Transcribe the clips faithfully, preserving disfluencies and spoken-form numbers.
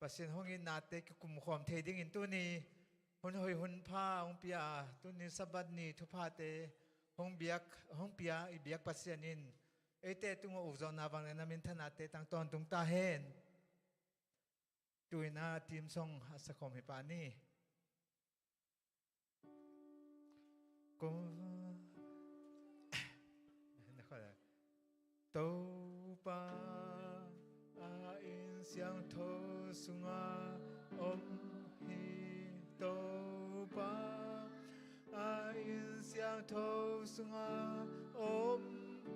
Pasian hong itnate kikum khawm thei dingin tuni hun hoih hun pha hong pia a, tuni Sabbath ni thuphate hong biak, hong pia i biak Pasian in eite tungah ukzawhna vangliatna minthanate tang tawntung ta hen. Tu-in a theme song a sakhawm hi pah ni. Ko Topa a inn siangtho sunga om hi. Topa a inn siangtho sunga om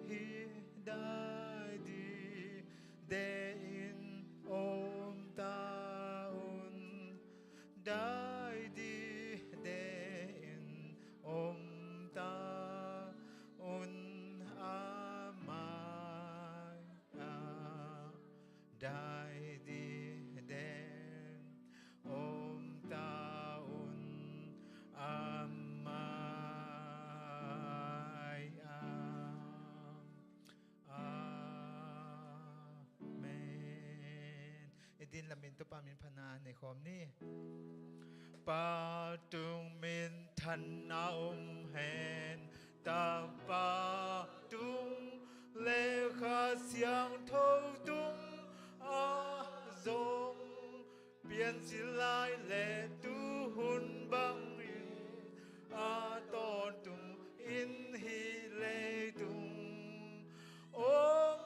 hi. Dai dide in om ta un. Dai dide in om ta un a mai a. Dai dide in om ta un a mai a. Amen. I din lamin Topa min phatna nei khawm ni. Pa tung minthanna om hen. Tapa tung le Kha Siangtho tung a zong piancil lai le tuhun bangin a tawntung in hih leitung om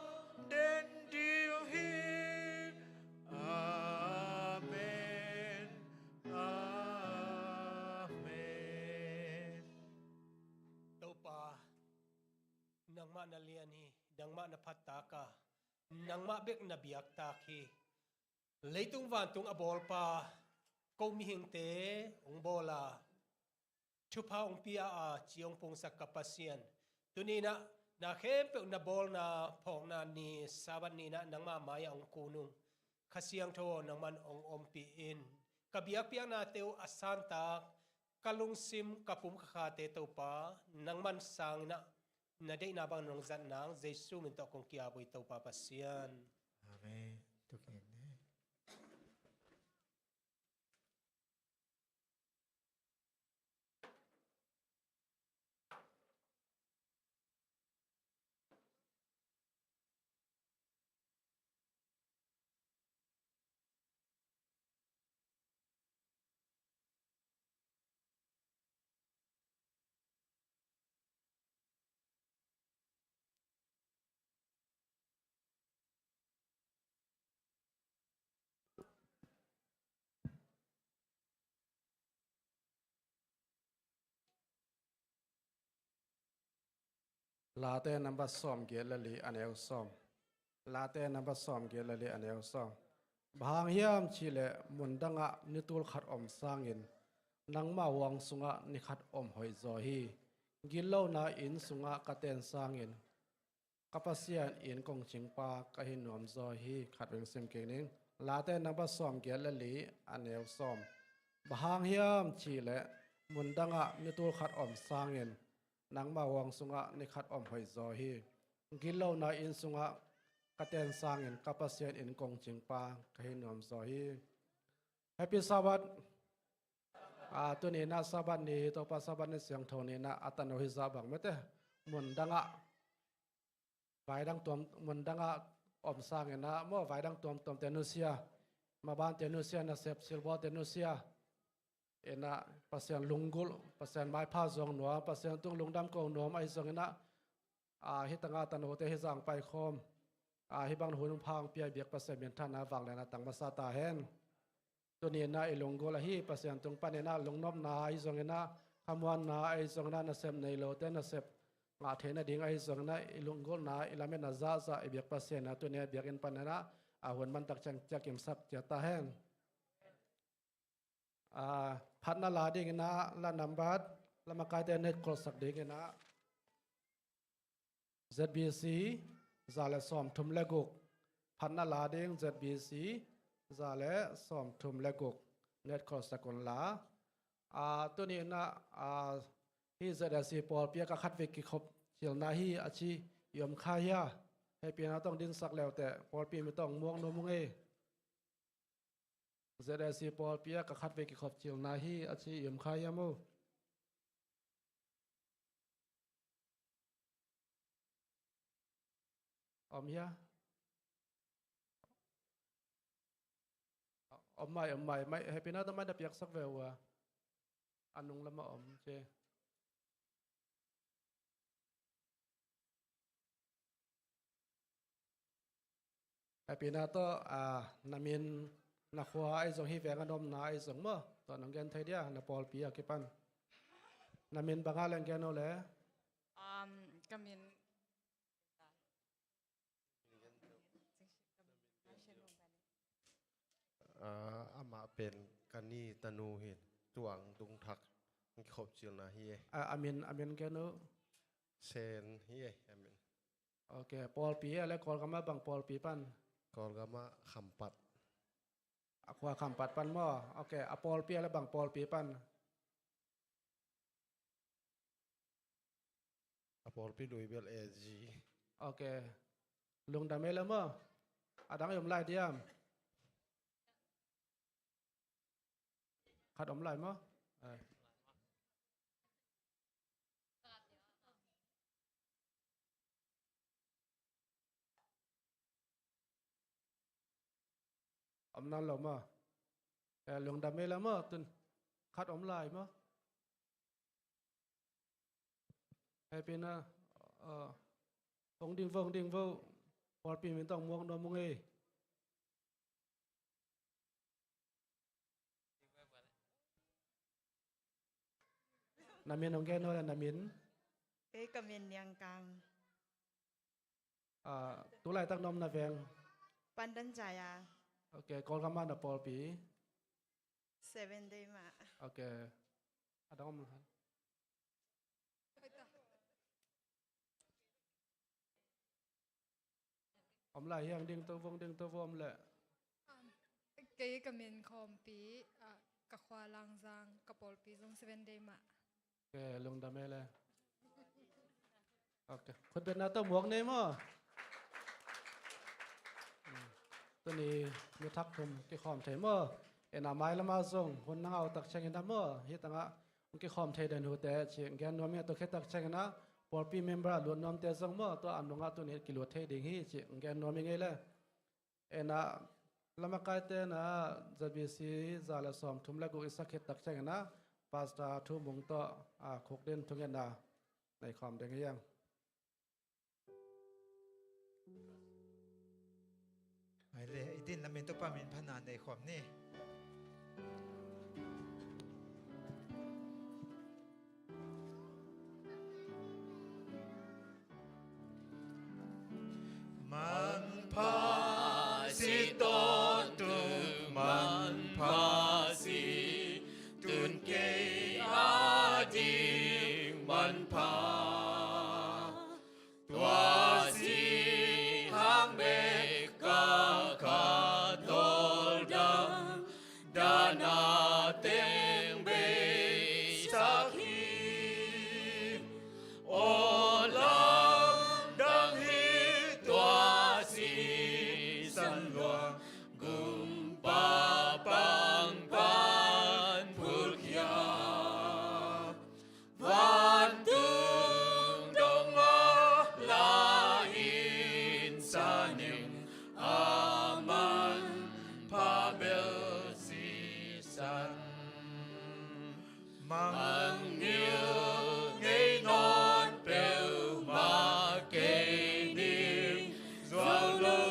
den ding hi. Amen. Amen. Topa, nangmah na lian hi, nangmah na phattak a, nangmah bek na biaktak hi. Leitung vantung a bawlpa, ko mihingte hong bawl a, thupha hong pia a, ci hong pungsak ka Pasian, tuni-in ah na khempeuh na bawlna phawkna ni Sabbath ni-in ah nangma mai-ah hong kun ung. Kha Siangtho aw, nangman hong ompih in. Ka biakpiaknate uh a santak, ka lungsim, ka pum ka khate Topa, nangman sangin ah na deihna bangin hong zat nang Jesu min tawh kong ki-ap uh hi Topa Pasian. Amen. Tuk in ne. Late number sawmgiat le li, a neu sawm. Late number sawmgiat le li, a neu sawm. Bang hang hiam cih leh mundangah ni tul khat om sangin nangmah huang sungah ni khat om hoih zaw hi. Gitlohna inn sungah ka ten sangin ka Pasian inn kong cingpa ka hi nuam zaw hi. Khatvei sim kik ning. Late number sawmgiat le li, a neu sawm. Bang hang hiam cih leh mundangah ni tul khat om sangin nangmah huang sungah ni khat om hoih zaw hi. Gitlohna inn sungah ka ten sangin ka Pasian inn kong cingpa ka hi nuam zaw hi. Happy Sabbath. Ah, tuni-in ah Sabbath ni, Topa Sabbath ni siangtho ni-in ah a tano hi zah bang mete. Mundangah, vaidang tuam, mundangah om sangin ah maw, vaidang tuamtuamte nusia, mabante nusia, nasep silbawlte nusia. In ah Pasian lunggulh, Pasian maipha zong nuam, Pasian tung lungdam ko nuam ahi zongin ah, ah, hih tangah tanote hih zah paikhawm, ah, hih bang hun pha hong pia i biak Pasian minthanna vangliatna tang masa ta hen. Tuni-in ah i lunggulh ahi Pasian tung panin ah lungnopna ahi zongin ah, khamuanna ahi zongin ah, nasep nei lote nasep ngah theih nading ahi zongin ah, i lunggulhna, i lametna zahzah i biak Pasian ah tuni-in ah biakinn panin ah a hun mantak ciang ciah kimsak ciat ta hen. Ah, phatna la dingin ah, la nambat, la makaite netkholhsak dingin ah, Z B C za le sawmthum le guk. Phatna la ding Z B C za le sawmthum le guk. Netkholhsak un la. Ah, tuni-in ah, ah, hih Z S C pawlpi ah ka khatvei kikhop cilna hi a ci i om kha hia? Hehpihna tawh hong dinsak leuteh pawlpi mi tawh hong muak nuam ung ei. Z A C pawlpi ah ka khatvei kikhop cilna hi a ci i om kha hiam uh? Om hia? Om mai, om mai, mai, hehpihna tawh mai na piaksak ve uh a. A nung lamah om ci. Hehpihna tawh, ah, na min, na khua ahi zong, hih veng a na omna ahi zong maw, tua nong gen thei dia, na pawlpi a kipan. Na min bang a leng gen o le? Um, ka min Ah, amah pen ka ni tanu hi, Tuang Dungthak, kikhop cilna hi e. Ah, a min, a min gen uh. Sen hi e, a min. Ok, pawlpi a le Kawlgam ah bang pawlpi pan? Kawlgam ah Khampat. A khua Khampat pan maw? Ok, a pawlpi a le bang pawlpi pan? A pawlpi lui bel A G. Ok. Lungdam ei le maw? A dang i om lai diam? Khat om lai maw? Eh. Om nawn lo maw? Eh, lungdam ei le maw? Tun khat om lai maw? Hehpihna, eh, hong ding vo, hong ding vo. Pawlpi min tawh muak nuam ung ei. Na min hong gen o le, na min? Kei ka min Niang Kang. Ah, tu laitak na omna veng? Pandan Jaya. Ok, Kawlgam ah na pawlpi? Seven Day mah. Ok. A dang om lo. Om lai hiang, ding to vong, ding to vong om le. Um, kei ka min Khawmpi, ah, ka khua Langzang, ka pawlpi zong Seven Day mah. Ok, lungdam ei le. Ok, khutbetna tawh muak nei maw? Tuni mi thak thum kikhawm thei maw? Ena mai lama zong hun na ngah tak ciangin a maw, hih tangah hong kikhawm thei den uh teh ci gen nuam ing. Tua khit tak ciangin a pawlpi member a lut nuamte zong maw, tua a nungah tuni kilut thei ding hi ci gen nuam ing ei le. Ena lamakaite na Z B C za le sawmthum le guk i sak khit tak ciangin a Pastor Thu Mung tawh a khukdin thungetna nei khawm ding hi hang. Ai le, i din lamin Topa min phatna nei khawm ni. Manpha si, tawntung manpha si, tun kei a ding manpha. Tua si hang bek ka khat tawldam, dahna teng bei sak hi. Aw lamdang hi tua sisan luang, gumpa pang pan phulkhia. Vantung dong a la-in sa ning, a manpha bel sisan. Mangngilh ngei nawn peuhmah kei ning, zuau lo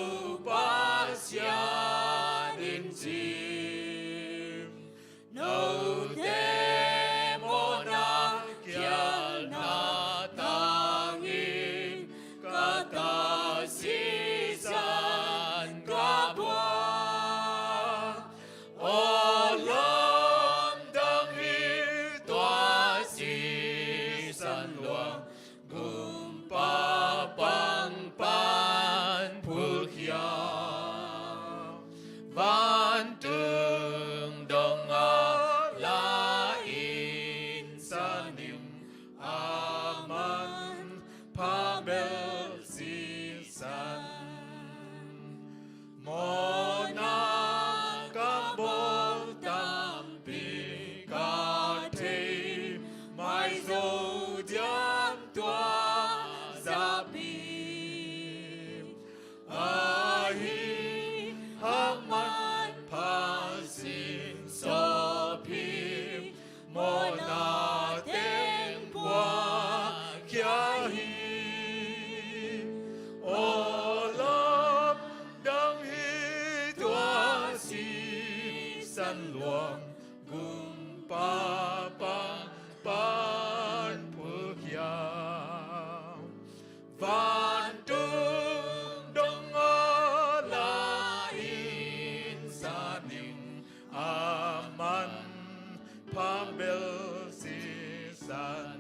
Pasian in cim. Note mawhna khialhna tangin ka ta sisan ka pua. Aw lamdang hi tua sisan luang, gumpa pang pan phulkhia. Vantung San luang gumpa pan pan phulkhia. Vantung dong awla in sa ning, a manpha bel sisan.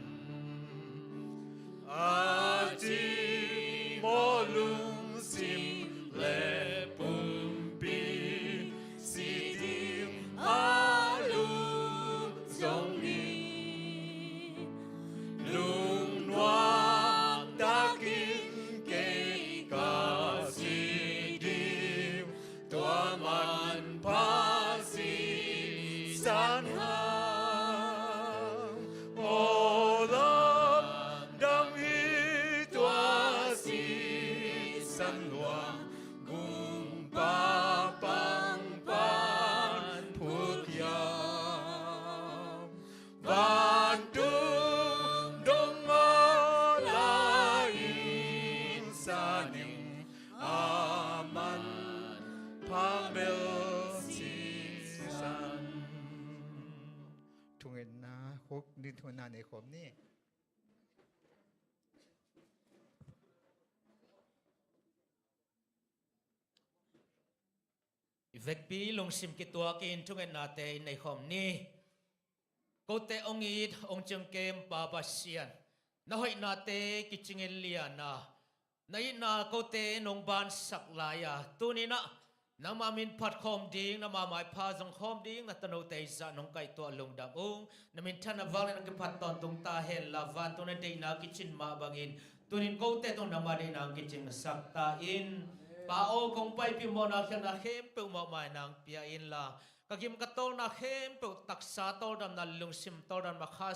A cimawh lungsim le pumpi si ding a lum zong hi. Lungnuam takin kei ka si ding, tua manpha sisan hang. Aw lamdang hi tua sisan luang, gumpa pang pan phulkhia. Vantung dong awla in sa ning, a manpha bel sisan. Thungetna khuk ni, thungetna nei khawm ni. I vekpi lungsim kituakin thungetnate i nei khawm ni. Kote hong it hong ciangkem Pa Pasian, na hoihnate kicingin lian a, na itna kote nong bansak lai a, tuni-in ah nangma min phat khawm ding, nangma maipha zong khawm ding na tanote i zah nong kaihtuah lungdam ung. Na minthanna vang le na kiphat tawntung ta hen la, vantung na deihna kicin mah bangin tuni-in kote tung nangma deihna hong kicingsak ta in. Pa aw, kong paipih mawhna khialhna khempeuh mawhmaina hong pia in la, ka gim ka tawlna khempeuh taksa tawldamna, lungsim tawldamna, kha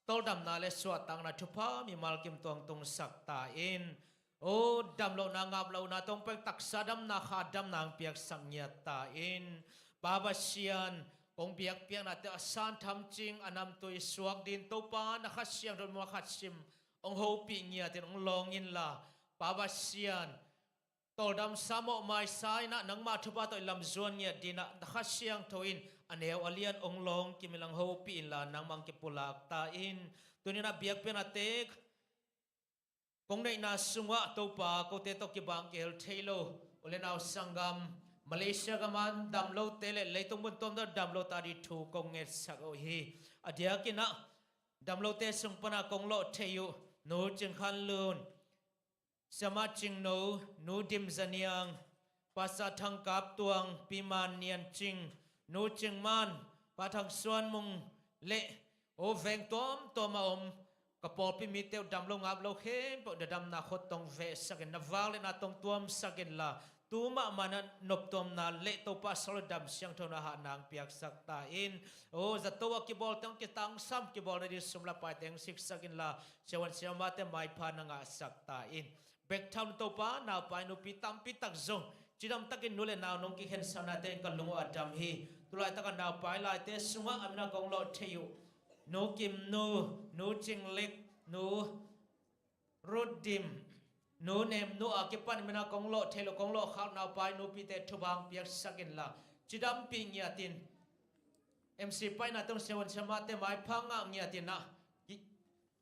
tawldamna le suahtakna thupha mimal kim tuang tungsak ta in. Aw, damlohna, ngaplohna tawh hong pai taksa damna, kha damna hong piaksak ngiat ta in. Pa Pasian, kong biakpiaknate a san tham cing, a namtui suak ding Topa na Kha Siangtho mual khat sim hong hopih ngiatin hong lawng in la, Pa Pasian, tawldamsa mawhmaisa in ah nangma thupha tawh i lamzuan ngiat dingin ah na Kha Siangtho in a neu a lian hong lawng kim in la, hong hopih in la, nangmah hong kipulak ta in. Tuni-in ah biakpiaknate kong neihna sungah Topa kote tawh kibang kihel thei lo u le nau sanggam, Malaysia gam a dam lote le leitung bup tuamtuam dam lote ading thu kong ngetsak uh hi. A diakin ah dam lote sung pan a kong lawh thei uh Nu Cing Khan Lun, Siamah Cing No, Nu Dim Za Niang, Pastor Thang Kap Tuang, Pi Man Nian Cing, Nu Cing Man, Pa Thang Suan Mung le aw veng tuamtuam a om ka pawlpi mite uh, dam lo ngap lo khempeuh na damna khut tawh hong vehsak in, na vang le na tawh hong tuamsak in la, tu mahmah in ah noptuamna le Topa sawlna, dam siangthona hahna hong piaksak ta in. Aw zato a kibawlte hong kitangsam, kibawlna ding sum le paite hong siksak in la, siavuan siamahte maipha na ngahsak ta in. Bek tham lo Topa, naupai nupi tampi tak zong cidam takin nu le nau nong kikhensaknate in ka lung uh a dam hi. Tulaitak a naupai laite sungah a min a kong lawh thei uh Nu Kim Nu, Nu Cing Lek, Nu Rut Dim, Nu Nem Nu a kipan a min a kong lawh thei lo, kong lawh khak naupai nupite thupha hong piaksak in la, cidampih ngiatin, M C paina tawh siavuan siamahte maipha ngah ngiatin ah,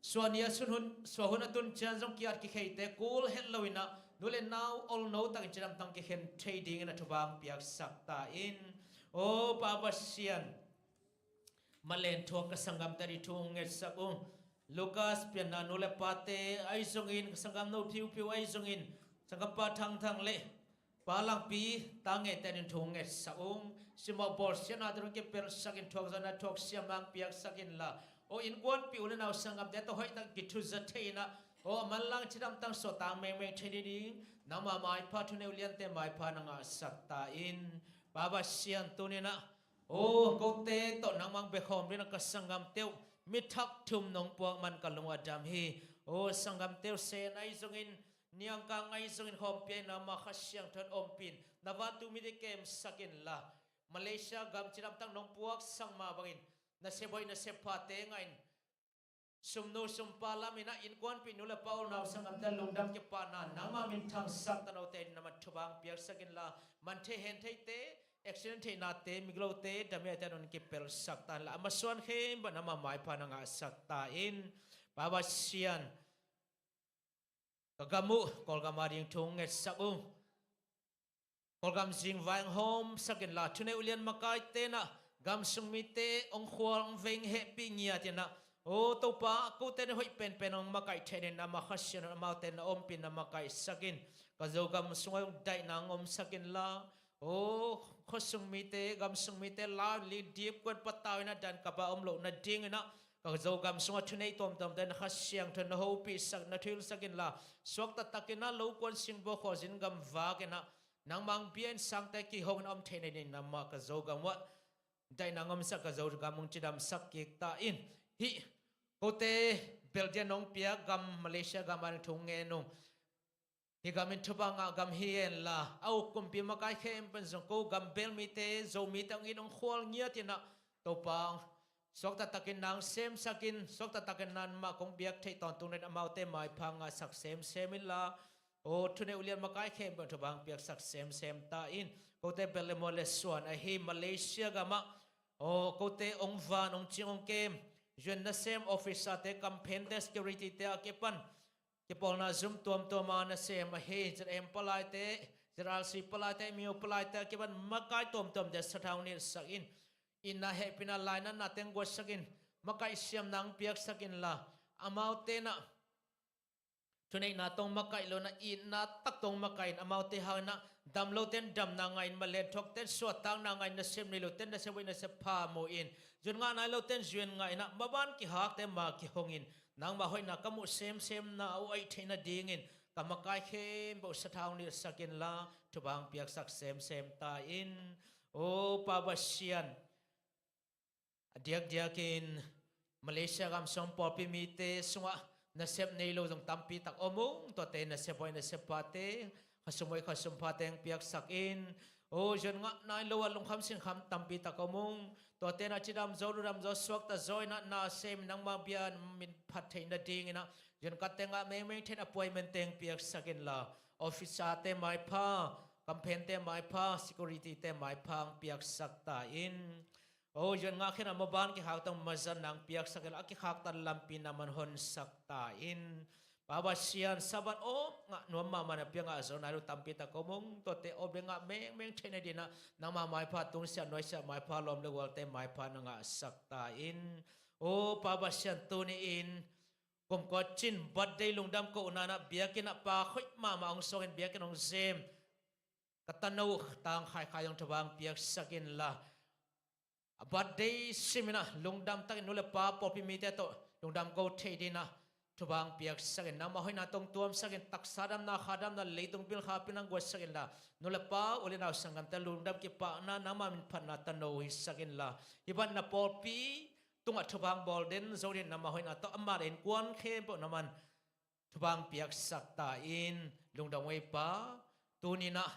suahni a sun hun, suah hun a tun ciang zong ki-at kikheite kul het lo in ah, nu le nau olno takin cidam takin kikhen thei dingin a thupha hong piaksak ta in. Aw Pa Pasian, malen thuak ka sanggamte ading thu hong ngetsak ung. Lucas Pianna nu le pate ahi zongin, ka sanggamnu Phiu Phiu ahi zongin, sanggampa Thang Thang le Pa Langpi, ta ngehte ading thu hong ngetsak ung. Simmawh bawlsiatnate hong kipelsak in, thuakzawhna thuak siam hong piaksak in la, aw innkuanpih u le nau sanggamte tawh hoihtak kithuza thei in ah, aw a manlang cidam takin suahtak mengmeng thei ding nangma maipha, thuneu liante maipha na ngahsak ta in. Pa Pasian, tuni-in ah aw kote tawh nangmah hong bia khawm dingin ah ka sanggamte uh mi thak thum nong puak man ka lung uh a dam hi. Aw sanggamte uh Sen ahi zongin, Niangkang ahi zongin, khawmpi ah nangma Kha Siangtho in ompih in, na vantung mite kemsak in la, Malaysia gam cidam tak nong puaksak mah bangin, nasep hoih nasep phate ngah in, sumnu sumpa lam in ah innkuanpih nu le pa, u le nau sanggamte lungdam kipahna, nangma minthangsak tanote ading nangmah thupha hong piaksak in la, man thei hen theite accident theihnate, migilote, damiate hong kipelsak ta inla, a masuan khempeuh nangma maipha na ngahsak ta in. Pa Pasian, ka gam uh Kawlgam ading thu hong ngetsak ung. Kawlgam zingvai hong hawmsak inla, thunei ulian makaite in ah gam sung mite hong khual hong veng hehpih ngiat in ah, aw Topa, kote na hoih penpen hong makaih theih nadingin amah Kha Siangtho in amaute na ompih na makaihsak in. Ka Zogam sungah hong daihna hong omsak inla, aw khuasung mite, gam sung mite lau in, li dipkuan patau in ah dan kapa om loh nadingin ah, ka Zogam sungah thunei tuamtuamte na Kha Siangtho in na hopihsak, na thuhilhsak inla, suakta takin ah lokuan singbaw khualzin gam vak in ah, nangma hong bia in sangte kihong in a om theih nadingin amah ka Zogam uah daihna hong omsak, ka Zogam hong cidamsak kik ta in. Hih kote belh dingin hong piak gam Malaysia gam ading thu hong ngen ung. Hih gam in thupha ngah gam hi henla, a uk kumpi makai khempeuh in zong ko gam belh mite, Zo mite hong it hong khual ngiat in ah, Topa, suakta takin nang semsak in, suakta takin nangmah kong biak theih tawntung nadingin amaute maipha ngahsak semsem inla, aw thunei ulian makai khempeuh thupha hong piaksak semsem ta in. Kote belh le mual le suan ahi Malaysia gamah, aw kote hong van hong cing hong kem, U N nasem officerte, kamphente, securityte a kipan kipawlna zum tuamtuam a nasem ahi Z M palaite, Z R C palaite, M U palaite a kipan makai tuamtuamte sathau nilhsak in. Itna hehpihna lainatna teng guatsak in, makaih siamna hong piaksak inla, amaute in ah thuneihna tawh makaih lo in ah, itna tak tawh makaih in, amaute hang in ah, dam lote in damna ngah in, malen thuakte in suahtakna ngah in, nasep nei lote in nasep hoih nasep pha mu in, zuan ngah nai lote in zuan ngah in ah, maban kikhakte ma kihong in, nangma hoihna ka muh semsemna uh aih theih nadingin ka makai khempeuh sathau nilhsak inla, thupha hong piaksak semsem ta in. Aw Pa Pasian, a diakdiakin Malaysia gam sung pawlpi mite sungah nasep nei lo zong tampi tak om ung. Tuate nasep hoih nasep phate, khasum hoih khasum phate hong piaksak in. Aw zuan ngah nai lo a lungkham sinkham tampi tak om ung. Tuate in ah cidam zaw, ludam zaw, suakta zaw in ah, nasem in nangma bia min phat theih nadingin ah, zuan katte ngah mengmeng theih in appointmentte hong piaksak inla, officerte maipha, kamphente maipha, securityte maipha hong piaksak ta in. Aw zuan ngah khin a maban kikhakte hong mazatna hong piaksak inla, a kikhakte lampi na man honsak ta in. Pa Pasian, Sabbath awp ngah nuam mahmah in a pia ngah zo nai lo tampi tak om ung. Tuate awp le ngah mengmeng theih nadingin ah, nangma maipha tungsiah nuaisiah maipha, lawm le gualte maipha na ngahsak ta in. Aw Pa Pasian, tuni-in kumkua cin birthday lungdam kohna in ah biakinn ah pa khoih mahmah hong suak in biakinn hong zem ka tano Tang Khai Khai zong thupha hong piaksak inla, a birthday sim in ah lungdam takin nu le pa pawlpi mite tawh lungdam ko thei dingin ah thupha hong piaksak in, nangma hoihna tawh hong tuamsak in, taksa damna, kha damna, leitung pilkha pilna hong guatsak inla, nu le pa, u le nau sanggamte lungdam kipahna, nangma minphatna tano hisak inla, hih bangin na pawlpi tungah thupha hong bawl den zo dingin nangma hoihna tawh amah le innkuan khempeuh na man thupha hong piaksak ta in. Lungdam ei Pa, tuni-in ah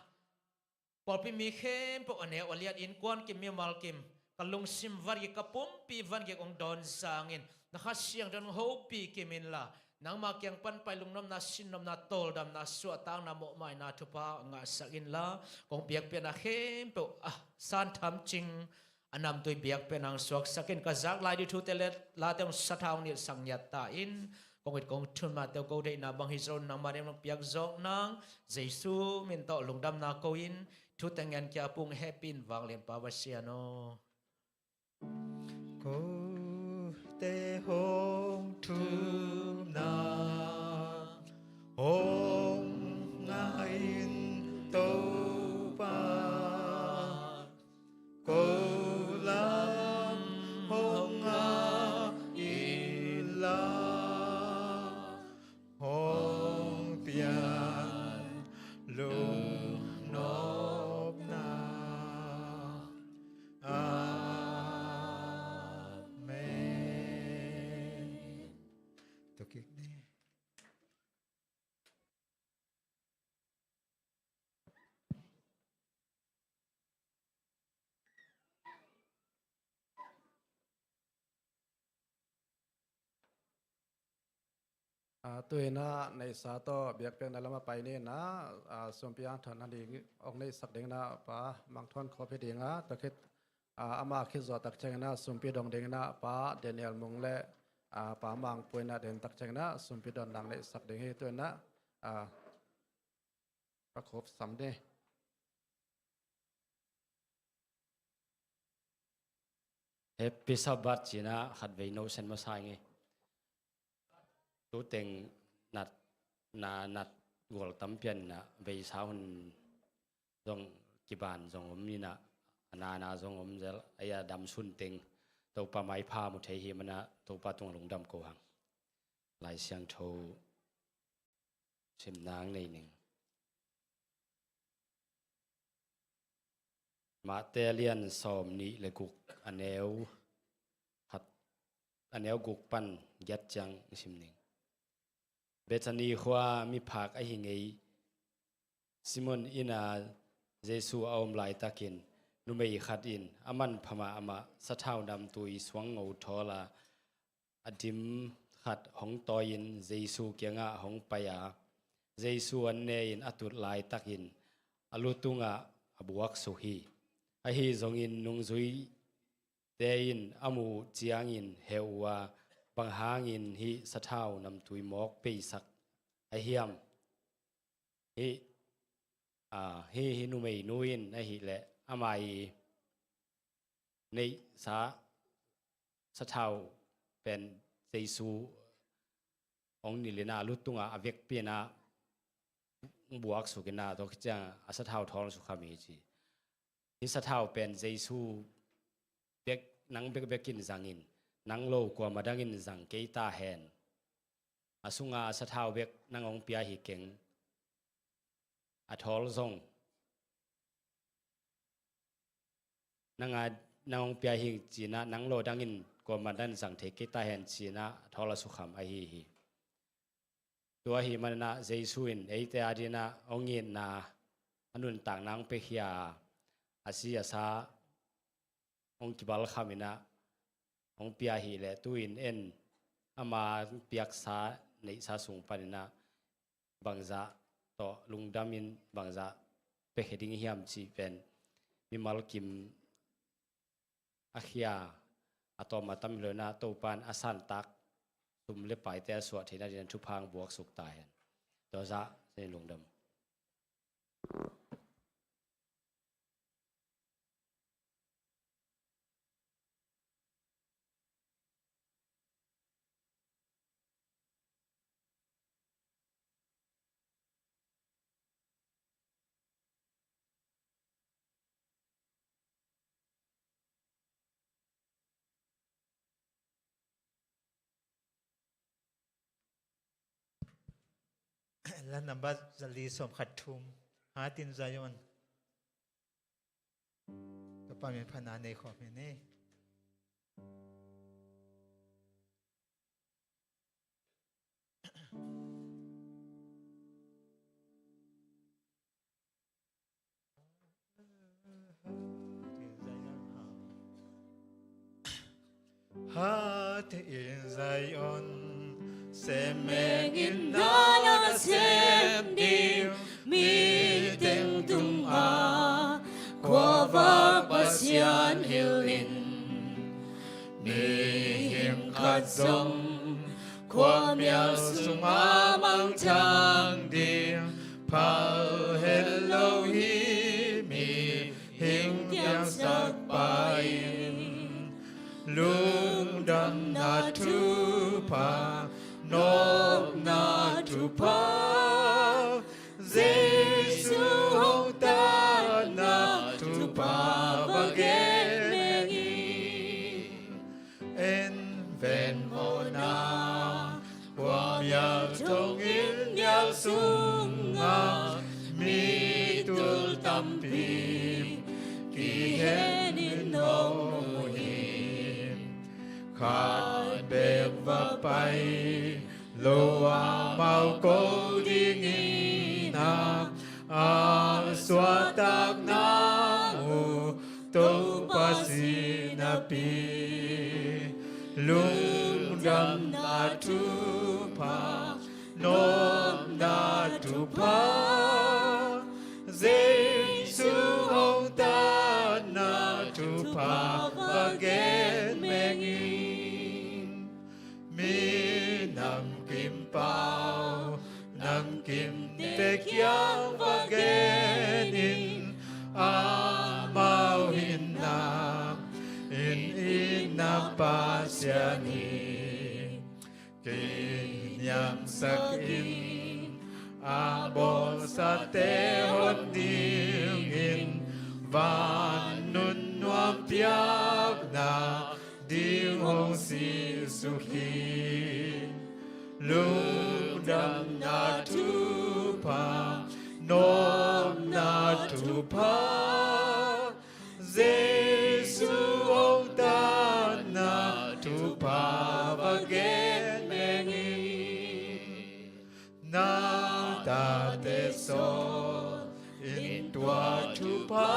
pawlpi mi khempeuh a neu a liat, innkuan kim, mimal kim, ka lungsim vangik, ka pumpi vangik hong dawn zangin, na Kha Siangtho in hong hopih kim inla, nangma kiang pan pai lungnopna, sinnopna, tawldamna, suahtakna, mawhmaina thupha ngahsak inla, kong biakpiakna khempeuh a san tham cing a namtui biakpiakna hong suaksak in. Ka zak lai ding thute le late hong sathau hong nilhsak ngiat ta in. Kong it kong thum mate uh ko deihna bang hi zong nangma deih hong piak zawk nang, Jesu min tawh lungdamna ko in thute ngen kia pung hehpih in, vanglian Pa Pasian aw. Kote hong thumna hong ngah in Topa, ko lam hong ngah inla, hong pian lungnopna. Amen. Tukik ni. Ah, tu-in ah neihsa tawh biakpiakna lam a pai ni-in ah, ah, sumpi hanthawn nading hong neihsak dingin ah Pa Mang Thawn Khawp hi ding a, tua khit, ah, ama khit zawh tak ciangin ah sumpi dong dingin ah Pa Daniel Mung le, ah, Pa Mang Pu in ah den tak ciangin ah sumpi dawnna neihsak ding hi. Tu-in ah, ah, Pa Khawp sam ni. Happy Sabbath ci-in ah khatvei note send masa ing ei. Tu teng nat, na nat gual tam pian in ah, beisa hun zong kiban zong om in ah, a nana zong om zel, a ia damsun teng Topa maipha mu thei hi manin ah Topa tungah lungdam ko hang. Lai Siangtho sim nang nei ning. Mate a lian sawmnih le guk, a neu khat, a neu guk pan giat ciang sim ning. Bethani khua miphak ahi ngei Simon inn ah Jesu a om laitakin numei khat in a manpha mahmah sathau namtui suang ngo thawl a, a dim khat hong tawi-in Jesu kiangah hong pai a, Jesu an ne-in a tut laitakin a lu tungah a buaksuk hi. Ahi zongin nungzuite in a muh ciangin heh uh a, "Bang hangin hih sathau namtui mawk peisak a hiam? Hih, ah, hih, hih numeinu in ahih leh ama i neihsa sathau pen Jesu hong nilh in ah, a lu tungah a vekpi in ah buaksuk in ah, tua khit ciang a sathau thawl suk kha mi hi," ci. "Hih sathau pen Jesu bek, nang bekbek in zang in, nang lo kuamah dang in zang kei ta hen. A sungah a sathau bek nang hong pia hi keng. A thawl zong nang a, nang hong pia hi," ci-in ah, "nang lo dang in kuamah dang in zang thei kei ta hen," ci-in ah a thawl a suk kham ahi hi. Tua ahih manin ah Jesu in eite adingin ah hong itna, a nuntakna hong piakhia a, a si a sa hong kibalkham in ah hong pia ahih leh, tu-in en ama piaksa neihsa sung panin ah bangzah tawh lungdam in bangzah piakhia ding hiam cih pen mimal kim a khia a tawm a tam hi lo in ah, Topa in a santak sum le paite a suah theihna dingin thupha hong buaksuk ta hen. Tua zah sin lungdam. La nambat zali sawm khat thum. Hatin Zion. Topa min phatna nei khawm hi ni. Hatin Zion, semeng in na nasem ding, mi teng tungah khuavak Pasian hilh in, mihing khat zong khuamial sungah mangthang ding phal het lo hi. Mihing piangsak pa in lungdamna thupha, nopna thupha, Jesu hong tatna thupha va gen meng hi. En ven mawhna, khuamial thong inn mial sungah mi tul tampi kihen in hong mu hi. Khat bek va pai lo amau ko dingin a, a suahtakna uh Topa si napi, lungdamna thupha Nopna thupha, Jesu hong tatna thupha va gen meng in. Mi namkim pau, namkimte kiang va gen in, amau hinna in itna Pasian hi. Kiniamsak in, a bawlsate hon dingin van nun nuam piakna ding hong sisuk hi. Lungdamna thupha, nopna thupha, Jesu hong tatna thupha va gen meng in. Na tate sawl in tua thupha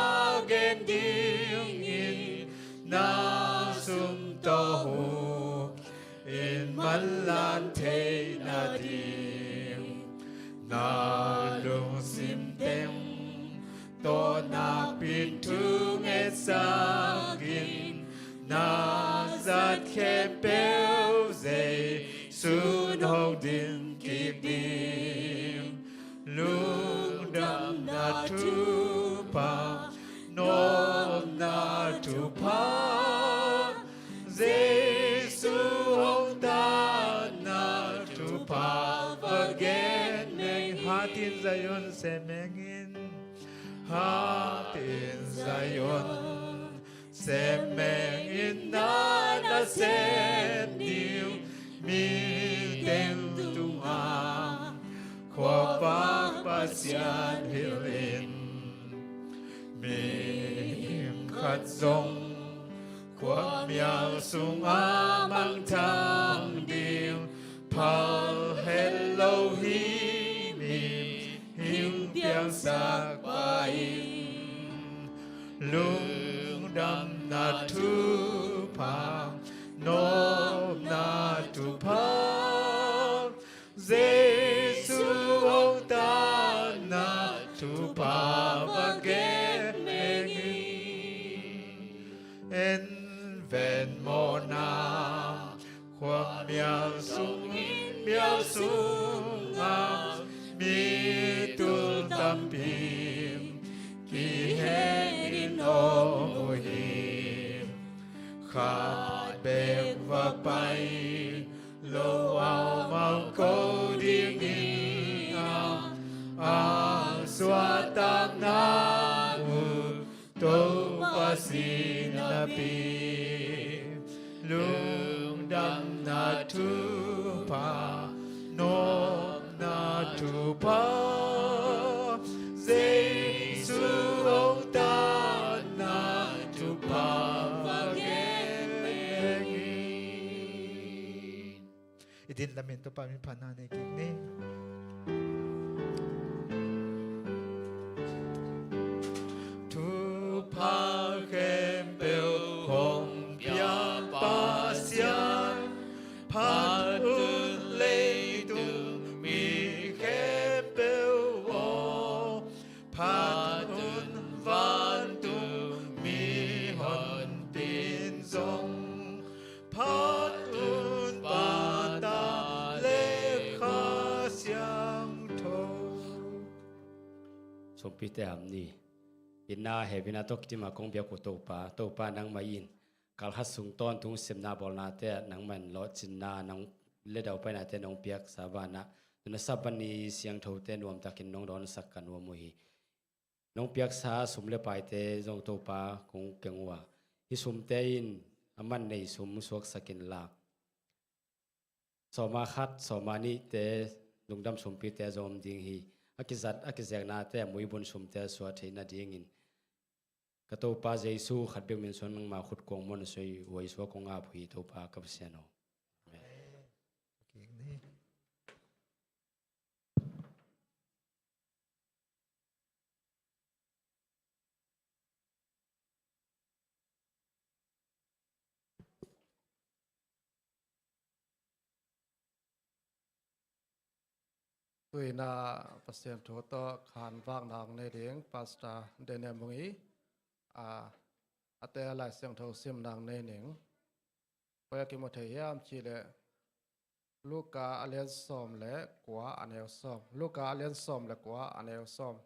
gen dingin, na sum tawh hu in manlang theihna ding, na lungsim teng tawh nakpi thu ngetsak in, na zat khempeuh Jesu'n hong ding kik ding. Lungdamna thupha, nopna thupha, Jesu hong tatna thupha va gen meng. Hatin Zion sem meng in, hatin Zion sem meng in, na nasem ding mi teng tungah khuavak Pasian hilh in. Mihing khat zong khuamial sungah mangthang ding phal het lo hi. Mihing piangsak pa in, lungdamna thupha, nopna thupha, Jesu hong tatna thupha va gen meng in. En ven mawhna, khuamial sung in mial sungah mi tul tampi kihen in om uh hi. Khat bek va pai lo, amau ko ding hi a, a suahtakna uh Topa sin napi. Lungdamna thupha, nopna thupha, Jesu hong tatna thupha va gen meng in. I din lamin Topa min phatna nei kik ni. Thupha khempeuh hong pia Pasian, phat un leitung mi khempeuh aw, phat un vantung mihonpi in zong, phat un Pa, Ta le Kha Siangtho. Sumpite ham ni. Itna hehpihna tawh kidim a kong biak uh Topa, Topa nangmah in kalkhat sung tawntung sepna bawlnate ah nangmah in lawhcinna, nang le daupainate nong piaksa banah, tuna Sabbath ni siangthote nuamtakin nong dawnsak ka nuam uh hi. Nong piaksa sum le paite zong Topa kong keng uh a, hih sumte in a man nei sum suaksak inla, sawma khat, sawma nihte, lungdam sumpite zong om ding hi. A kizat, a kizeknate a muibun sumte a suah theih nadingin ka Topa Jesu khat bek min suang nangma khut kuang muan a soi huai suak kong ap uh hi Topa ka Pasian aw. Amen. Tuina Pasian thu tawh khanvak nang nei ding Pastor Daniel Mungi a, a te Lai Siangtho sim nang nei ning. Koi a kimu thei hiam cih leh Luka a lian sawm le kua a neu sawm. Luka a lian sawm le kua a neu sawm.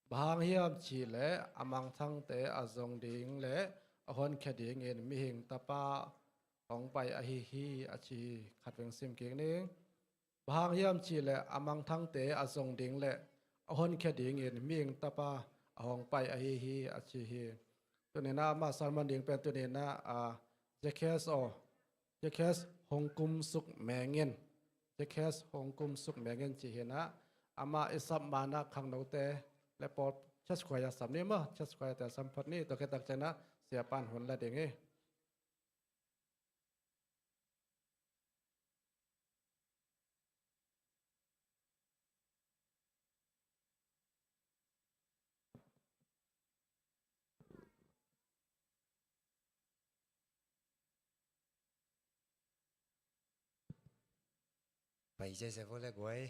Bang hang hiam cih leh a mangthangte a zong ding le a honkhia dingin mihing tapa hong pai ahi hi a ci hi. Khatveng sim kik ning. Bang hang hiam cih leh a mangthangte a zong ding le a honkhia dingin mihing tapa a hong pai ahi hi a ci hi. Tuninah ama sermon ding pen tuninah a, Zacchaeus aw, Zacchaeus hong kumsuk mengin, Zacchaeus hong kumsuk mengin ci hinah, ama i sap manah khangnote le pawl church choir sam ni maw, church choir te sam phot ni, tua khit tak cianah siapan hun la ding hi. Pai zia zia vo le guai.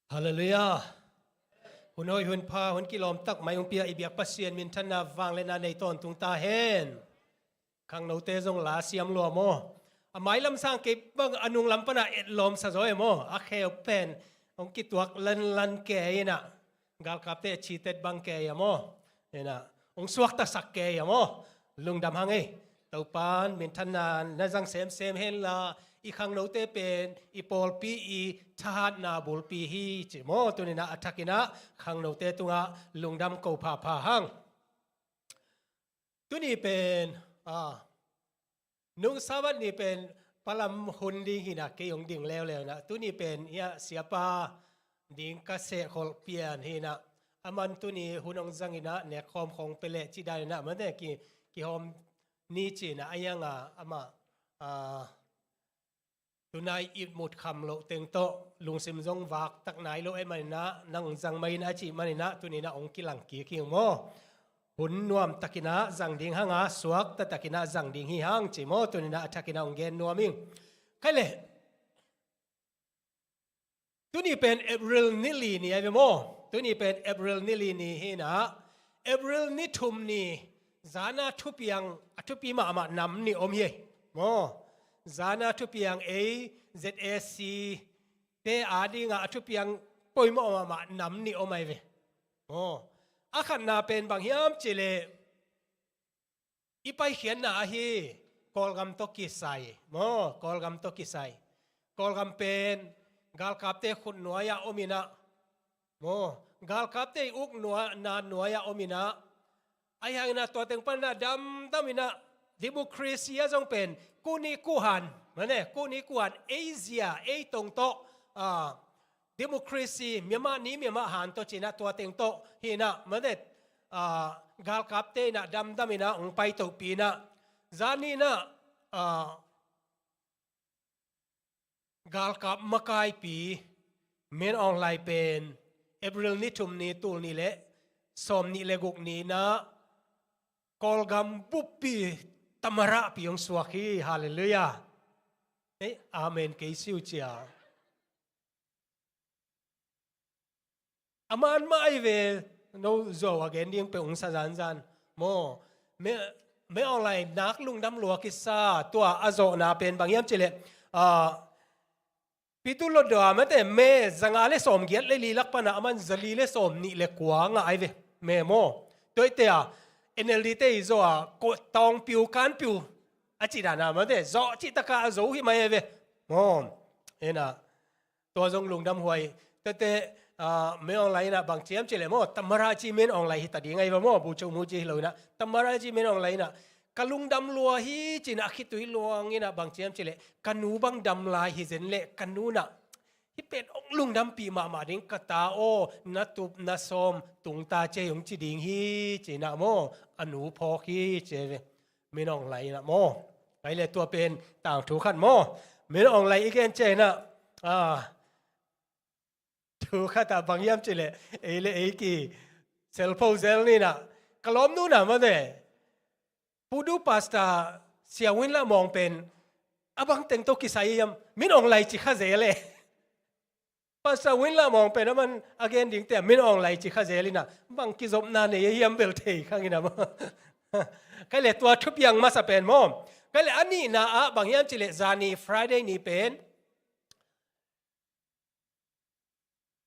Halleluiah. Hun hoih hun pha, hun kilawm tak mai hong pia i biak Pasian minthanna vangliatna nei tawntung ta hen. Khangnote zong la siam lua maw? A mailam sang kei bang a nunglam pana etlawm sa zaw e maw? A kheu pen hong kituak lanlan kei inah, galkapte a citet bang kei a maw? Inah hong suaktasak kei a maw? Lungdam hang ei. Topan minthanna na zang semsem henla, i khangnote pen i pawlpi i thahatna bulpi hi ci maw? Tuninah a thakinah khangnote tungah lungdam ko phapha hang. Tuni pen, a, nung Sabbath ni pen palam hun ding hinah kei hong ding leuleu inah. Tuni pen hiah siapa ding ka sehkholh pian hinah. Aman tuni hun hong zanginah nekkhawm khawng peleh cidaninah mate ki, kihawm ni cinah a hianga amah, a, tunai itmut kham loh teng tawh lungsim zong vaktak nai lo e maninah nang zang mai in a cih maninah tuninah hong kilang kik hing maw? Hun nuam takinah zang ding hanga suakta takinah zang ding hi hang ci maw? Tuninah a thakinah hong gen nuam hing. Khaileh, tuni pen April ni li ni ai ve maw? Tuni pen April ni li ni hinah April ni thum ni zana thupiang a thupi mahmah nam ni om hi ei maw? Zana thupiang ei Z A C te adinga a thupiang poimawh mahmah nam ni om ai ve maw? A khatna pen bang hiam cileh i paikhiatna ahi Kawlgam tawh kisai maw? Kawlgam tawh kisai. Kawlgam pen galkapte khut nuai-ah om inah maw? Galkapte i uk nuai, na nuai-ah om inah. Ahi hanginah tua teng paninah damdam inah democracy ah zong pen kuni kuhan mane, kuni kuhan ei zia ei tong tawh, a, democracy miamah ni miamah han tawh cinah tua teng tawh hinah mate, a, galkapte inah damdam inah hong paitohpi inah. Zani inah, a, galkap makaipi Min Aung Hlaing pen April ni thum ni tul nih le sawm nih le guk ni inah Kawlgam buppi tamarahpi hong suak hi. Halleluiah. Ei, amen kei siu cia. A man mah ai ve, no zuau a gen ding peuh hong sa zanzan maw? Min, Min Aung Hlaing nak lungdam lua kisa, tua a zawhna pen bang hiam cileh, a, Pyithu Hluttaw mate May zanga le sawm giat le li lak pana aman zali le sawm nih le kua ngah ai ve May maw? Tua ite a N L D te i zawh a ko tawngpiu kanpiu a ci dana mate zawh cihtaka a zo hi mai ai ve maw? Ena tua zong lungdam huai. Tete, a, Min Aung Hlaing inah bang ciam cileh maw? Tamara ci Min Aung Hlaing hi ta ding ai va maw? Bucu mu ci hi lo inah tamara ci Min Aung Hlaing inah ka lungdam lua hi cinah a khitui luang inah bang ciam cileh ka nu bang dam lai hi zen leh ka nu nah hih pen hong lungdampih mahmah ding ka ta aw, na tup na sawm tungta cei hong ci ding hi cinah maw? A nu phawk hi ci ai ve. Min Aung Hlaing inah maw? Ai le tua pen tangthu khat maw? Min Aung Hlaing i gen ciang inah, a, thu khat ah bang hiam cileh ei le ei ki selpho zel ninah ka lawmnu nah mate Pu Du Pastor Sia Win Lam Maung pen a bang teng tawh kisai hiam? Min Aung Hlaing ci kha zel e. Pastor Win Lam Maung pen a man a gen dingte a Min Aung Hlaing ci kha zel inah bang kizopna nei hiam bel thei khang inah maw? Khaileh tua thupiang masa pen maw? Khaileh a nihna ah bang hiam cileh zani Friday ni pen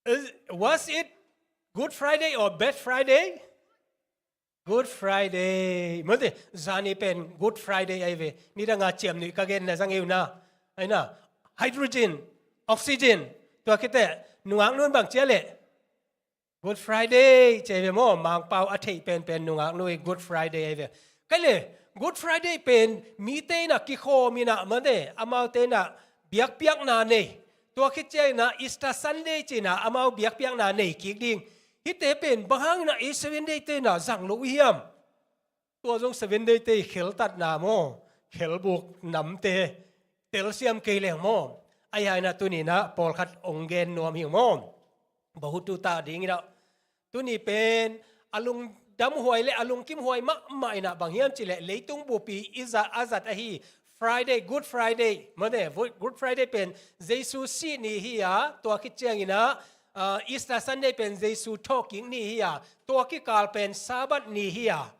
Is, was it Good Friday or Bad Friday? Good Friday. Mate, zani pen Good Friday ai ve. Nidanga ciamnuih ka gen na zang eu na. Ai na, hydrogen, oxygen. Tua khite, nungak nun bang cia leh Good Friday ci ai ve maw? Mangpau a theih penpen nungak nu i Good Friday ai ve. Khaileh Good Friday pen mite inah kikhawm inah mate, amaute inah biakpiakna nei. Tua khit ciang inah Easter Sunday cinah amau biakpiakna nei kik ding. Hihte pen bang hang inah ei Seven Day te inah zang lo uh hiam? Tua zong Seven Day te i kheltatna maw? Khelbuk namte telsiam kei leng maw? Ai hai inah tuni inah pawlkhat ong gen nuam hing maw? Bahutu ta ding inah tuni pen a lungdam huai le a lungkim huai mahmah inah bang hiam cileh leitung bupi i zat a zat ahi Friday, Good Friday mate, Good Friday pen Jesu sih ni hi a, tua khit ciang inah ah, Easter Sunday pen Jesu thawhkik ni hi a, tua kikal pen Sabbath ni hi a,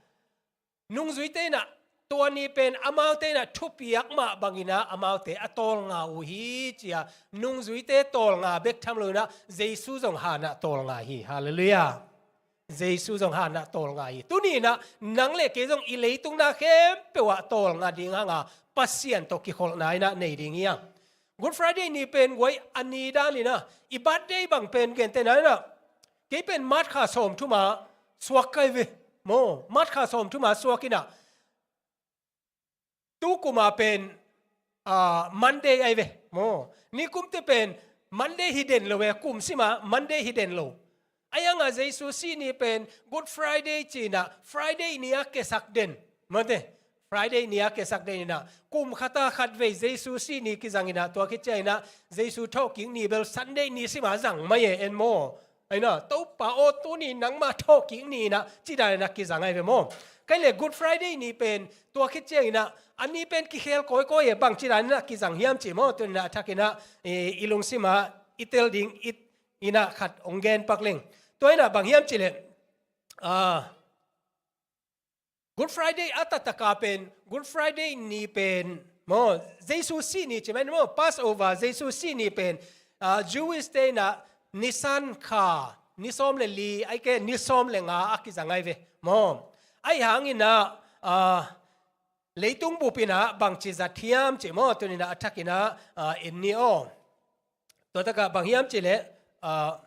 nungzuite in ah tua ni pen amaute in ah thupiak mah bangin ah amaute a tawlnga uh hi ci a, nungzuite tawlnga bek tham lo in ah Jesu zong hanah tawlnga hi. Halleluiah. Jesu zong hanah tawlnga hi. Tuni in ah nang le kei zong i leitung na khempeuh ah tawlnga ding hanga Pasian tawh kikholhna in ah nei ding hi hang. Good Friday ni pen guai a ni dan in ah i birthday bang pen gentehna in ah kei pen March kha sawmthum a suak ka hi ve maw. March kha sawmthum a suak in ah tu kum a pen, ah, Monday ahi ve maw. Nikum teh pen Monday hi den lo e, kum sim a Monday hi den lo. Ahi hanga Jesu sih ni pen Good Friday ci in ah Friday ni a kiasak den maw te. Friday ni a kiasak den in ah kum khat a khatvei Jesu sih ni kizang in ah tua khit ciang in ah Jesu thawhkik ni bel Sunday ni sim a zang mai e, en maw. Ahi na, Topa aw, tuni nangma thawhkik ni in ah ci dan in ah kizang ahi ve maw. Ka hih leh Good Friday ni pen tua khit ciang in ah a ni pen kikhel kawikawi e, bangci dan in ah kizang hiam cih maw. Tuni in ah a thak in ah i, i lungsim ah i tel ding i, in ah khat hong gen pak leng. Tua in ah bang hiam cih leh, ah, Good Friday a taktak a pen, Good Friday ni pen maw, Jesu sih ni ci mai ni maw, Passover, Jesu sih ni pen, ah, Jewish te in ah Nisan kha, ni sawm le li, ahih kei leh ni sawm le nga a kizang ahi ve maw. Ahi hangin ah, ah, leitung bup in ah bangci zat hiam cih maw, tuni in ah a thak in ah, ah, en ni aw. Tua tak ah bang hiam cih leh, ah,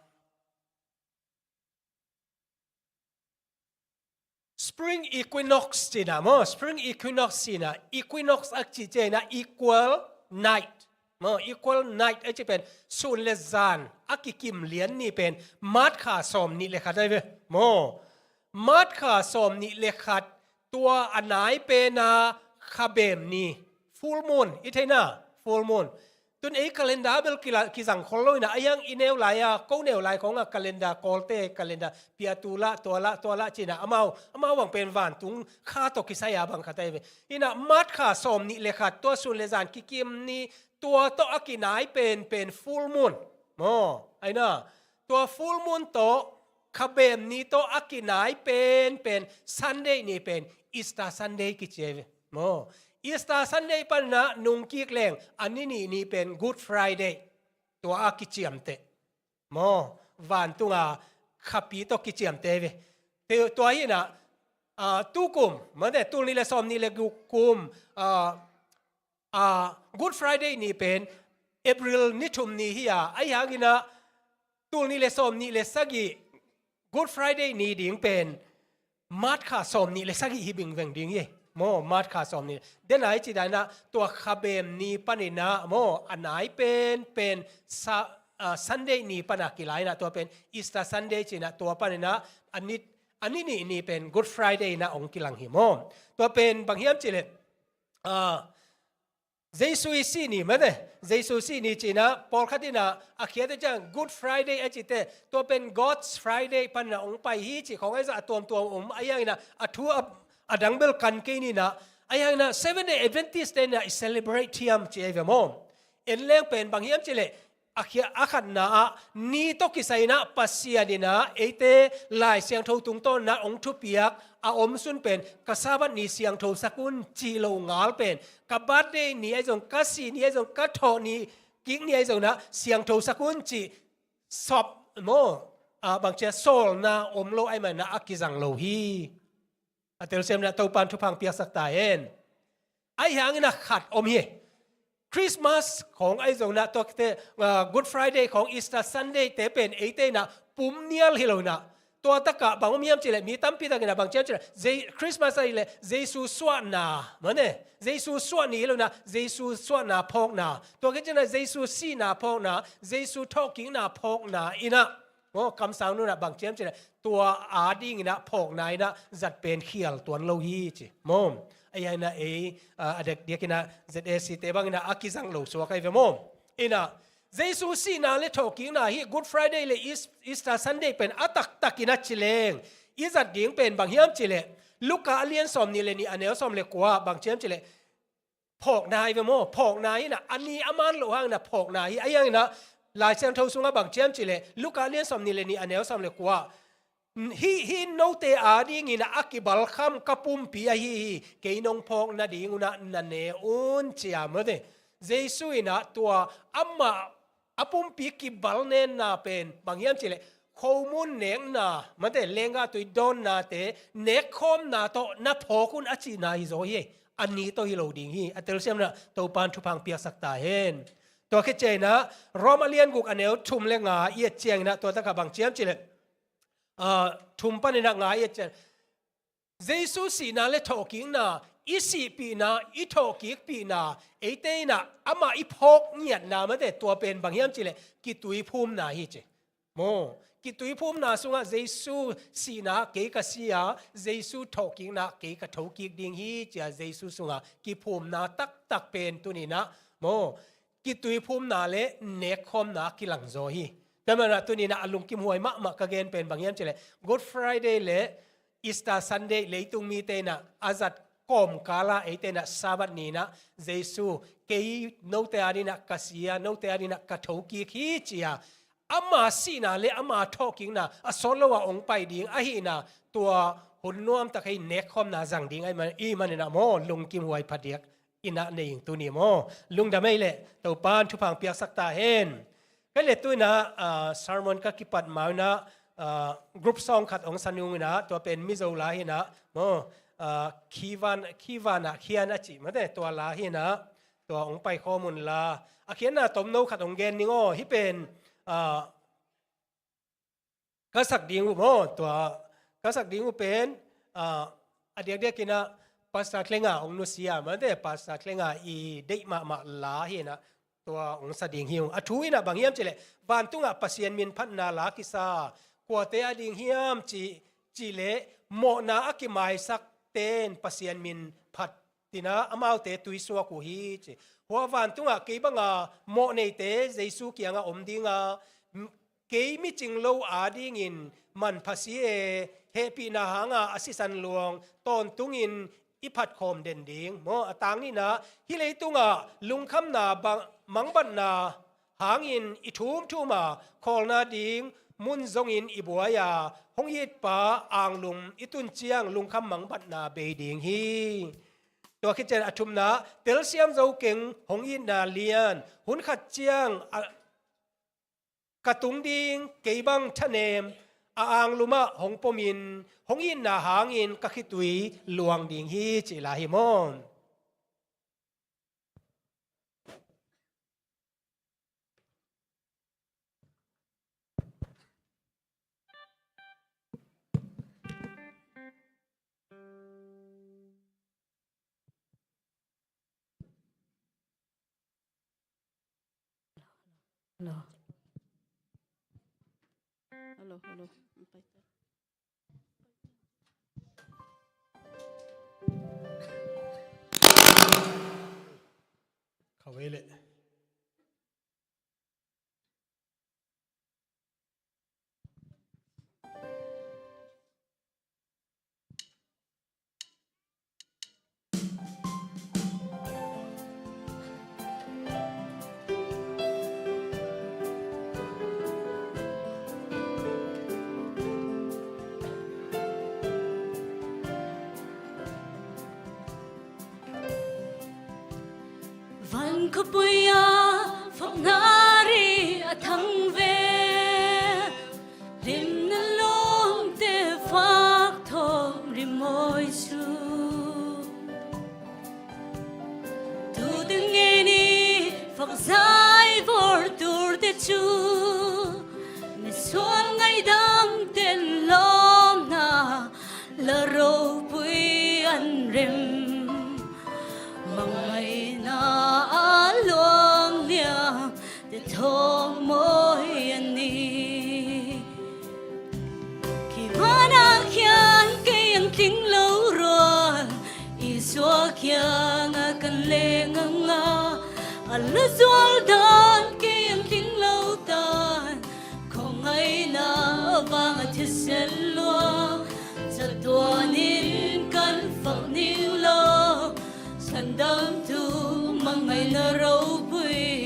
Spring Equinox ci in ah maw, Spring Equinox ci in ah, equinox a cih ciang in ah equal night maw, equal night a cih pen sun le zan a kikim lian ni pen March kha sawmnih le khat ahi ve maw. March kha sawmnih le khat tua a nai pen a khabem ni, full moon, i thei na, full moon. Tun ei calendar bel kila, kizang khol lo in ah, ahi hang i neu lai a, ko neu lai khawng a calendar, Kawlte calendar, pia tu lah, tua lah, tua lah ci in ah, amau, amau bang pen vantung kha tawh kisai a bang khat ahi ve. In ah March kha sawmnih le khat tua sun le zan kikim ni, tua tawh a kinai pen, pen full moon maw. Ahi na, tua full moon tawh khabem ni tawh a kinai pen, pen Sunday ni pen Easter Sunday kici ahi ve maw. Easter Sunday pan in ah nung kik leng a ni nih ni pen Good Friday, tua a kiciamteh maw, vantung a khapi tawh kiciamteh ahi ve. Te, tua hi in ah, ah, tu kum maw te, tul nih le sawmnih le guk kum, ah, ah, Good Friday ni pen April ni thum ni hi a, ahi hangin ah tul nih le sawmnih le sagih Good Friday ni ding pen March kha sawmnih le sagih hi bingveng ding hi maw, March kha sawmnih. Den a i ci dan in ah tua khabem ni pan in ah maw, a nai pen, pen sa, ah, Sunday ni pan a kila in ah tua pen Easter Sunday ci in ah tua pan in ah a ni, a ni nih ni pen Good Friday in ah hong kilang hi maw. Tua pen bang hiam cih leh, ah, Jesu i sih ni maw te, Jesu sih ni ci in ah pawlkhat in ah a khiat uh ciang Good Friday a cih teh, tua pen God's Friday pan in ah hong pai hi cih khawng ahi zah a tuamtuam om, ahi hangin ah a thu a, a dang bel kan kei ni in ah, ahi hangin ah Seventh Day Adventist te in ah i celebrate thiam ci ahi ve maw. En leng pen bang hiam cih leh, a khia, a khatna ah ni tawh kisai in ah Pasian in ah eite Lai Siangtho tungtawn in ah hong thupiak a om sun pen ka Sabbath ni siangtho sak un cih lo ngal pen, ka birthday ni ahi zong, ka sih ni ahi zong, ka thawh ni, kik ni ahi zong in ah siangtho sak un cih sawp maw, ah, bangci a sawlna om lo ahih manin ah a kizang lo hi. A telsiam in ah Topa'n thupha hong piaksak ta hen. Ahi hangin ah khat om hi. Christmas khawng ahi zong in ah, tua khit teh, ah, Good Friday khawng, Easter Sunday te pen eite in ah pum nial hi lo in ah, tua tak ah bang om hiam cih leh, mi tampi tak in ah bang ci hiam cih leh, Je-, Christmas ahih leh Jesu suahna maw te, Jesu suah ni hi lo in ah, Jesu suahna phawkna, tua khit ciang in ah Jesu sihna phawkna, Jesu thawhkikna phawkna in ah maw, kamsang nu in ah bang ci hiam cih leh, tua a ding in ah phawkna in ah zat pen khial tuan lo hi ci maw. Ahi hangin ah ei, ah, a diakdiak in ah Z A C te bang in ah a kizang lo suak ahi ve maw. In ah Jesu sihna le thawhkikna hi Good Friday le Eas-, Easter Sunday pen a taktak in ah ci leng, i zat ding pen bang hiam cih leh, Luka a lian sawmnih le nih, a neu sawm le kua, bang ci hiam cih leh, phawkna hi ve maw, phawkna hi in ah, a ni a man loh hangin ah phawkna hi, ahi hangin ah Lai Siangtho sungah bang ci hiam cih leh Luka lian sawmnih le nih, a neu sawm le kua, hih, hih note adingin a kibalkham ka pumpi ahi hi, kei nong phawk nadingun ah na ne un, ci a, mate. Jesu in ah tua amah a pumpi kibalnenna pen bang hiam cih leh khomun nekna, mate, lenggah tui dawnnate nekkhawmna tawh na phawk un a cihna hi zaw hi. A ni tawh hi lo ding hi. A telsiamna Topa'n thupha hong piaksak ta hen. Tua khit ciangin ah Rom a lian guk, a neu thum le nga i et ciangin ah, tua takah bang ci hiam cih leh, ah, thum panin ah nga i et ciang, Jesu sihna le thawhkikna, i sihpihna, i thawhkikpihna, eite in ah amah i phawk ngiatna, mate, tua pen bang hiam cih leh kituiphumna hi ci. Maw, kituiphumna sungah Jesu sihna kei ka si a, Jesu thawhkikna kei ka thokik ding hi, ci a Jesu sungah kiphumna taktak pen tuni-in ah, maw, kituiphumna le nekkhawmna a kilang zaw hi. Tua manin ah tuni-in ah a lungkimhuai mahmah ka gen pen bang hiam cih leh Good Friday le Easter Sunday leitung mite in ah a zat kawmkal ah eite in ah Sabbath ni-in ah Jesu, kei note adingin ah ka si a, note adingin ah ka thokik hi, ci a, ama sihna le ama thawhkikna a sawt lo a hong pai ding ahihna, tua hun nuamtak hi nekkhawmna zang ding ahih man, i hih manin ah maw, lungkimhuai phadiak in ah nei ing tuni maw. Lungdam ei leh, Topa'n thupha hong piaksak ta hen. Ka leh tu-in ah, ah, sermon ka kipat ma-in ah, ah, group song khat hong sa nung in ah, tua pen Mizo la hi-in ah, maw, ah, Khivan, Khivan ah khian a cih, mate, tua la hi-in ah, tua hong paikhawm un la. A khiatna tomno khat hong gen ning aw, hih pen, ah, ka sak ding uh maw, tua ka sak ding uh pen, ah, a diakdiakin ah Pastor Klenga hong nusia, mate, Pastor Klenga i deih mahmah la hi-in ah, tua hong sa ding hi ung. A thu in ah bang hiam cih leh, vantungah Pasian min phatna la kisa, kuate ading hiam cih, cih leh mawhna a kimaisakte'n Pasian min phat, ci-in ah amaute tuisuak uh hi, ci. Hua vantungah kei banga mawhneite Jesu kiangah om ding a, m-, kei micing lo adingin manpha si e, hehpihna hanga a sisan luang tawntungin i phatkhawm den ding. Maw, a tang nihna, hih leitungah lungkhamna bang, mangbatna hangin i thumthum a, khawlna ding mun zongin i buai a, hong itpa anglum i tun ciang lungkham mangbatna bei ding hi. Tua khit ciang a thumna, telsiam zo keng hong itna lian, hun khat ciang a, ka tung ding kei bang thanem a anglum ah hong pomin, hong itna hangin ka khitui luang ding hi, cih la hi maw. Hello. Hello, hello. Khawele. Van khuapui-a fakna ri a thang ve, limna lawmte vak thawm rimawi su. Tute ngen i fakzai vawr turte cu, misual ngaidamte in lawmna la ropui an rem. Mangaihna a luang liang te thawng mawi an ni. Kei vanah khian kei ang tling lo ruang, Isua kiangah kan leng nganga. A la zual dan kei ang tling lo dan, khuangaihna vang a thisen lua. Catuan in kan fak ning lo, sandamtu mangaihna ropui.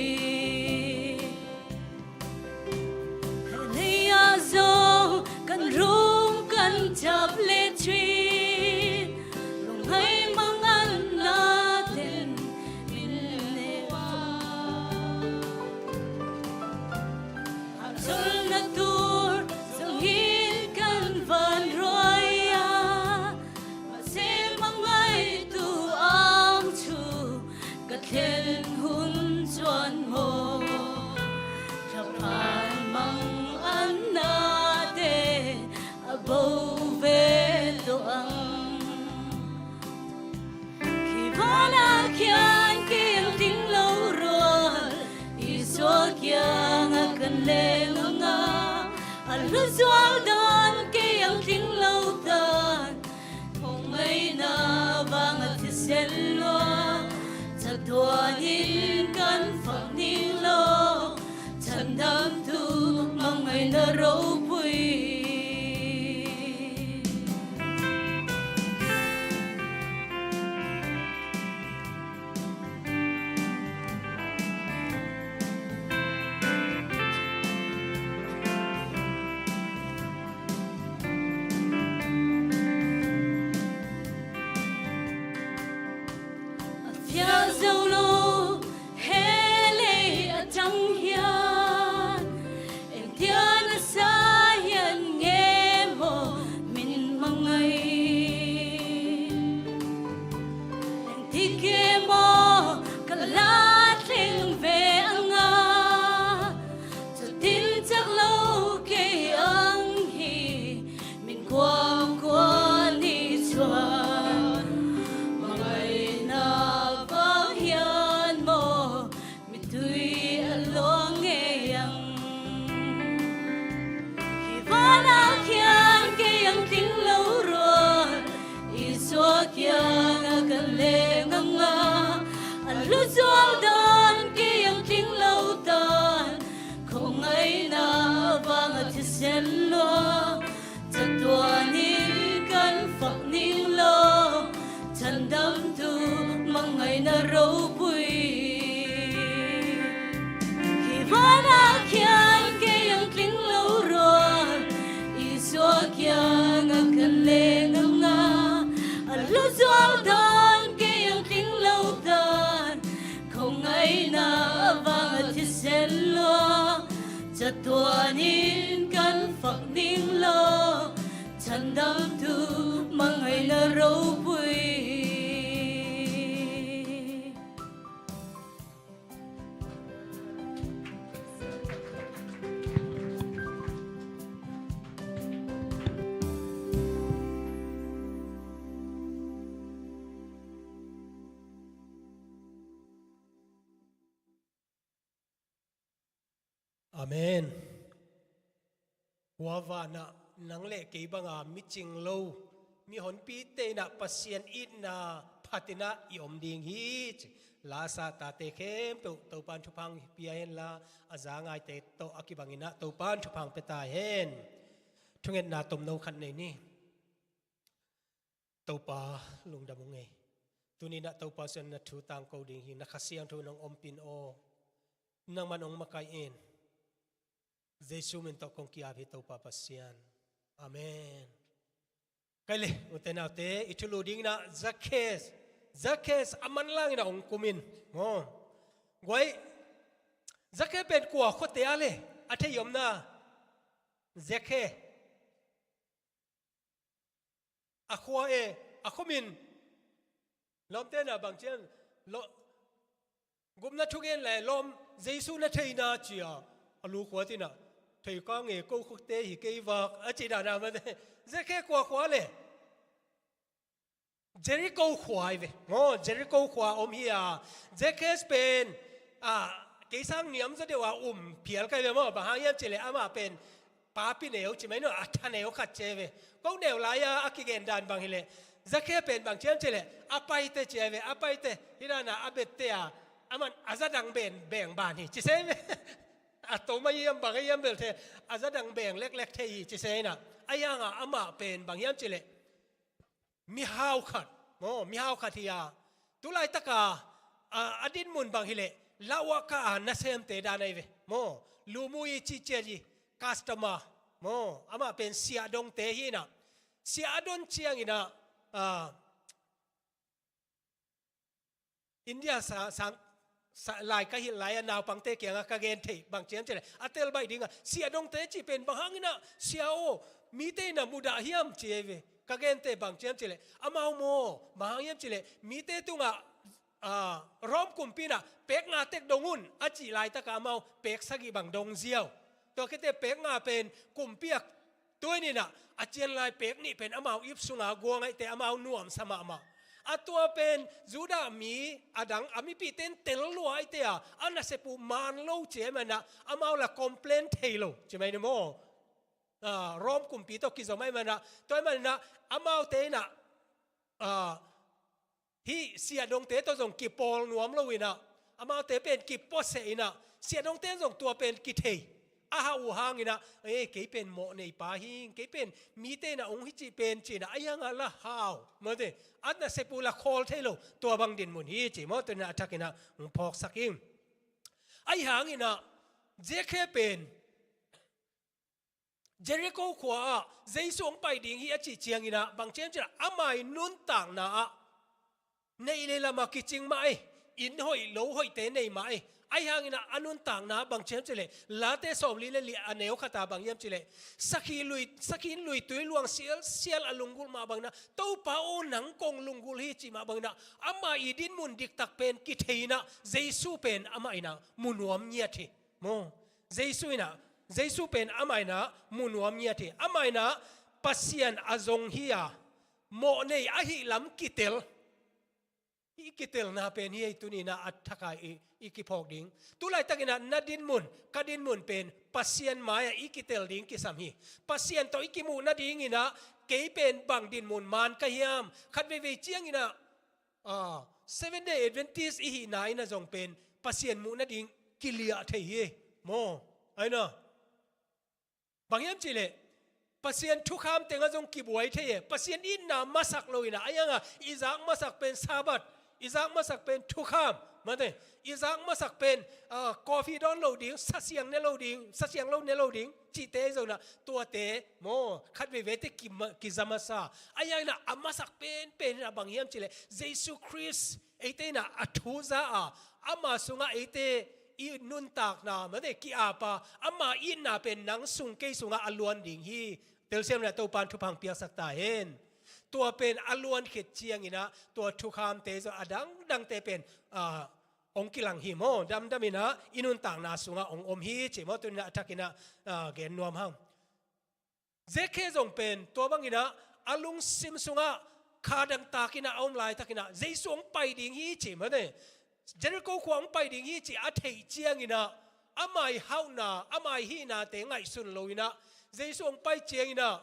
Luzual dan kei ang tling lo tan, kong ngaina vang a thisen lua. Chatuan in kan fak ning lo, chandamtu mangaina ropui. A fial zo lo he lei a tang hian, engtia na sa hian nge maw min mangai? Engtik e maw ka la thleng ve anga? Chutin chak lo kei ang hi min kuangkuang ni chuan, mangaina vang hian maw mitui a luang ngei ang. Hi vanah khian kei ang tling lo rual, Isua kiangah ka leng anga. A luzual dan kei ang tling lo tan, kong ngaina vang a thisen lua. Chatuan in kan fak ning lo, chandamtu mangaina ropui. Hi vanah khian kei ang tling lo rual, Isua kiangah ka leng anga. A luzual dan kei ang tling lo tan, kong ngaina vang a thisen lua. Chatuan in kan fak ning lo, chandamtu mangaina ropui. Amen. Hua vanah nang le kei banga micing lo, mihonpite inah Pasian itna phatinah i om ding hi ci. Lasa tate khempeuh Topan thupha hong pia henla, a za ngaite tawh a kibanginah Topan thupha hong pia ta hen. Thungetna tomno khat nei ni. Topa lungdam ung ei. Tuninah Topa Sian na thu tangko ding hi, na Kha Siangtho nong ompin aw. Nangman hong makaih in. Jesu min tawh kong ki-ap hi Topa Pasian. Amen. Kai le, ute naute, i thulu dinginah Zakhes. Zakhes a manlangin a hong kumin. Maw. Guai, Zakhe pen kua khuate a le, a thei omna. Zakhe. A khua e, a khuamin. Lawmte na bang cian, lo, gupna thugen le lawm, Jesu na theina cia, a lu khua tinah, thei ka nge ko khukte hi kei vak, a ci dana mate. Zakhe kua khua le. Jericho khua hi ve. Maw, Jericho khua om hi a. Zakhes pen, a, kei sang niam zaw deuh a um phial kai ve maw. Bang hang hiam cileh amah pen, papi neu ci mai no, a tha neu khat ci ve. Ko neu lai-a a kigen dan bang hileh, Zakhe pen bang ciam cileh, a paite ci ve, a paite. Hi dana a bette a, aman a za dang ben beng ban hi ci se ve. A to mai hiam bang hiam bel thei, a za dang beng leklek thei hi ci se inah. A hianga amah pen bang hiam cileh, mihau khat, maw, mihau khat hi a. Tulaitaka, a, a dinmun bang hileh, lauaka a nasemte dan ahi ve. Maw, lumui cihciat hi, customer. Maw, amah pen siahdongte hi inah. Siahdon cianginah, a, India sa, sang, sa, lai ka hilh lai-a naupangte kiangah ka gen thei bang ciam cileh. A tel baih dingah, siahdongte cih pen bang hanginah, sia aw, mite inah mudah hiam ci ve. Ka gente bang ciam cileh. Amau maw, bang hang hiam cileh. Mite tungah, a, Rom kumpi inah, pek nga tek dong un, a cih laitaka amau, pek sagih bang dong ziau. Tua khite pek nga pen, kumpi a Tuin inah, a cian lai pek nih pen amau ip sunga guangaihte amau nuamsa mahmah. A tua pen Judah mi a dang a mipihte in tel lua aihte a, a nasep uh man lo ci ahih maninah amau la complain thei lo ci mai ni maw. ah, Rom kumpi tawh kizom ahih manin ah, tua ahih manin ah, amaute in ah, ah, hih siahdongte tawh zong kipawl nuam lo in ah, amaute pen kipuaseh in ah, siahdongte in zong tua pen kithei a hau uh hangin ah, "Eh, kei pen mawh nei pa hi ing, kei pen mite in ah hong hi cih pen," ci-in ah, a hiang ah la hau. Mate, a nasep uh la khawl thei lo, tua bang dinmun hi ci maw, tua in ah a thakin ah hong phawksak ing. Ahi hangin ah, Zakhe pen Jericho khua ah Jesu hong pai ding hi a cih ciangin ah, bang ci hiam cih leh, ama ii nuntakna ah neih le lam ah kicing mah ei, inn hoih lo hoihte nei mah ei. Ahi hangin ah a nuntakna ah bang ci hiam cih leh, Late sawmli le li a neu khat ah bang hiam cih leh, sakhi lui, sakhi inn lui tui luang sialsial a lunggulh mah bangin ah, "Topa aw, nang kong lunggulh hi," cih mah bangin ah, ama ii dinmun diktak pen kithei in ah, Jesu pen amah in ah mu nuam ngiat hi. Maw, Jesu in ah, Jesu pen amah in ah mu nuam ngiat hi. Amah in ah Pasian a zong hi a, mawh nei ahih lam kitel. Hih kitelna pen hi ei, tuni in ah a thak ah i, i kiphawk ding. Tu laitakin ah na dinmun, ka dinmun pen Pasian mai-ah i kitel ding kisam hi. Pasian tawh i kimuh nadingin ah, kei pen bang dinmun man ka hiam? Khat veivei ciangin ah, ah, Seventh Day Adventist i hihna in ah zong pen Pasian muh nading kiliah thei hi. Maw, ahi na. Bang hiam cih leh, Pasian thukham tengah zong kibuai thei e. Pasian itna masak lo in ah, ahi hang ah i zak masak pen Sabbath, i zak masak pen thukham, mate, i zak masak pen, ah, coffee dawn lo ding, sa siang ne lo ding, sa siang lo ne lo ding cihte zong in ah, tuate maw, khat veivei te ki ma-, kiza masa. Ahi hangin ah a masak penpen in ah bang hiam cih leh, Jesu Khrist eite in ah a thu za a, ama sungah eite i nuntakna, mate, ki-ap a, ama itna pen nang sung kei sungah a luan ding hi. Telsiam in ah Topa'n thupha hong piaksak ta hen. Tua pen a luan khit ciangin ah, tua thukhamte zong a dangdangte pen, ah, hong kilang hi maw. Damdam in ah i nuntakna sungah hong om hi ci maw, tuni in ah a thakin ah, ah, gen nuam hang. Zakhe zong pen tua bangin ah a lungsim sungah kha dangtakin ah a om laitakin ah, Jesu hong pai ding hi ci, mate, Jericho khua hong pai ding hi ci a theih ciangin ah, ama ii hauhna, ama ii hihnate ngaihsun lo in ah, Jesu hong pai ciangin ah,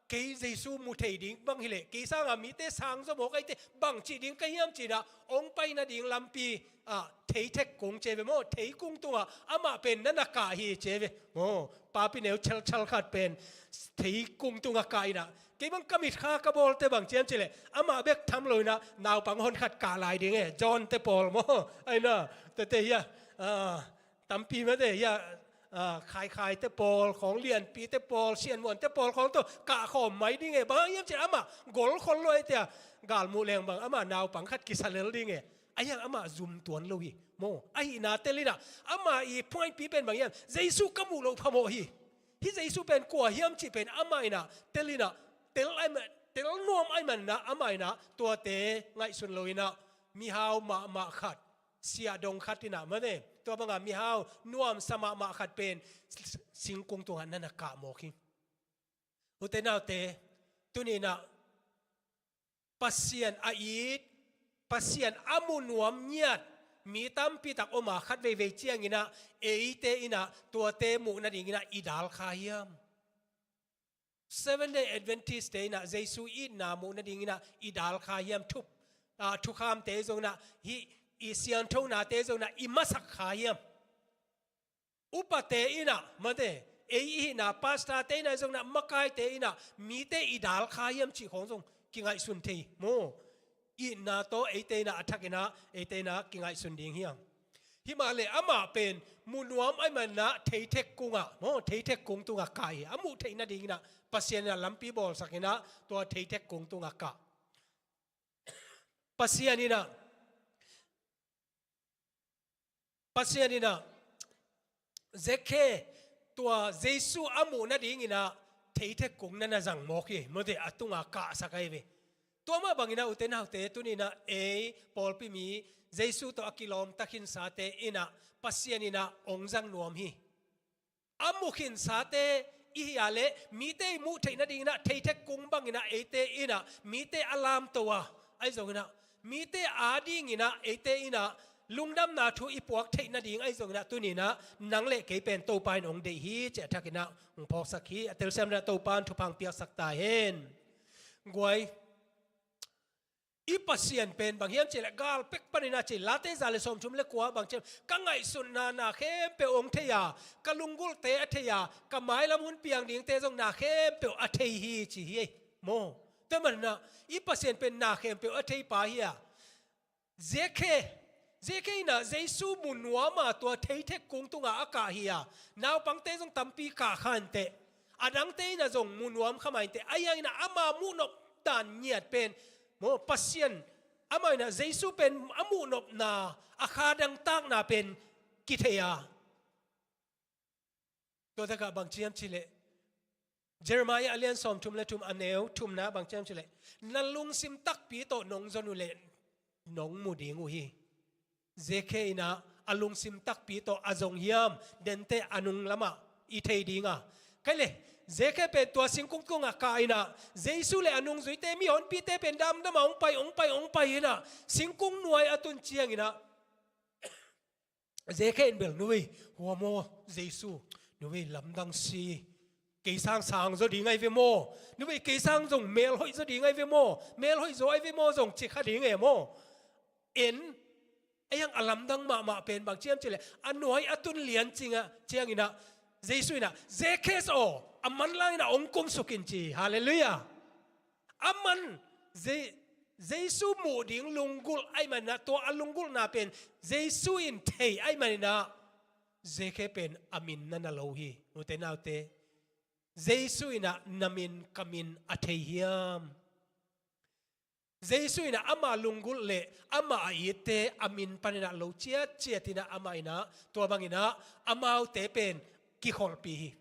"Kei Jesu mu thei ding bang hi leh, kei sangin mite sang zaw mawk, eite bang cih ding ka hiam?" ci-in ah hong pai nading lampi ah, theithek kung ci ve maw, theikung tungah amah pen na na kah hi ci ve maw. Papi neu chalchal khat pen theikung tungah kah in ah, kei bang ka mitkha ka bawlte bang ci hiam cih leh, amah bek tham lo in ah naupang honkhat kah lai ding e, John te pawl maw, ahi na, tete hi a, ah, tampi mate hi a, ah, Khaikhaite pawl, Khawng Lianpite pawl, Sian Muante pawl khawng tawh kah khawm mai ding e. Bang hang hiam cih leh amah gol khol lo, eite a galmuh leng bang amah naupang khat kisa lel ding e. Ahi hang amah zum tuan lo hi maw. Ahihna tel in ah, ama ii phuaipi pen bang hiam, Jesu ka muh loh phamawh hi. Hih Jesu pen kua hiam cih pen amah in ah tel in ah, tel ahih man, tel nuam ahih manin ah amah in ah tuate ngaihsun lo in ah, mihau mahmah khat, siahdong khat in ah, mate, tua banga mihau nuamsa mahmah khat pen singkung tungah na na kah mawk hi. Ute naute, tuni in ah Pasian a it, Pasian a mu nuam ngiat mi tampi tak om a, khat veivei ciangin ah eite in ah tuate muh nadingin ah i dal kha hiam? Seventh Day Adventist te in ah Jesu itna muh nadingin ah i dal kha hiam? Thup, ah, thukhamte zong in ah, hih i sianthonate zong in ah i masak kha hiam? Upate in ah, mate, ei i hihna pastorte in ah zong in ah, makaite in ah mite i dal kha hiam cih khawng zong kingaihsun thei maw. Itna tawh eite in ah a thakin ah, eite in ah kingaihsun ding hi hang. Himahleh amah pen mu nuam ahih manin ah theithek kungah maw, theithek kung tungah kah hi. A muh theih nadingin ah Pasian in ah lampi bawlsak in ah tua theithek kung tungah kah. Pasian in ah Pasian in ah Zakhe, tua Jesu a muh nadingin ah theithek kung na na zang mawk hi, mate, a tungah kahsak ahi ve. Tua mah bangin ah ute naute, tuni in ah ei pawlpi mi, Jesu tawh a kilawmta khinsate in ah Pasian in ah hong zang nuam hi. A mu khinsate i hi a leh, mite i muh theih nadingin ah theithek kung bangin ah eite in ah mite a lamto a, ahi zongin ah mite adingin ah eite in ah lungdamna thu i puak theih nading ahi zongin ah tuni-in ah nang le kei pen Topa in hong deih hi, ci-a a thakin ah hong phawksak hi. A telsiam in ah Topa in thupha hong piaksak ta hen. Guai, i Pasian pen bang hiam cih leh gal pek panin ah ci, Late za le sawmthum le kua bang ci hiam, ka ngaihsutna na khempeuh hong thei a, ka lunggulhte a thei a, ka mailam hun piang dingte zong na khempeuh a thei hi, ci hi ei maw. Tua manin ah i Pasian pen na khempeuh a thei pa hi a. Zekhe, Zekhe in ah Jesu mu nuam a, tua theithek kung tungah a kah hi a, naupangte zong tampi kah kha inteh, a dangte in ah zong mu nuam kha mah inteh, ahi hangin ah ama muh nop dan ngiat pen maw, Pasian, amah in ah Jesu pen a muh nopna, a kha dangtakna pen kithei a. Tua takah bang ci hiam cih leh, Jeremiah a lian sawmthum le thum, a neu thumna bang ci hiam cih leh, na lungsim takpi tawh nong zon uh leh nong mu ding uh hi. Zekhe in ah a lungsim takpi tawh a zong hiam, denteh a nung lamah i thei ding a. Kei le, Zekhe pen tua singkung tungah kah in ah Jesu le a nungzuite, mihonpite pen damdam a hong pai, hong pai, hong pai in ah singkung nuai a tun ciangin ah Zekhe in bel, nu ei, hua maw Jesu, nu ei, lamdang si, kei sang sang zaw ding ahi ve maw, nu ei, kei sang zong mel hoih zaw ding ahi ve maw, mel hoih zaw ahi ve maw, zong ci kha ding e maw. En, a hiang a lamdang mahmah pen bang ci hiam cih leh, a nuai a tun lian cingah, ciangin ah Jesu in ah, Zekhe aw, a manlang in ah hong kumsuk in, ci. Halleluiah. Aman Je-, Jesu muh ding lunggulh ahih manin ah, tua a lunggulhna pen Jesu in thei ahih manin ah, Zekhe pen a min na na lo hi. Ute naute, Jesu in ah na min ka min a thei hiam? Jesu in ah ama lunggulh le ama a itte a min panin ah lo ciatciat in ah, amah in ah tua bangin ah amaute pen kikholhpih hi.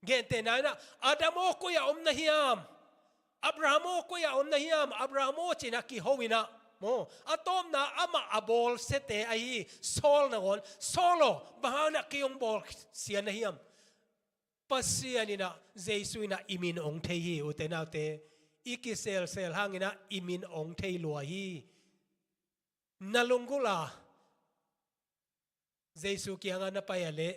Gentehna in ah, Adam aw, koi-ah om na hiam? Abraham aw, koi-ah om na hiam? Abraham aw, ci-in ah kiho in ah maw, a tawpna amah a bawlsiate ahi Saul nangawn, Saul aw, bang hangin ah kei hong bawlsia na hiam? Pasian in ah, Jesu in ah i min hong thei hi, ute naute. I kiselsel hangin ah i min hong thei lua hi. Na lunggulh a Jesu kiangah na pai a leh,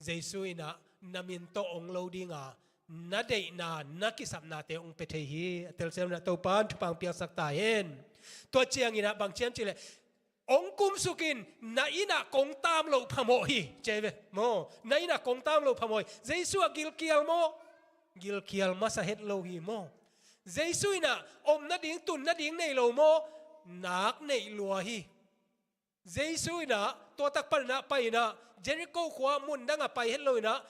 Jesu in ah na min tawh hong lo ding a, na deihna, na kisapnate hong pia thei hi. A telsiam in ah Topa in thupha hong piaksak ta hen. Tua ciangin ah bang ci hiam cih leh, hong kumsuk in, na inn ah kong tam loh phamawh hi, ci hi ve maw. Na inn ah kong tam loh phamawh hi. Jesu ah gilkial maw? Gilkial masa het lo hi maw. Jesu in ah om nading, tun nading nei lo maw? Nak neih lua hi. Jesu in ah tua tak panin ah pai in ah, Jericho khua mun dang ah pai het lo in ah,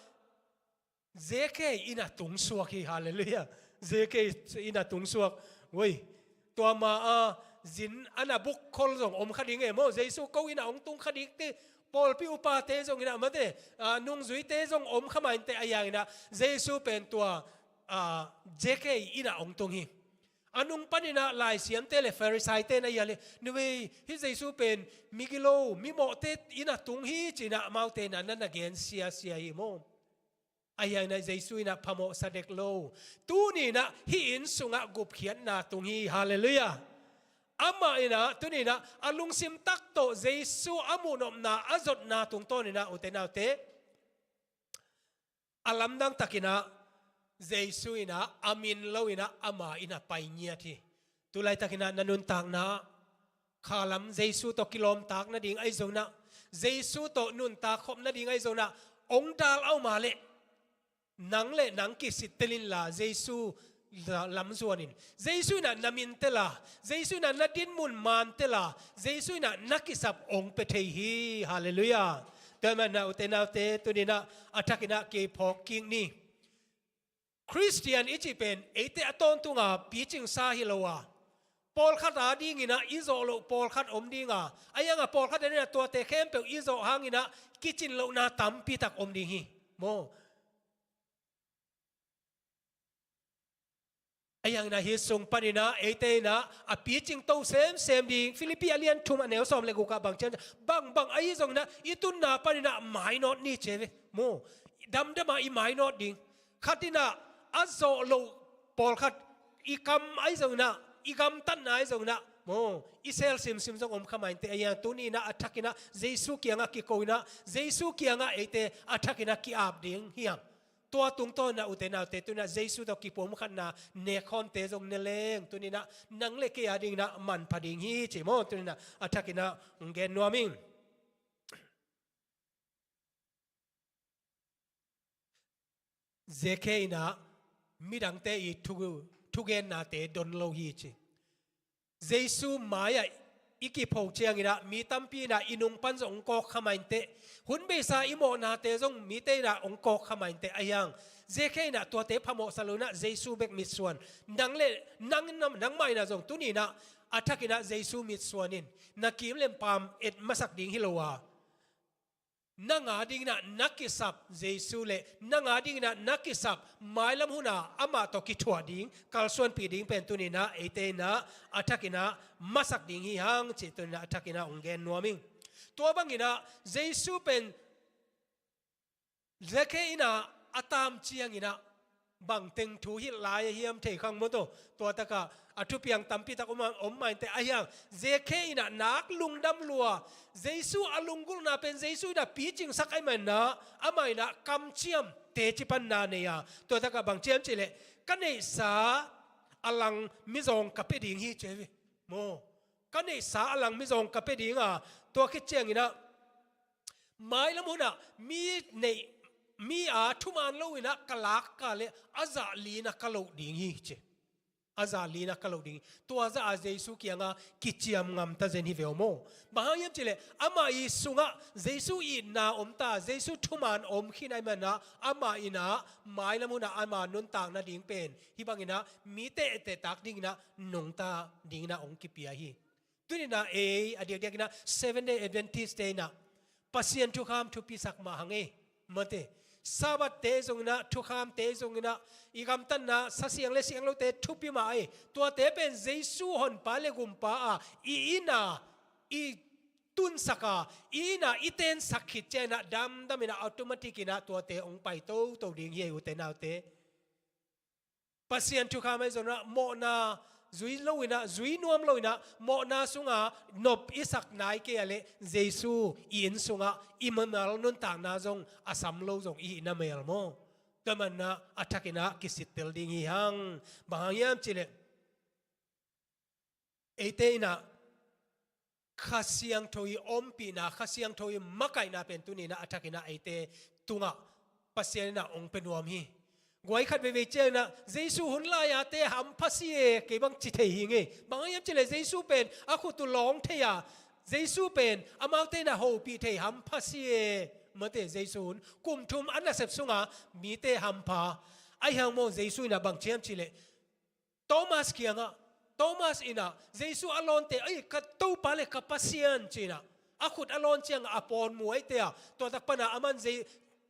Zekhe inn ah tungsuak hi, halleluiah. Zekhe inn ah tungsuak. Oi, tua ma a zin a na buk khol zong om kha ding e maw. Jesu ko inn ah hong tung kha ding teh, pawlpi upate zong in ah mate, a, nungzuite zong om kha mah inteh, ahi hangin ah Jesu pen tua, a, Zekhe inn ah hong tung hi. A nung panin ah laisiamte le Farisaite na hia le, nu ei, hih Jesu pen migilo, mimawhte inn ah tung hi, ci-in ah amaute in ah na na gen siasia hi maw. Ahi hangin ah Jesu in ah phamawhsa dek lo. Tuni in ah hih inn sungah gupkhiatna tung hi, halleluiah. Amah in ah tuni in ah a lungsim tak tawh Jesu a muhnopna a zotna tungtawn in ah, ute naute, a lamdang takin ah Jesu in ah a min lo in ah ama inn ah pai ngiat hi. Tulaitakin ah na nuntakna ah khalam Jesu tawh kilawmtak nading ahi zongin ah, Jesu tawh nuntak khop nading ahi zongin ah, hong dal a om a leh, nang le nang kisittel inla Jesu la-, lam zuanin, Jesu in ah na min tel a, Jesu in ah na dinmun man tel a, Jesu in ah na kisap hong pia thei hi. Halleluiah. Tua ahih manin ah, ute naute, tuni in ah a thakin ah kei phawk kik ni. Khristian i cih pen eite a tawntunga picingsa hi lo a, pawlkhat a dingin ah i zawh loh pawlkhat om ding a, ahi hangin ah pawlkhat in ah tuate khempeuh i zawh hangin ah kicin lohna tampi tak om ding hi maw. Ahi hangin ah hih sung panin ah eite in ah a picing to semsem ding. Philippi a lian thum, a neu sawm le guk ah bang ci hiam, bang bang ahi zongin ah i tunna panin ah mainawt ni, ci hi ve maw. Damdam a i mainawt ding. Khat in ah a zawh loh pawlkhat, i kam ahi zongin ah, i gamtatna ahi zongin ah, Maw, i sel simsim zong om kha mah inteh, ahi hang tuni inah a thak inah Jesu kiangah kiko inah, Jesu kiangah eite a thak inah ki-ap ding hi hang. Tua tungtawn inah ute naute tuni inah Jesu tawh kipumkhatna nek khawnte zong ne leng, tuni inah nang le kei a ding inah manpha ding hi ci maw, tuni inah a thak inah hong gen nuam ing. Zekhe inah midangte i thu, thugennate don lo hi ci. Jesu mai-ah i kipho ciang inah mi tampi inah i nung pan zong hong kawk kha mah inteh. Hun beisa i mawhnate zong mite inah hong kawk kha mah inteh, ahi hang Zekhe inah tuate phamawhsa lo inah Jesu bek mitsuan. Nang le nang, nangmah inah zong tuni inah a thak inah Jesu mitsuan in, na kim leh paam et masak ding hi lo a, nang a ding inah na kisap Jesu le nang a ding inah na kisap mailam hun a amah tawh kithuah ding, kalsuanpih ding pen tuni inah eite inah a thak inah masak ding hi hang cih tuni inah a thak inah hong gen nuam ing. Tua bang inah Jesu pen Zekhe inah a taam ciang inah bangteng thu hilh lai a hiam thei khang maw, tua, tua takah a thupiang tampi tak om, om mah inteh, ahi hang Zekhe inah nak lungdam lua, Jesu a lunggulhna pen Jesu inah picingsak ahih manin ah amah inah kamciam teci panna nei a, tua takah bang ci hiam cih leh, ka neihsa a lang mizawng ka pia ding hi ci hi ve maw. Ka neihsa a lang mizawng ka pia ding a, tua khit ciang inah mailam hun ah mi neih, mi a thuman lo inah ka lak ka leh a zah li inah ka loh ding hi ci. A zah li inah ka loh ding hi. Tua zah a Jesu kiangah kiciam ngam ta zen hi ve aw maw. Bang hang hiam cih leh amah i sungah Jesu itna om ta, Jesu thuman om khin ahih manin ah amah inah mailam hun ah ama nuntak nading pen hih bang inah mi tehteh tak ding inah nungta ding inah hong kipia hi. Tuni inah ei a diakdiak inah Seventh Day Adventist-te inah Pasian thukham thupisak mah hang ei, mate, Sabbath-te zong inah, thukhamte zong inah, i gamtatna sa siang le sianglote thupi mah ei. Tuate pen Jesu Honpa le Gumpa a i inn ah i tunsak a, i inn ah i tensak khit ciang inah damdam inah automatic inah tuate hong pai toto ding hi ei, ute naute. Pasian thukham ahi zongin ah mawhna zui lo inah, zui nuam lo inah, mawhna sungah nop i sak nai kei a leh Jesu i inn sungah i mimal nuntakna zong a sam lo zong i hih na mel maw. Tua manin ah a thak inah kisittel ding hi hang. Bang hang hiam cih leh, eite inah Kha Siangtho i ompihna, Kha Siangtho i makaihna pen tuni inah a thak inah eite tungah Pasian inah hong pia nuam hi. Guai khat veivei ciang inah Jesu hun lai-ate hampha si e, kei bang ci thei hi ing ei. Bang hang hiam cih leh Jesu pen a khut uh lawng thei a, Jesu pen amaute inah hopih thei, hampha si e, mate, Jesu hun kum thum a nasep sungah mite hampha. Ahi hang maw, Jesu inah bang ci hiam cih leh, Thomas kiangah, Thomas inah Jesu a lawnte, "Ei, ka Topa le ka Pasian," ci inah a khut a lawn ciangah a pawn mu ahihte a, tua tak panah aman Je-,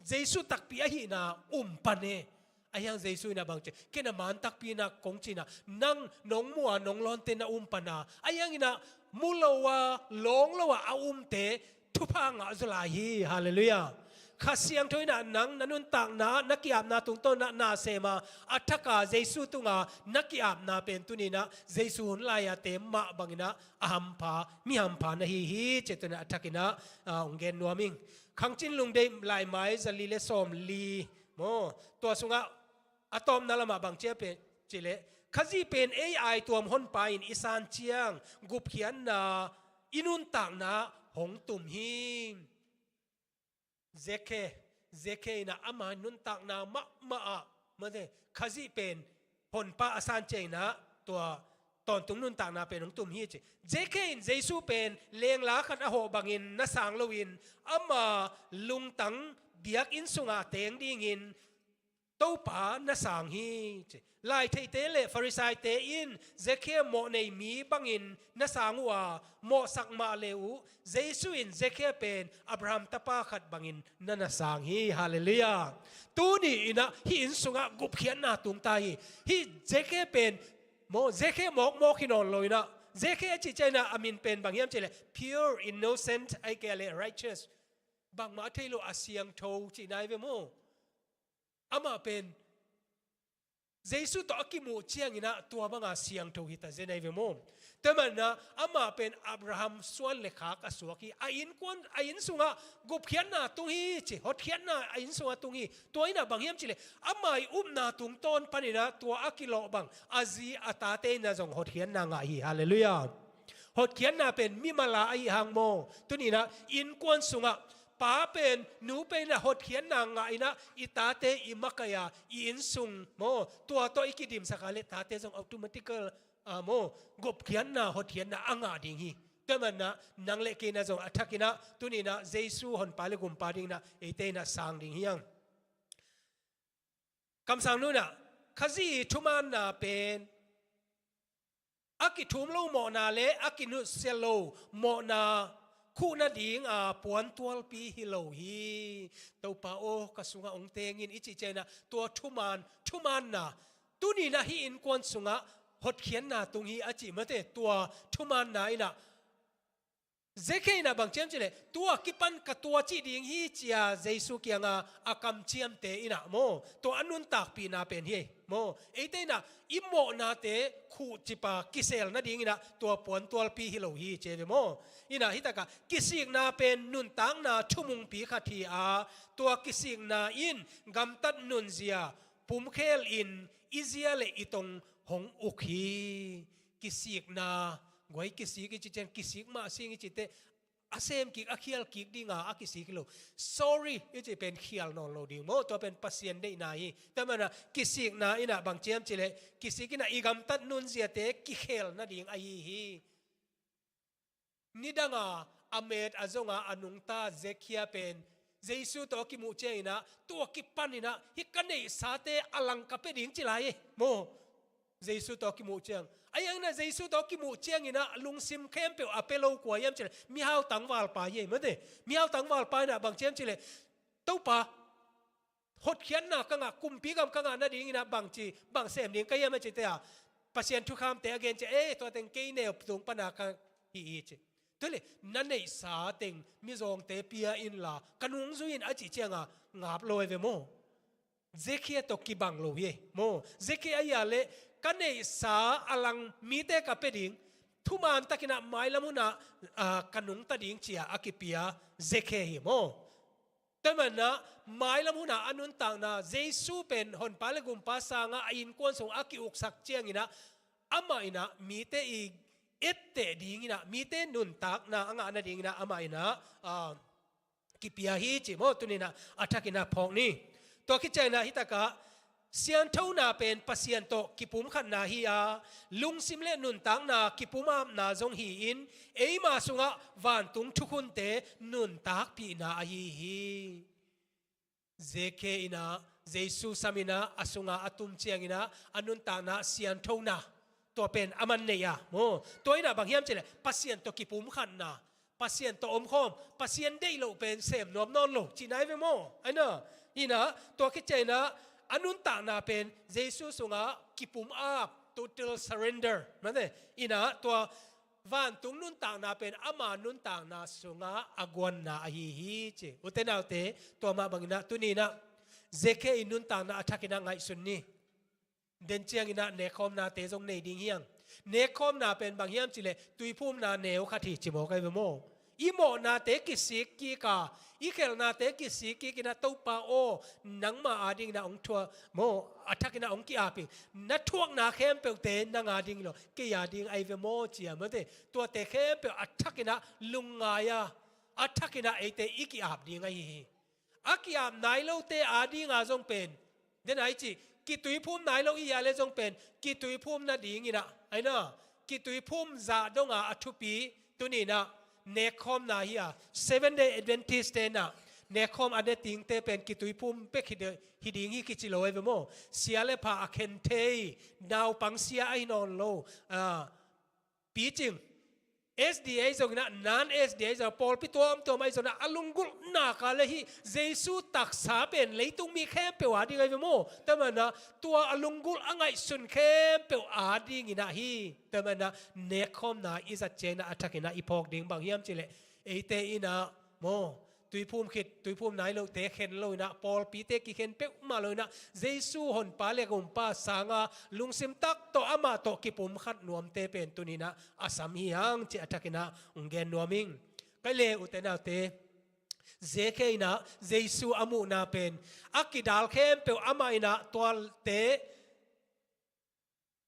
Jesu takpi ahihna um pan e. Ahi hang Jesu inah bang ci, "Ken a man takpi inah kong ci inah, nang nong mu a nong lawnte na um pan a, ahi hang inah mu lo a, lawng lo a a umte thupha ngah zaw lai hi." Halleluiah. Kha Siangtho inah nang na nuntakna, na ki-apna tungtawn inah na sem a, a thak a Jesu tungah na ki-apna pen tuni inah Jesu hun lai-ate mah bang inah a hampha, mi hampha na hi hi cih tuni inah a thak inah, ah, hong gen nuam ing. Khangcin Lungdeih laimai zali le sawmli maw, tua sungah a tawpna lamah bang ci hiam cih leh, Khazih pen ei aituam Honpa in i san ciang gupkhiatna, i nuntakna hong tum hi. Zekhe, Zekhe inah ama nuntakna mahmah ah, mate, Khazih pen Honpa a san ciang inah tua tawntung nuntakna pen hong tum hi ci. Zekhe in Jesu pen lengla khat a hawh bangin na sang loin, ama lungtang biakinn sungah teng dingin Topa na sang hi ci. Laitheite le Farisaite in Zekhe mawhnei mi bangin na sang uh a, mawhsak mah le uh, Jesu in Zekhe pen Abraham tapa khat bangin na na sang hi. Halleluiah. Tuni inah hih inn sungah gupkhiatna tung ta hi. Hih Zekhe pen maw, Zekhe mawkmawk hi nawn lo inah, Zekhe a cih ciang inah a min pen bang hiam cih leh pure, innocent, ahih kei leh righteous. Bangmah a thei lo a siangtho cihna hi ve maw. Amah pen Jesu tawh a kimuh ciangin ah tua banga siangtho hi ta zen ahi ve maw? Tua manin ah amah pen Abraham suan le khak a suak hi. A innkuan, a inn sungah gupkhiatna tung hi ci, hotkhiatna a inn sungah tung hi. Tua in ah bang hiam cih leh amah i upna tungtawn panin ah tua a kilawh bang a zi a tate in ah zong hotkhiatna ngah hi. Halleluiah. Hotkhiatna pen mimal a ahih hang maw, tuni in ah innkuan sungah pa pen nu pen in ah hotkhiatna ngah in ah i tate i makaih a, i inn sung maw, tua tawh i kidimsak a leh tate zong automatical, ah, maw, gupkhiatna, hotkhiatna a ngah ding hi. Tua manin ah nang le kei in ah zong a thakin ah tuni in ah Jesu honpa le gumpa dingin ah eite in ah sang ding hi hang. Kamsang nu in ah Khazih thumaanna pen a kithum lo mawhna le a kinusia lo mawhna khuh nading a puantualpi hi lo hi. Topa aw, ka sungah hong teng in i cih ciangin ah tua thumaan, thumaanna, tuni in ah hih innkuan sungah hotkhiatna tung hi a cih mate, tua thumaanna in ah Zekhia in ah bang ci hiam cih leh, tua kipan ka tua cih ding hi ci a Jesu kiangah a kamciamte in ah maw, tua a nuntakpihna pen hi maw. Eite in ah i mawhnate khuhcip a kisel nadingin ah tua puantualpi hi lo hi ci ve maw. In ah hi takah kisikna pen nuntakna thumungpi khat hi a, tua kisikna in gamtat nunzia pumkhel in i zia le i tong hong uk hi. Kisikna, guai kisik i cih ciang, kisik mah sing i cih teh, a sem kik, a khial kik ding a, a kisik hi lo. Sorry i cih pen khial nawn lo ding maw, tua pen Pasian deihna hi. Tua manin ah kisikna in ah bang ci hiam cih leh, kisik in ah i gamtat nunziate kikhel nading ahi hi. Nidang a, a met a zong a, a nungta Zekhia pen Jesu tawh a kimuh ciangin ah, tua kipan in ah, hih ka neihsate a lang ka pia ding ci lai hi maw. Jesu tawh a kimuh ciang. Ahi hangin ah Jesu tawh a kimuh ciangin ah lungsim khempeuh a pia lo kua hiam cih leh, mihau tangvalpa hi mate. Mihau tangvalpa in ah bang ci hiam cih leh, Topa, hotkhiatna ka ngah, kumpi gam ka ngah nadingin ah bangci, bang sem ding ka hiam a cih teh a, Pasian thukhamte a gen ciang, eh, tua teng kei neu tung pan a ka hih hi ci. Tua leh na neihsa teng mizawngte pia inla, ka nung zui in a cih ciang a, ngap lo hi ve maw. Zekhia tawh kibang lo hi maw. Zekhia ahi a leh ka neihsa a lang mite ka pia ding, thumaan takin ah mailam hun ah, ah, ka nungta ding ci a a kipia Zekhia hi maw. Tua manin ah mailam hun ah a nuntakna, Jesu pen honpa le gumpa sangin a innkuan sung a ki-uksak ciangin ah, amah in ah mite i etteh dingin ah, mite nuntakna a ngah nadingin ah amah in ah, ah, kipia hi ci maw, tuni in ah a thakin ah phawk ni. Tua khit ciangin ah hi takah, sianthona pen Pasian tawh kipumkhatna hi a, lungsim le nuntakna kipumapna zong hi-in, eima sungah vantung thukhunte nuntakpihna ahi hi. Zekhia in ah, Jesu sam in ah, a sungah a tum ciangin ah, a nuntakna sianthona, tua pen a man nei a maw. Tua in ah bang hiam cih leh, Pasian tawh kipumkhatna, Pasian tawh omkhawm, Pasian deih loh pen sem nuam nawn lo cihna hi ve maw. Ahi na, in ah tua khit ciangin ah a nuntakna pen Jesu sungah kipum ap, total surrender. Mate, in ah tua vantung nuntakna pen ama nuntakna sungah a guanna ahi hi ci. Ute naute, tua mah bangin ah tuni in ah Zekhia i nuntakna a thakin ah ngaihsun ni. Den ciangin ah nekkhawmnate zong nei ding hi hang. Nekkhawmna pen bang hiam cih leh, tuiphumna neu khat hi ci mawk ahi ve maw. I mawhnate kisik kik a, i khelhnate kisik kik in ah, Topa aw, nangma adingin ah hong thuak maw, a thakin ah hong ki-ap ing. Na thuakna khempeuhte nang ading lo, kei ading ahi ve maw ci a, mate, tuate khempeuh a thakin ah lungngai a, a thakin ah eite i ki-ap ding ahi hi. A ki-ap nai lote ading a zong pen, den a i cih, kituiphum nai lo i hia leh zong pen, kituiphum nadingin ah, ahi na, kituiphum zah dong a a thupi, tuni in ah nekkhawmna hi a, Seven Day Adventist te in ah nekkhawm a ne dingte pen kituiphum bek hi de-, hi ding hi kici lo ahi ve maw. Sia le pha a khen thei, naupang sia ahi nawn lo, ah, picing, S D A zong in ah, non-S D A zong, pawlpi tuamtuam ahi zong in ah, a lunggulh nak a leh hih Jesu taksa pen leitung mi khempeuh ading ahi ve maw. Tua manin ah tua a lunggulh a ngaihsun khempeuh adingin ah hi. Tua manin ah nekkhawmna i zat ciangin ah a thakin ah i phawk ding bang hiam cih leh, eite in ah maw, tuiphum khit, tuiphum nai lote khen lo inah, pawlpite kikhen peuhmah lo inah, Jesu honpa le gumpa sanga lungsim tak tawh amah tawh kipumkhat nuamte pen tuni inah a sam hi hang ci a thakinah hong gen nuam ing. Kai le ute naute, Zeke inah Jesu a muhna pen a kidal khempeuh amah inah tualte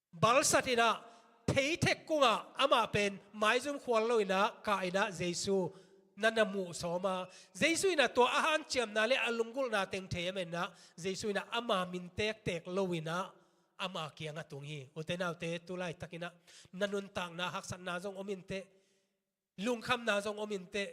balsat inah, theithek kungah amah pen maizum khual lo inah kah inah Jesu na na muh sawm a, Jesu inah tua a hanciamna le a lunggulhna teng thei a menah Jesu inah ama min tektek lo inah ama kiangah tung hi. Ute naute, tu laitakinah na nuntakna haksatna zong om inteh, lungkhamna zong om inteh,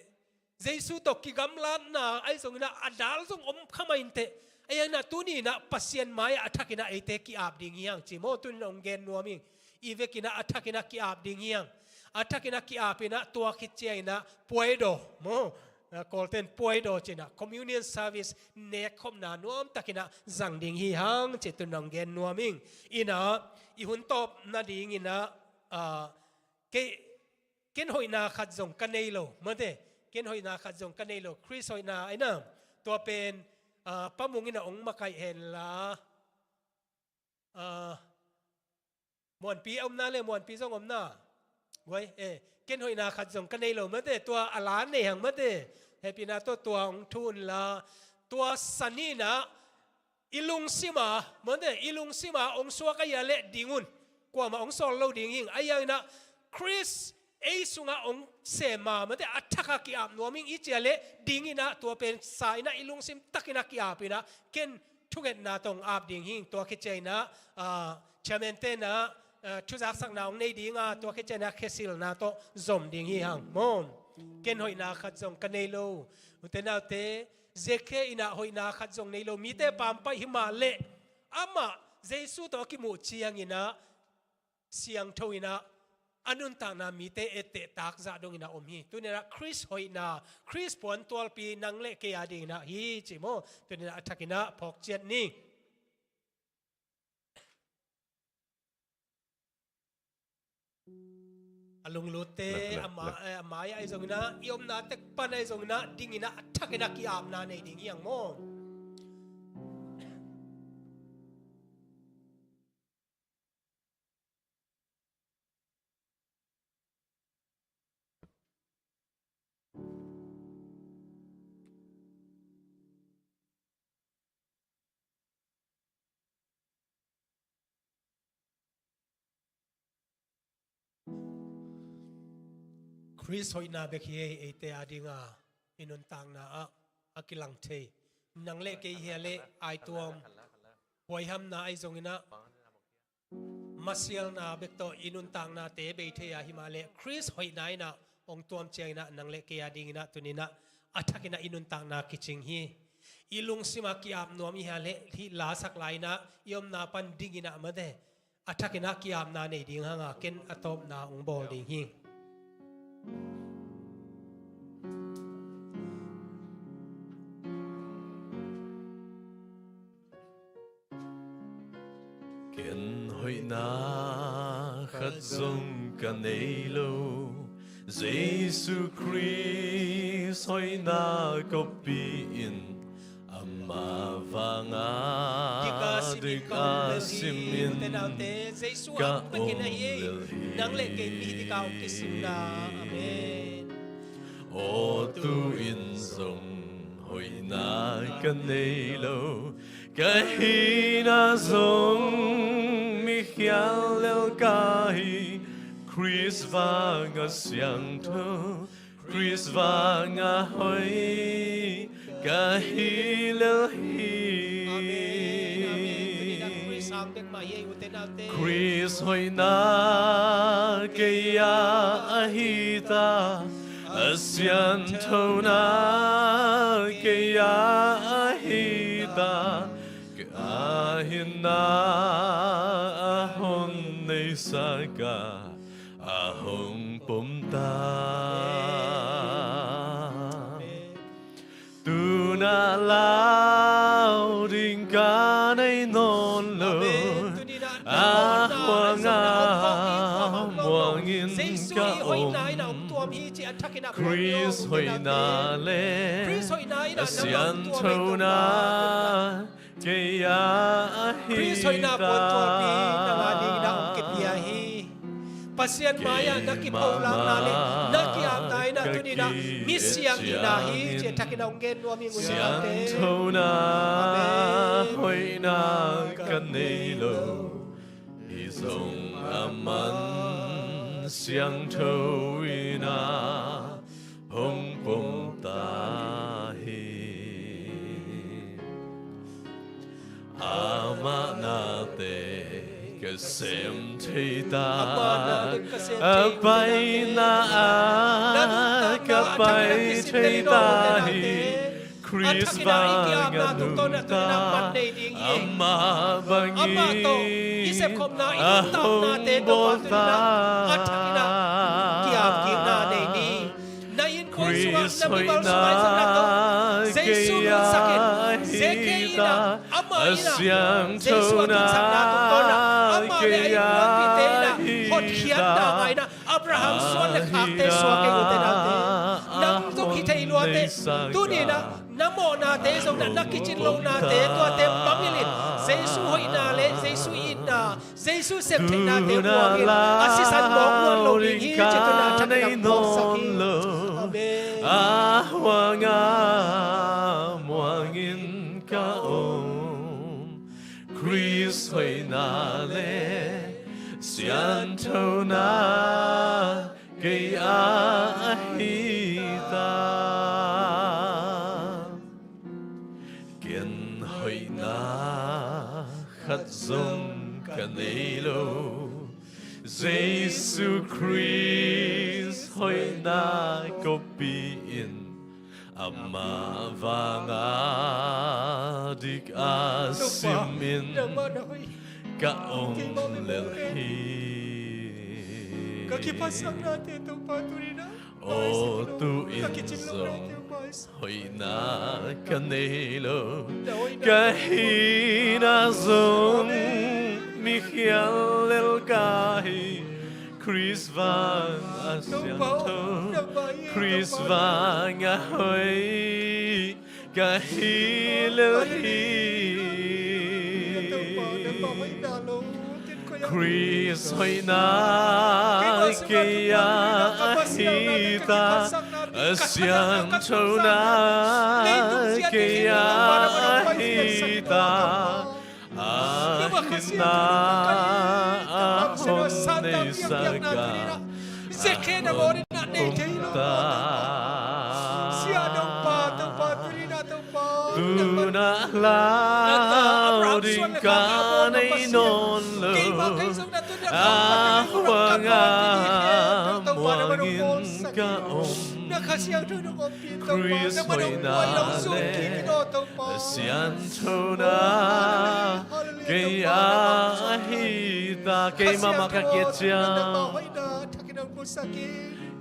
Jesu tawh kigamlatna ahi zonginah a dal zong om kha mah inteh, ahi zonginah tuni inah Pasian mai-ah a thakinah eite ki-ap ding hi hang ci maw, tuni inah hong gen nuam ing. I vekinah a thakinah ki-ap ding hi hang. A thakinah ki-ap inah tua khit cianginah puaidaw maw, a, Kawlten puaidaw cinah communion service nekkhopna nuamtakinah zang ding hi hang ci tuni inah hong gen nuam ing. Inah i hun tawp nadinginah, a, kei, ken hoihna khat zong ka nei lo, mate. Ken hoihna khat zong ka nei lo. Khrist hoihna aina. Tua pen, ah, Pa Mung inah hong makaih henla. Ah, Muanpi a omna le, Muanpi zong omna. Guai, eh, ken hoihna khat zong ka nei lo, mate. Tua a la nei hang, mate. Hehpihna tawh tua hong thu unla. Tua san inah i lungsima, mate, i lungsima hong suak ahi a leh ding un. Kuamah hong sawl lo ding hing. Ahi zonginah Khrist ei sungah hong sema, mate, a thakah ki-ap nuam hing i cih a leh ding inah tua pen sa inah i lungsim takinah ki-ap inah ken thungetna tawh hong ap ding hing. Tua khit cianginah, ah, chairman tenah, ah, thuzaksakna hong nei dinga, tua khit cianginah khesilna tawh zom ding hi hang maw. Ken hoihna khat zong ka nei lo. Ute naute, Zeke inah hoihna khat zong nei lo, mite pampaih hi mah leh, amah Jesu tawh a kimuh cianginah siangtho inah a nuntakna mite etteh tak zah donginah om hi. Tuni inah Khrist hoihna, Khrist puantualpi nang le kei a dinginah hi ci maw. Tuni inah a thakinah phawk ciat ni. A lunglutte, a ma-, eh, a mai ahi zonginah, i omna tek pan ahi zonginah, dinginah a thakinah ki-apna nei ding hi hang maw. Khrist hoihna bek hi ei, eite a dinga i nuntakna ah a kilang thei. Nang le kei hi a leh aituam, huaihamna ahi zonginah, masialna bek tawh i nuntaknate bei thei a hi mah leh, Khrist hoihna inah hong tuam cianginah nang le kei a dinginah tuni inah a thakinah i nuntakna kicing hi. I lungsimah ki-ap nuam i hi a leh, hih lasak lai inah i omna pan dinginah, mate, a thakinah ki-apna nei ding hanga ken a tawpna hong bawl ding hi. Ken hoihna khat zong ka nei lo, Jesu Khrist hoihna kopi in ama vanga dik a simin ka om lel hi. Nang le kei mi hi dik a hong kisimna. Amen. Aw, tu-in zong hoihna ka nei lo, ka hihna zong mikhial lel ka hi. Khrist vanga siangtho, Khrist vanga hoih ka hi lel hi. Amen, amen. Khrist hoihna kei ah ahi ta, a sianthona kei ah ahi ta, ka hinna a hon neisak a, a hong pom ta. Tu-in ah lau ding ka nei nawn lo, a huang a muang Jesu ka hi hoihna om. In a om tuam hi ci a thakin a Khrist hoihna le Khrist hoihna in a na om tuam hi sianthona Topa. Kei a ahi Khrist hoihna kuan tuam hi nang a dingin a om kipia hi. Pasian mai-ah na kipholakna le na ki-apna in a tuni in a mi siang hihna hi ci a thakin a hong gen nuam hi ngun sianthona. Amen. Hoihna ka nei lo. Hi zong a man siangtho in a hong pom ta hi. Amah nate ka sem thei ta. Amah nate ka sem thei ta. A paina ah ka pai thei ta hi. Khrist vang a nungta amah bangin a hong bawl ta. Khrist hoihna kei a hi ta. A siangthona kei a hi ta. Abraham suan le khakte suak kei ute naute. Nang zong hi thei luate. Tuni in a na mawhnate zong na na kicin lohnate tuate mangngilh in Jesu hoihna le Jesu itna, Jesu septheihnate muangin a sisan mawk luat lo ding hi ci a tuni a thakin a mawksak hi. Amen. A huang a muangin ka om. Khrist hoihna le sianthona kei a hi ta. Ken hoihna khat zong ka nei lo. Jesu Khrist hoihna kopi in amah vang a dik a simin ka om lel hi. Ka kiphatsaknate Topa tuni in a aw tu in zong hoihna ka nei lo. Ka hihna zong mi khial lel ka hi. Khrist vang a siangtho, Khrist vang a hoih ka hi lel hi. Khrist hoihna kei a hi ta. A siangthona kei a hi ta. A hinna a hong neisak a hong pom ta. Tu in a lau ding ka nei nawn lo. A huang a muangin ka om. Khrist hoihna le sianthona kei a hi ta. Kei mahmah ka ki-et ciang,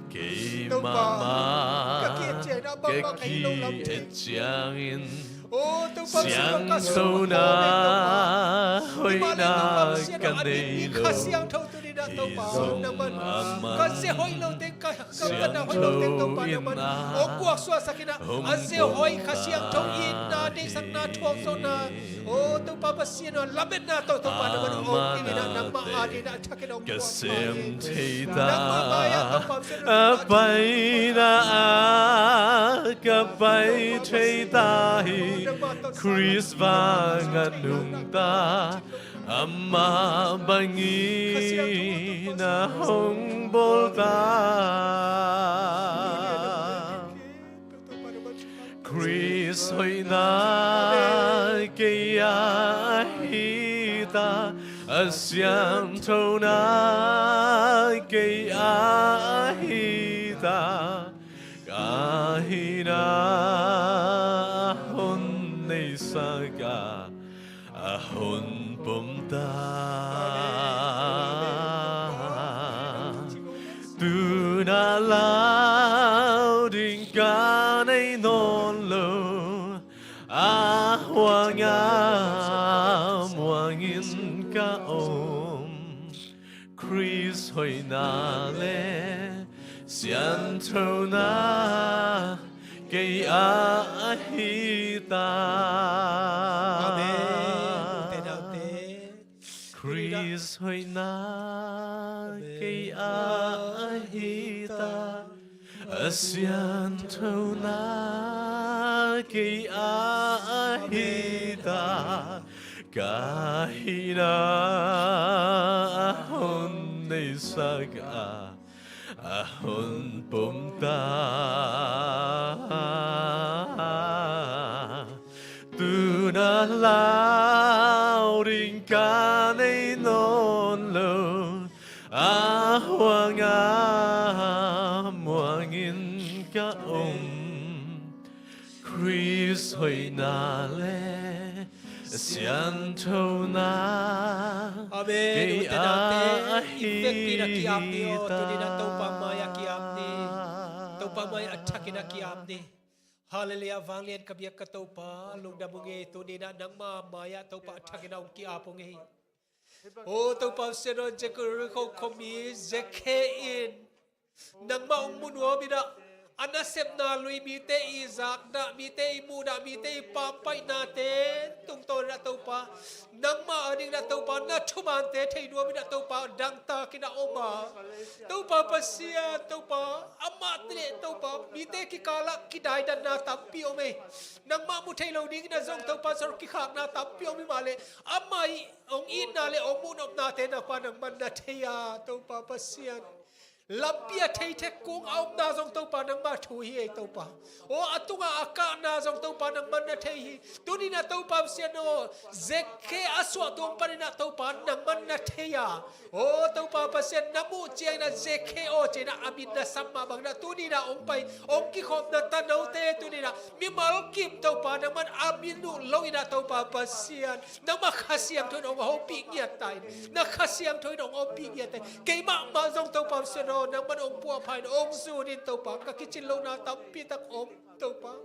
kei mahmah ka ki-et ciangin sianthona hoihna ka nei lo. Hi zong amah siangtho in a hong pom ta. Amah nate ka sem thei ta. A paina ah ka pai thei ta hi. Khrist vang a nungta amah bangin a hong bawl ta. Khrist hoihna kei a hi ta. A siangthona kei a hi ta. Ka hihna a hong neisak a a hong pom ta. Tu in a lau ding ka nei nawn lo. A huang a muangin ka om. Khrist hoihna le sianthona kei ah ahi ta. Amen. Ute naute. Khrist hoihna kei ah ahi ta. A sianthona kei ah ahi ta. Ka hihna a hong neisak a, a hong pom ta. Tuna lau ding ka nei nawn lo, a huang a muangin ka om. Khrist hoihna le sianthona. Amen. Kei ute naute, ah i vekpi-in a ki-ap ni aw, ta. Tuni-in ah Topa mai-ah ki-ap ni. Topa mai-ah a thakin a ki-ap ni. Hallelujah, vanglian ka biak ka Topa, lungdam ung ei, tuni-in ah nangma mai-ah Topa a thakin ah hong ki-ap ung ei. O Topa Pasian aw, Jericho khuami Zakhia in nangmah hong mu nuam in ah, a nasepna lui, mite i zakna, mite i muhna, mite i pampaihnate tungtawn in ah Topa, nangmah ading in ah Topa, na thumante thei nuam in ah Topa, dangtak in ah om a. Topa Pasian, Topa, amah te leh Topa, mite kikal ah kidaidanna tampi om ei. Nangmah mu thei lo ding in ah zong Topa, sor kikhakna tampi om hi mah leh, amah i hong itna le hong muhnopnate nangpa nangman na thei a, Topa Pasian. Lampi a thei thek kung a omna zong Topa nangma thu hi ei Topa. Aw a tungah a kahna zong Topa nangman na thei hi. Tuni-in ah Topa Pasian aw, Zakhia a suahtuam panin ah Topa nangman na thei a. Aw Topa Pasian, na muh ciangin ah Zakhia aw ci-in ah a min na sam mah bangin ah tuni-in ah hong pai, hong kikhopna tanote tuni-in ah mimal kim Topa nangman a min uh lo-in ah Topa Pasian, nangmah Kha Siangtho in hong hopih ngiat ta in. Na Kha Siangtho in hong hopih ngiat ta in. Keimah mah zong Topa Pasian aw, nangman hong puahpha in hong zun in Topa. Ka kicin lohna tampi tak om Topa.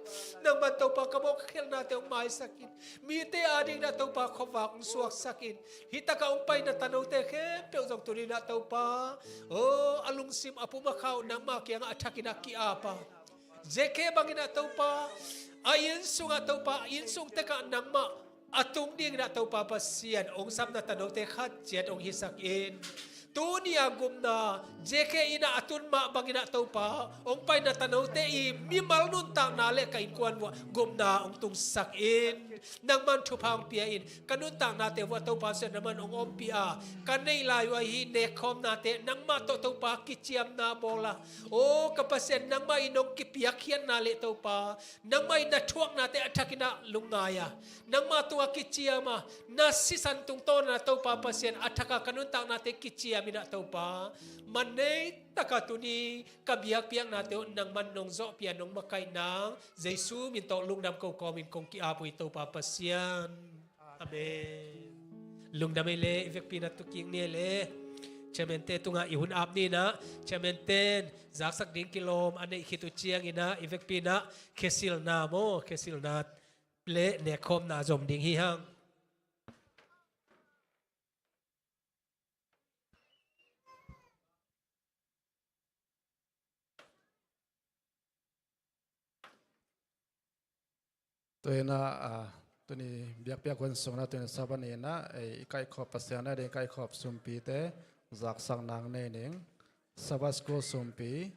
Nangman Topa ka mawh ka khelhnate hong maisak in. Mite ading in ah Topa khuavak hong suaksak in. Hih takah hong paina tanote khempeuh zong tuni-in ah Topa, aw a lungsim a pum a kha uh nangma kiangah a thakin ah ki-ap a. Zakhia bangin ah Topa, a inn sungah Topa, inn sung tekah nangmah a tung dingin ah Topa Pasian, hong sapna tanote khat ciat hong hisak in. Tuni a gupna, Zakhia in ah a tun mah bangin ah Topa, hong paina tanote i mimal nuntakna le ka innkuan vuah gupna hong tungsak in. Nangman thupha hong pia in. Ka nuntaknate vuah Topa Pasian nangman hong ompih a, ka neih lai uh ahi nekkhawmnate nangmah tawh Topa kiciamna bawl a. Aw ka Pasian, nangmah in hong kipiakkhiatna le Topa, nangmah in na thuaknate a thakin ah lungngai a, nangmah tungah kiciam a, na sisan tungtawn ah Topa Pasian a thak a ka nuntaknate kiciam in ah Topa, man nei takah tuni ka biakpiaknate uh nangman nong zawhpih a, nong makaih nang Jesu min tawh lungdam ko kawmin kong ki-ap uh hi Topa Pasian. Amen. Lungdam ei le, i vekpi-in ah tu kik ni ei le. Chairman-te tungah i hun ap ni in ah, chairman-ten zaksak ding kilawm a neih khit uh ciangin ah i vekpi-in ah khesilna maw, khesilna le nekkhawmna zom ding hi hang. Tu-in ah, ah, tuni biakpiak hun sungin ah, tuni Sabbath ni-in ah, eh, i kaihkhop Pasian a ding kaihkhop sumpite zaksak nang nei ning. Sabbath School sumpi.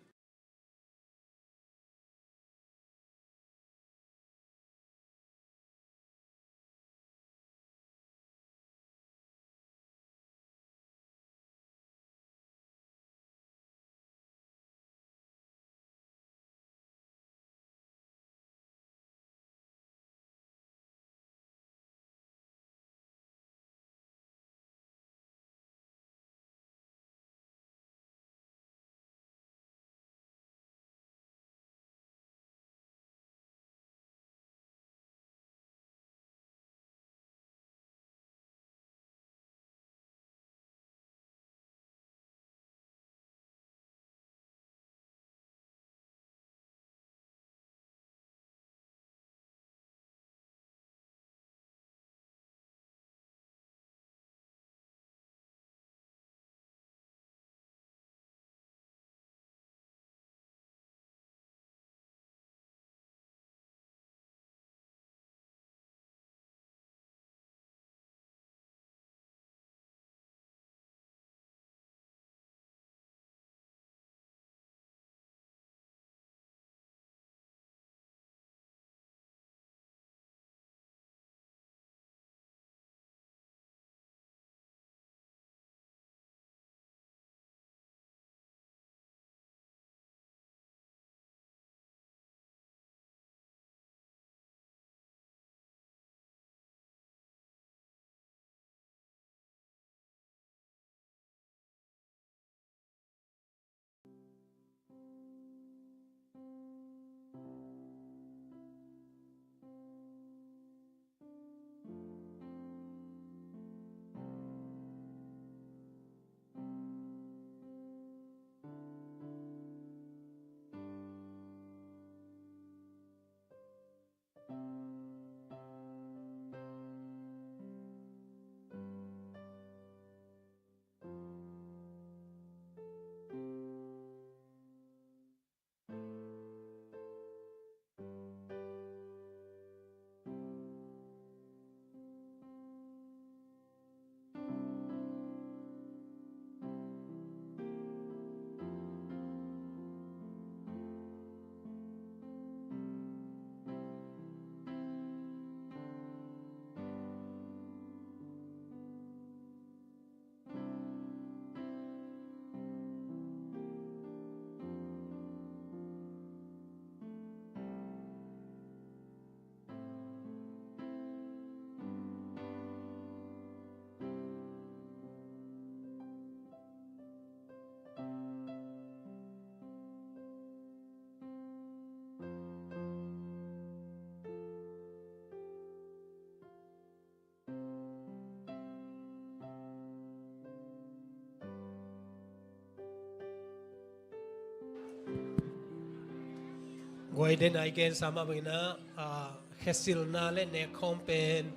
Guai den a i gensa mah bangin ah, ah, khesilna le nekkhawm pen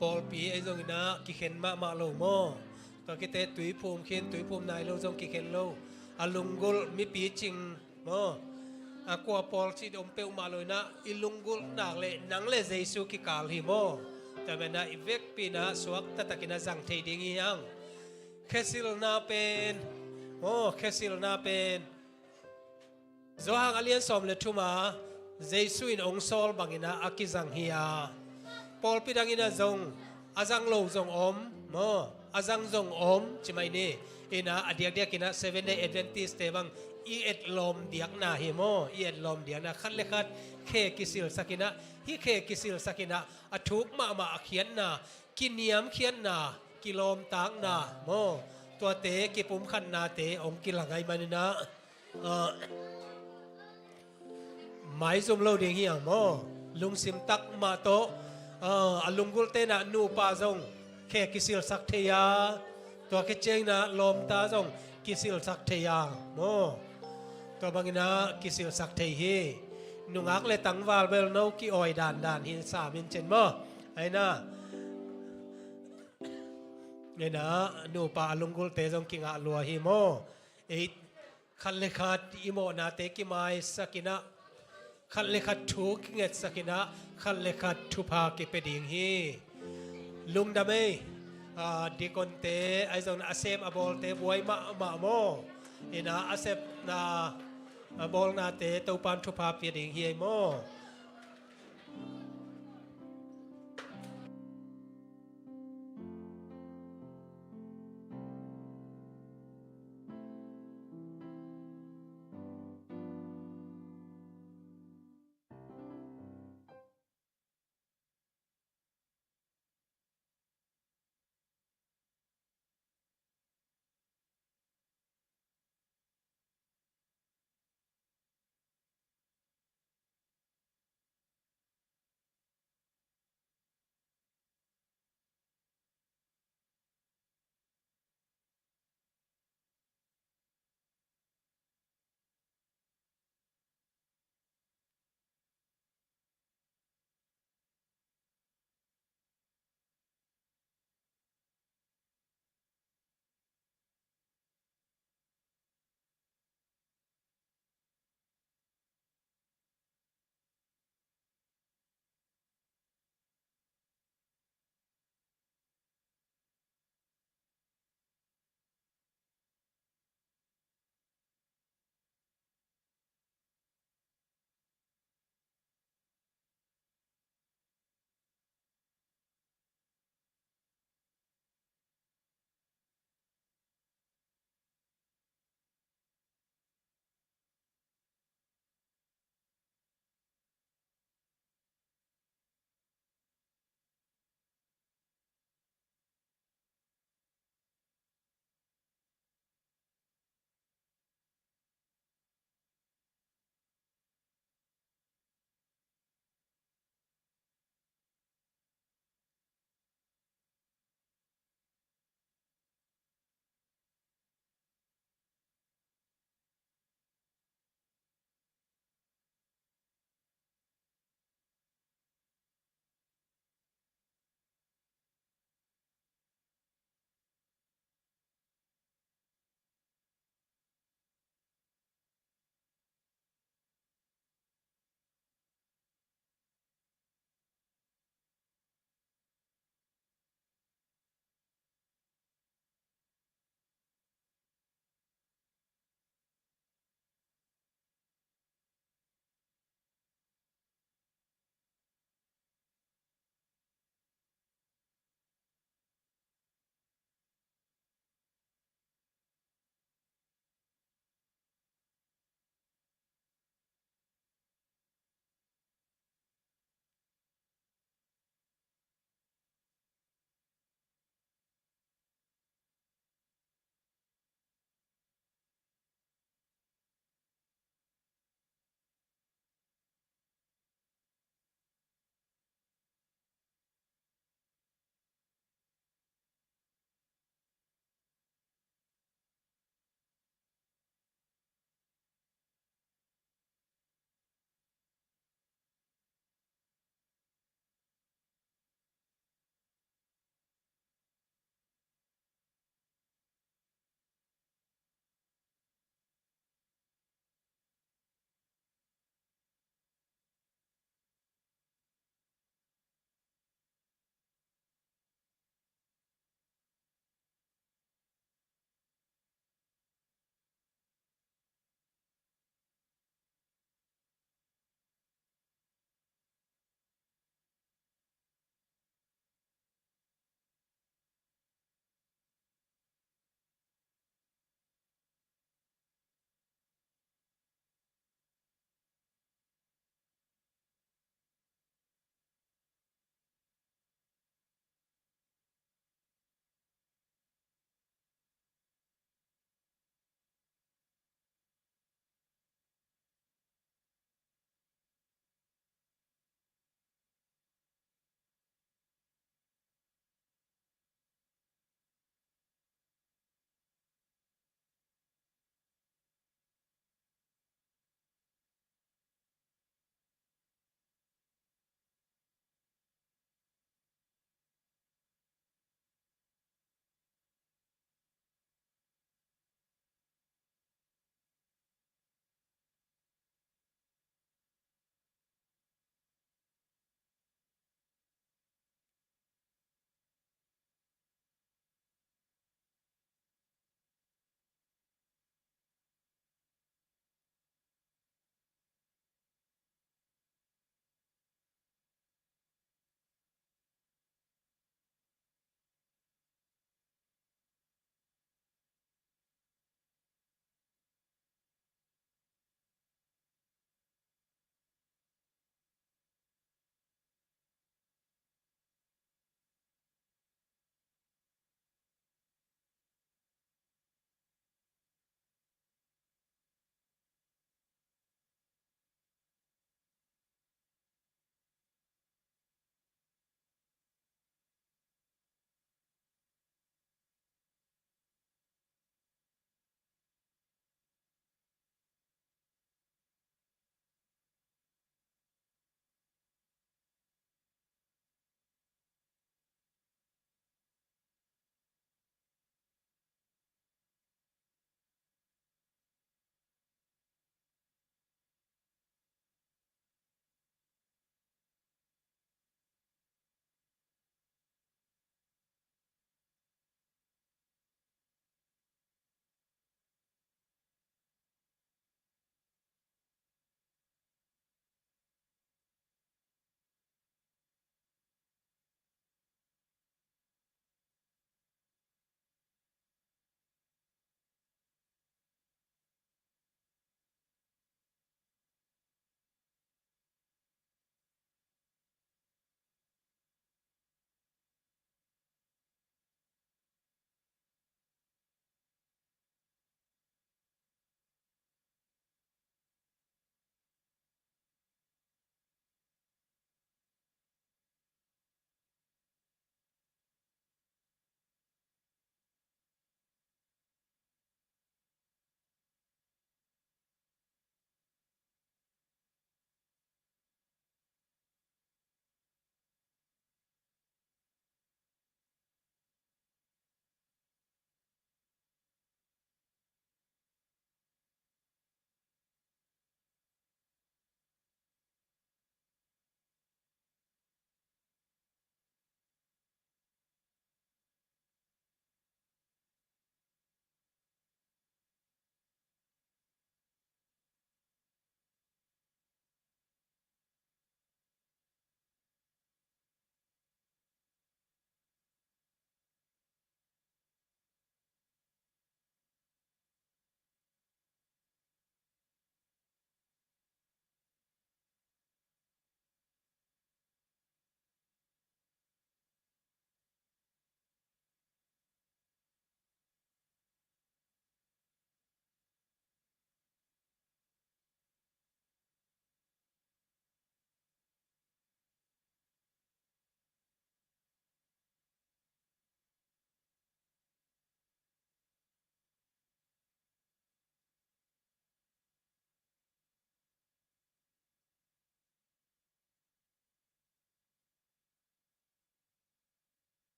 pawlpi ahi zongin ah kikhen mahmah lo maw? Tua khit teh tui phum khin, tui phum nai lo zong kikhen lo. A lunggulh mipi cing maw? A kua pawl cih om peuhmah lo in ah i lunggulh nak leh nang le Jesu kikal hi maw? Tua manin ah i vekpi in ah suak taktakin ah zang thei ding hi hang. Khesilna pen maw? Khesilna pen Johan a lian sawm le thum ah Jesu in hong sawl bangin ah a kizang hi a, pawlpi dangin ah zong a zang lo zong om maw? A zang zong om ci mai ni. In ah a diakdiakin ah Seventh Day Adventist-te bang i etlawm diakna hi maw? I etlawm diakna khat le khat khe kisilsakin ah, hih khe kisilsakin ah a thuk mahmah a khiatna, kiniamkhiatna, kilawmtatna maw? Tuate kipumkhatnate hong kilang ahih manin ah, ah, maizum lo ding hi hang maw? Lungsim tak mah tawh, ah, a lunggulhte in ah nupa zong khe kisilsak thei a, tua khit ciangin ah lawmta zong kisilsak thei a maw? Tua bangin ah kisilsak thei hi. Nungak le tangval bel no ki-awi dandan hi sam in cin maw? Ahi na. Ahi na, nupa a lunggulhte zong kingah lua hi maw? Ei, khat le khat i mawhnate kimaisakin ah, khat le khat thu kingetsakin ah, khat le khat thupha kipia ding hi. Lungdam ei. Ah, diakonte ahi zongin a sem a bawlte buai mahmah maw? In ah a sepna, a bawlnate Topa'n thupha pia ding hi ei maw?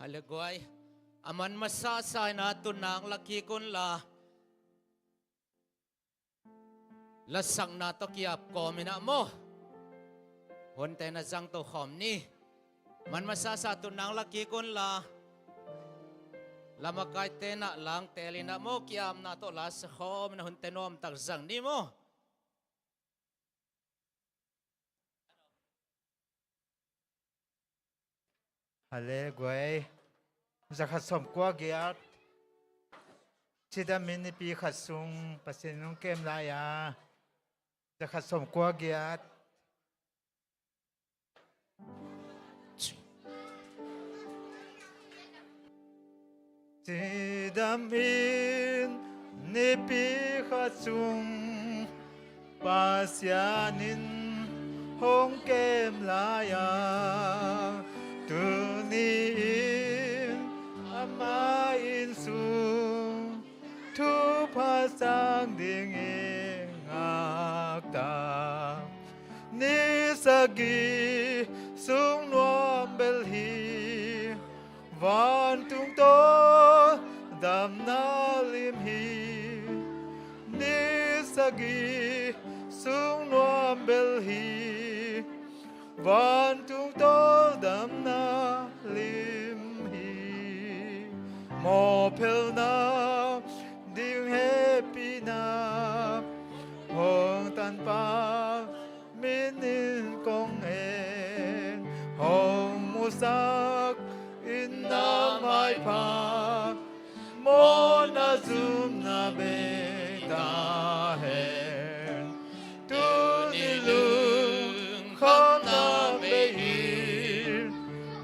Hale guai. A man masasa in a tunang la kik un la, lasakna tawh ki-ap kawm in ah maw, hunte na zangto khawm ni. Man masasa tunang la kik un la, la makaite in ah langtel in ah maw, ki-apna tawh la sa khawm in ah hunte nuamtak zang ni maw. Hale guai. Zakhat sawmkua giat. Cidam in nipi khat sung Pasian in hong kem lai a, zakhat sawmkua giat. Cidam in nipi khat sung Pasian in hong kem lai a, tuni in ama inn sung thupha sang ding i ngakta. Ni sagih sung nuam bel hi, vantung tawh damna lim hi. Ni sagih sung nuam bel hi, vantung tawh damna lim hi. Mawhphelna ding hehpihna hong tanpa min in kong en, hong musak in na maipha, mawhna zumna bei ta hen. Tuni lungkhamna bei in,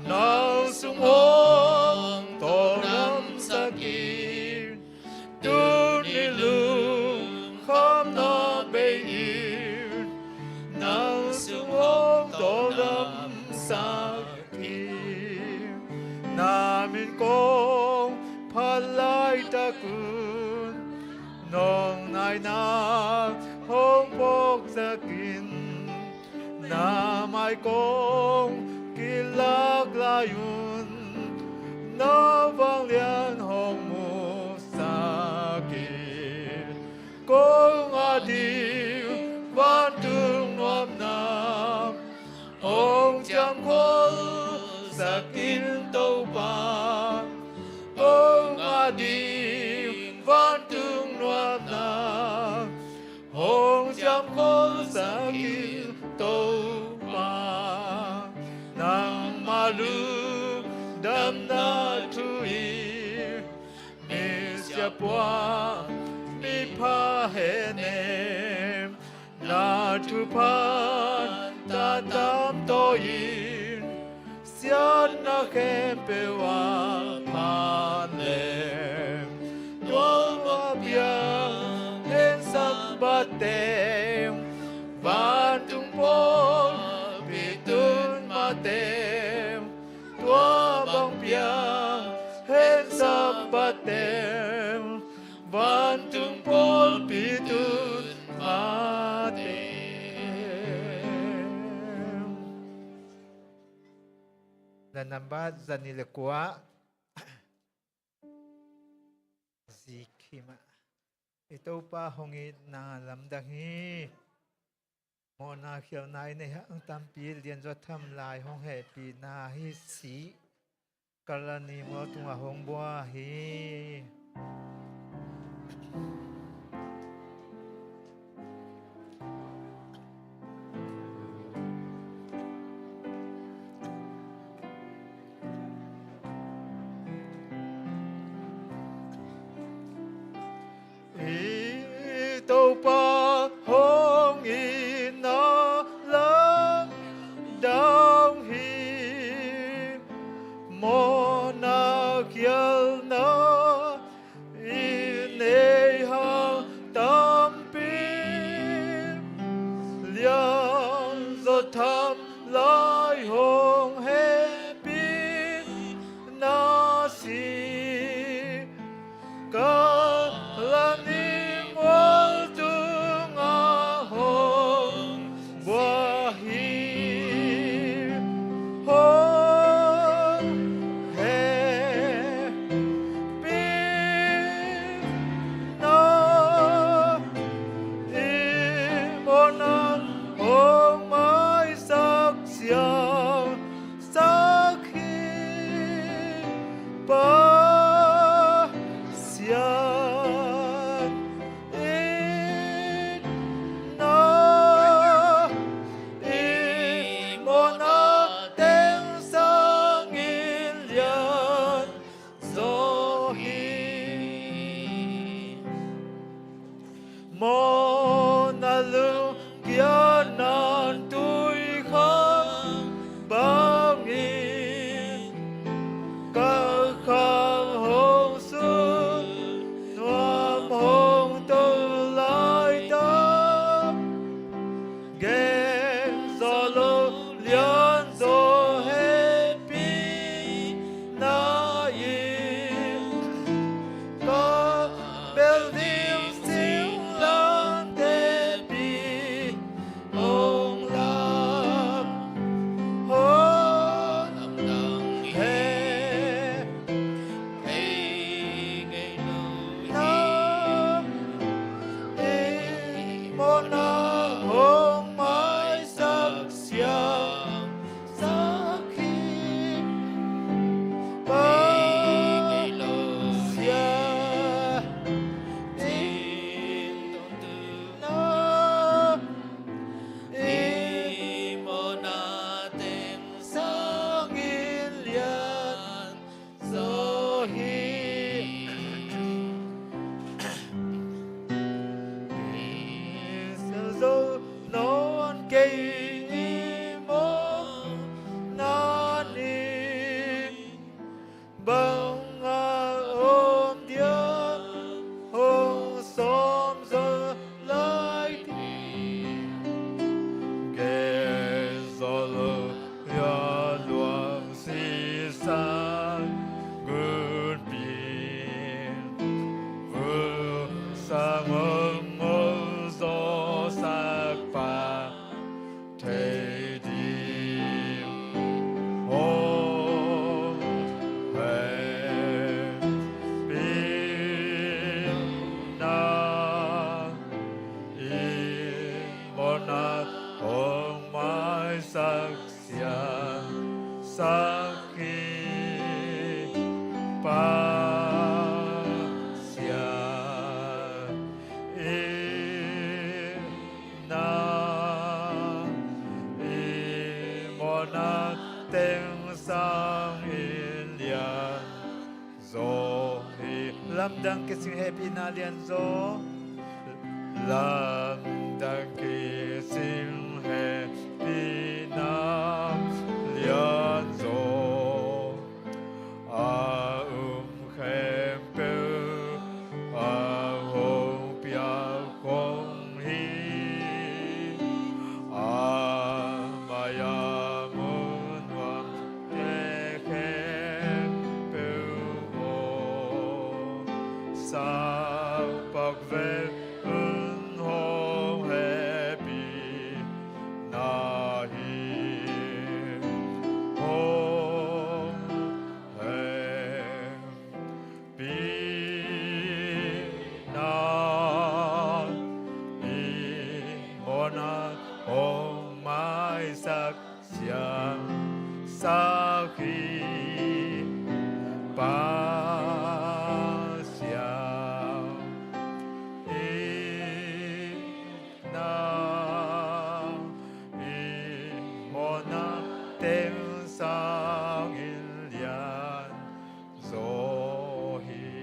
nang sung hong tawldamsak in. Tuni lungkhamna bei in, nang sung hong tawldamsak hi. Na min kong phat laitak un, nong naina hong phawksak in. Na mai kong kilak lai un, na vanglian hong musak in. Kong a ding vantung nuamna hong ciamkholsak in Topa. Kong a ding vantung nuamna hong ciamkholsak in Topa. Nangma lungdamna thu in misiapuan mipha henem, na thupha'n tatam tawi in, siatna khempeuh ah phat leng. Tua bang piang hen Sabbath teng, vantung pawlpi tun mah teng. Tua bang piang hen Sabbath teng, vantung pawlpi tun mah teng. Na nambat zani le kua. Zikhim ah. I Topa hong itna lamdang hi. Mawhna khialhna i neih hang tampi lianzaw tham lai hong hehpihna hi si. Kalani mual tungah hong bua hi. I Topa hong itna lamdang hi. Mawhna khialhna Mawhna lungkiatna tuikhang bangin ka khang hong sun, nuam hong to laitak. Gen zawh lo lianzaw hehpihna in ka bel ding singlamteh pi hong lam, hong lam dang he. Hei ngei lo na, i mawhna hong maisak siam sak hi. Pasian, i na, i mawhna teng sangin lian zaw hi. Kei sa zo nawn kei, i mawhna nih bang a om diam hong sawm zo lai ding. Gen zawh lo a luang sisan gunpi, vun sang hong zawhsak pa thei ding hong hehpihna in mawhna hong maisak siam sak hi. Pasian, i na, i mawhna teng sangin lian zaw hi. Lamdang kicing hehpihna lianzaw. Lamdang kicing hehpihna lianzaw. A um khempeuh a hong piak kong hi. A mai-a mun nuamte khempeuh aw, saupak vel un, hong hehpihna hi. Hong hehpihna in mawhna hong maisak siam sak hi. Pasian, i na, i mawhna teng sangin lian zaw hi.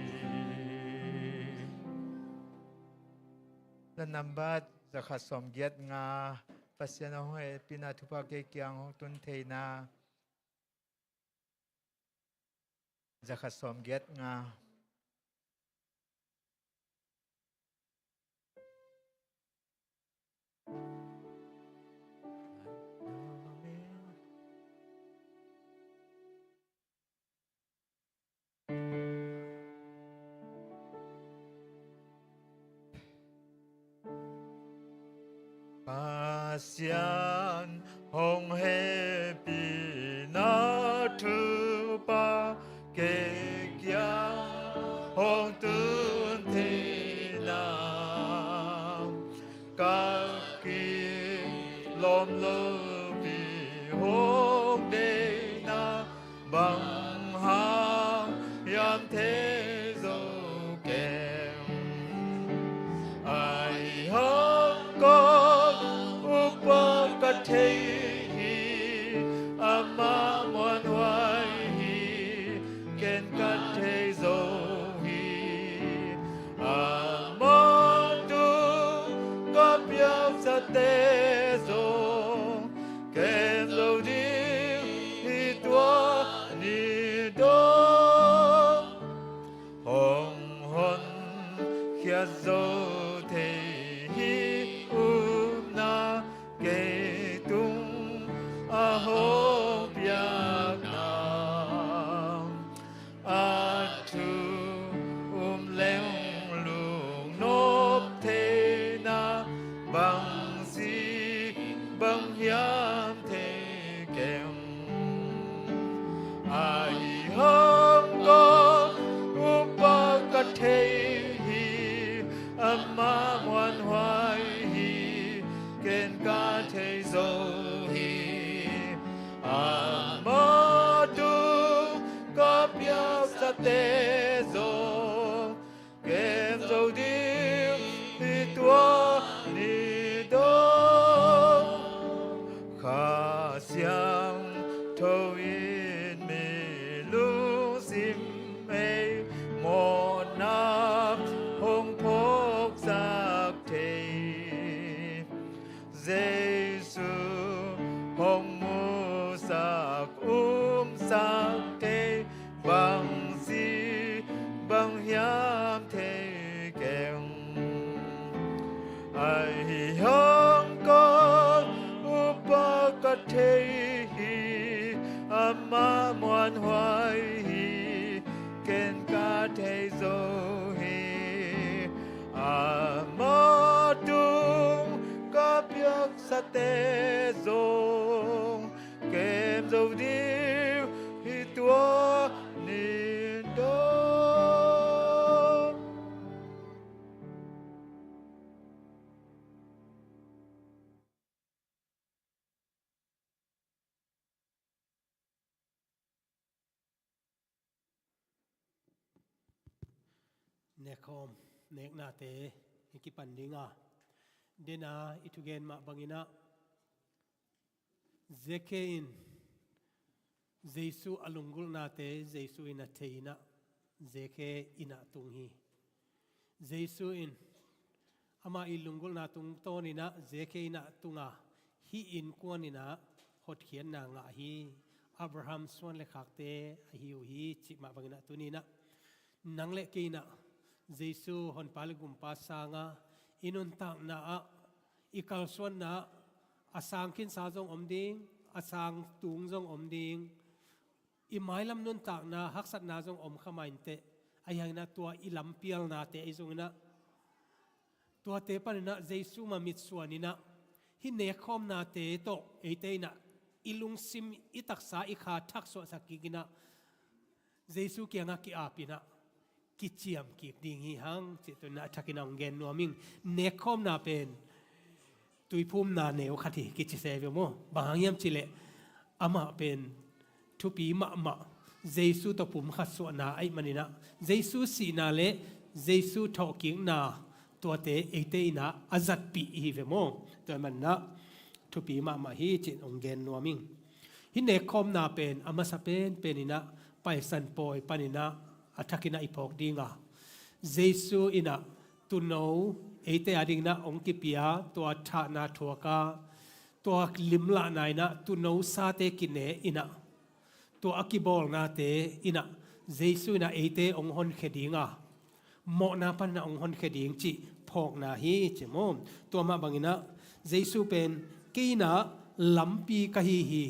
Za nambat za khat sawm giat nga. Pasian hong hehpihna thupha kei kiang hong tun theihna. Za khat sawm giat nga. Pasian hong hehpihna thupha kei kiang hong tun theihna. Ka kilawm lopi hong deihna bang hang hiam thei zo keng. Ahi hang kong up a ka thei hi, amah muanhuai hi, ken ka thei zo hi. Amah te zong kem zo ding hi tua ni dong. Hong honkhia zo thei hi upna kei tung a hong piakna. A thu um leng lungnop theihna bang si bang hiam thei keng. Ahi hang ko upa ka thei hi, ama muanhuai hi, ken ka thei zo hi. Ama tung ka piaksate zong kem zo ding hi tua ni dong. Kha Siangtho in mi lungsim ei mawhna hong phawksak thei. Jesu hong musak umsak thei bang si bang hiam thei keng. Ahi hang ko upa ka thei hi, ama muanhuai hi, ken ka thei zo hi. Ama tung ka piaksate zong kem zo ding hi tua ni dong. Nekkhawm, neknate i kipan dinga, dena i thugen mah banginah, Zeke in Jesu a lunggulhnate Jesu in a thei inah, Zeke inah tung hi. Jesu in ama i lunggulhna tungtawninah Zeke inah tunga, hih innkuaninah hotkhiatna ngah hi. Abraham suan le khakte ahi uh hi, cih mah banginah tuninah nang le kei inah Jesu honpa le gumpa sanga i nuntakna ah, i kalsuanna ah, a sang khinsa zong om ding, a sang tung zong om ding, i mailam nuntakna haksatna zong om kha mah inteh, ahi hanginah tua i lampialnate ahi zonginah, tuate paninah Jesu mah mitsuaninah, hih nekkhawmnate tawh eite inah i lungsim, i taksa, i kha thaksuahsak kikinah, Jesu kiangah ki-apinah kiciam kik ding hi hang, cih tuninah a thakinah hong gen nuam ing. Nekkhawmna pen tuiphumna neu khat hi kici se ve maw? Bang hang hiam cihleh, amah pen thupi mahmah, Jesu tawh pumkhat suahna ahih maninah, Jesu sihna le Jesu thawhkikna, tuate eite inah a zatpih hi ve maw? Tua ahih maninah thupi mahmah hi, cih hong gen nuam ing. Hih nekkhawmna pen a masa penpen inah Paisan pawi paninah a thakinah i phawk dinga, Jesu inah tuuno eite adinginah hong kipia, tua thahna thuaka, tua limlahna inah tuuno sate kine inah, tua a kibawlnate inah Jesu inah eite hong honkhia dinga, mawhna paninah hong honkhia ding cih phawkna hi, ci maw? Tua mah banginah Jesu pen, kei inah lampi ka hi hi.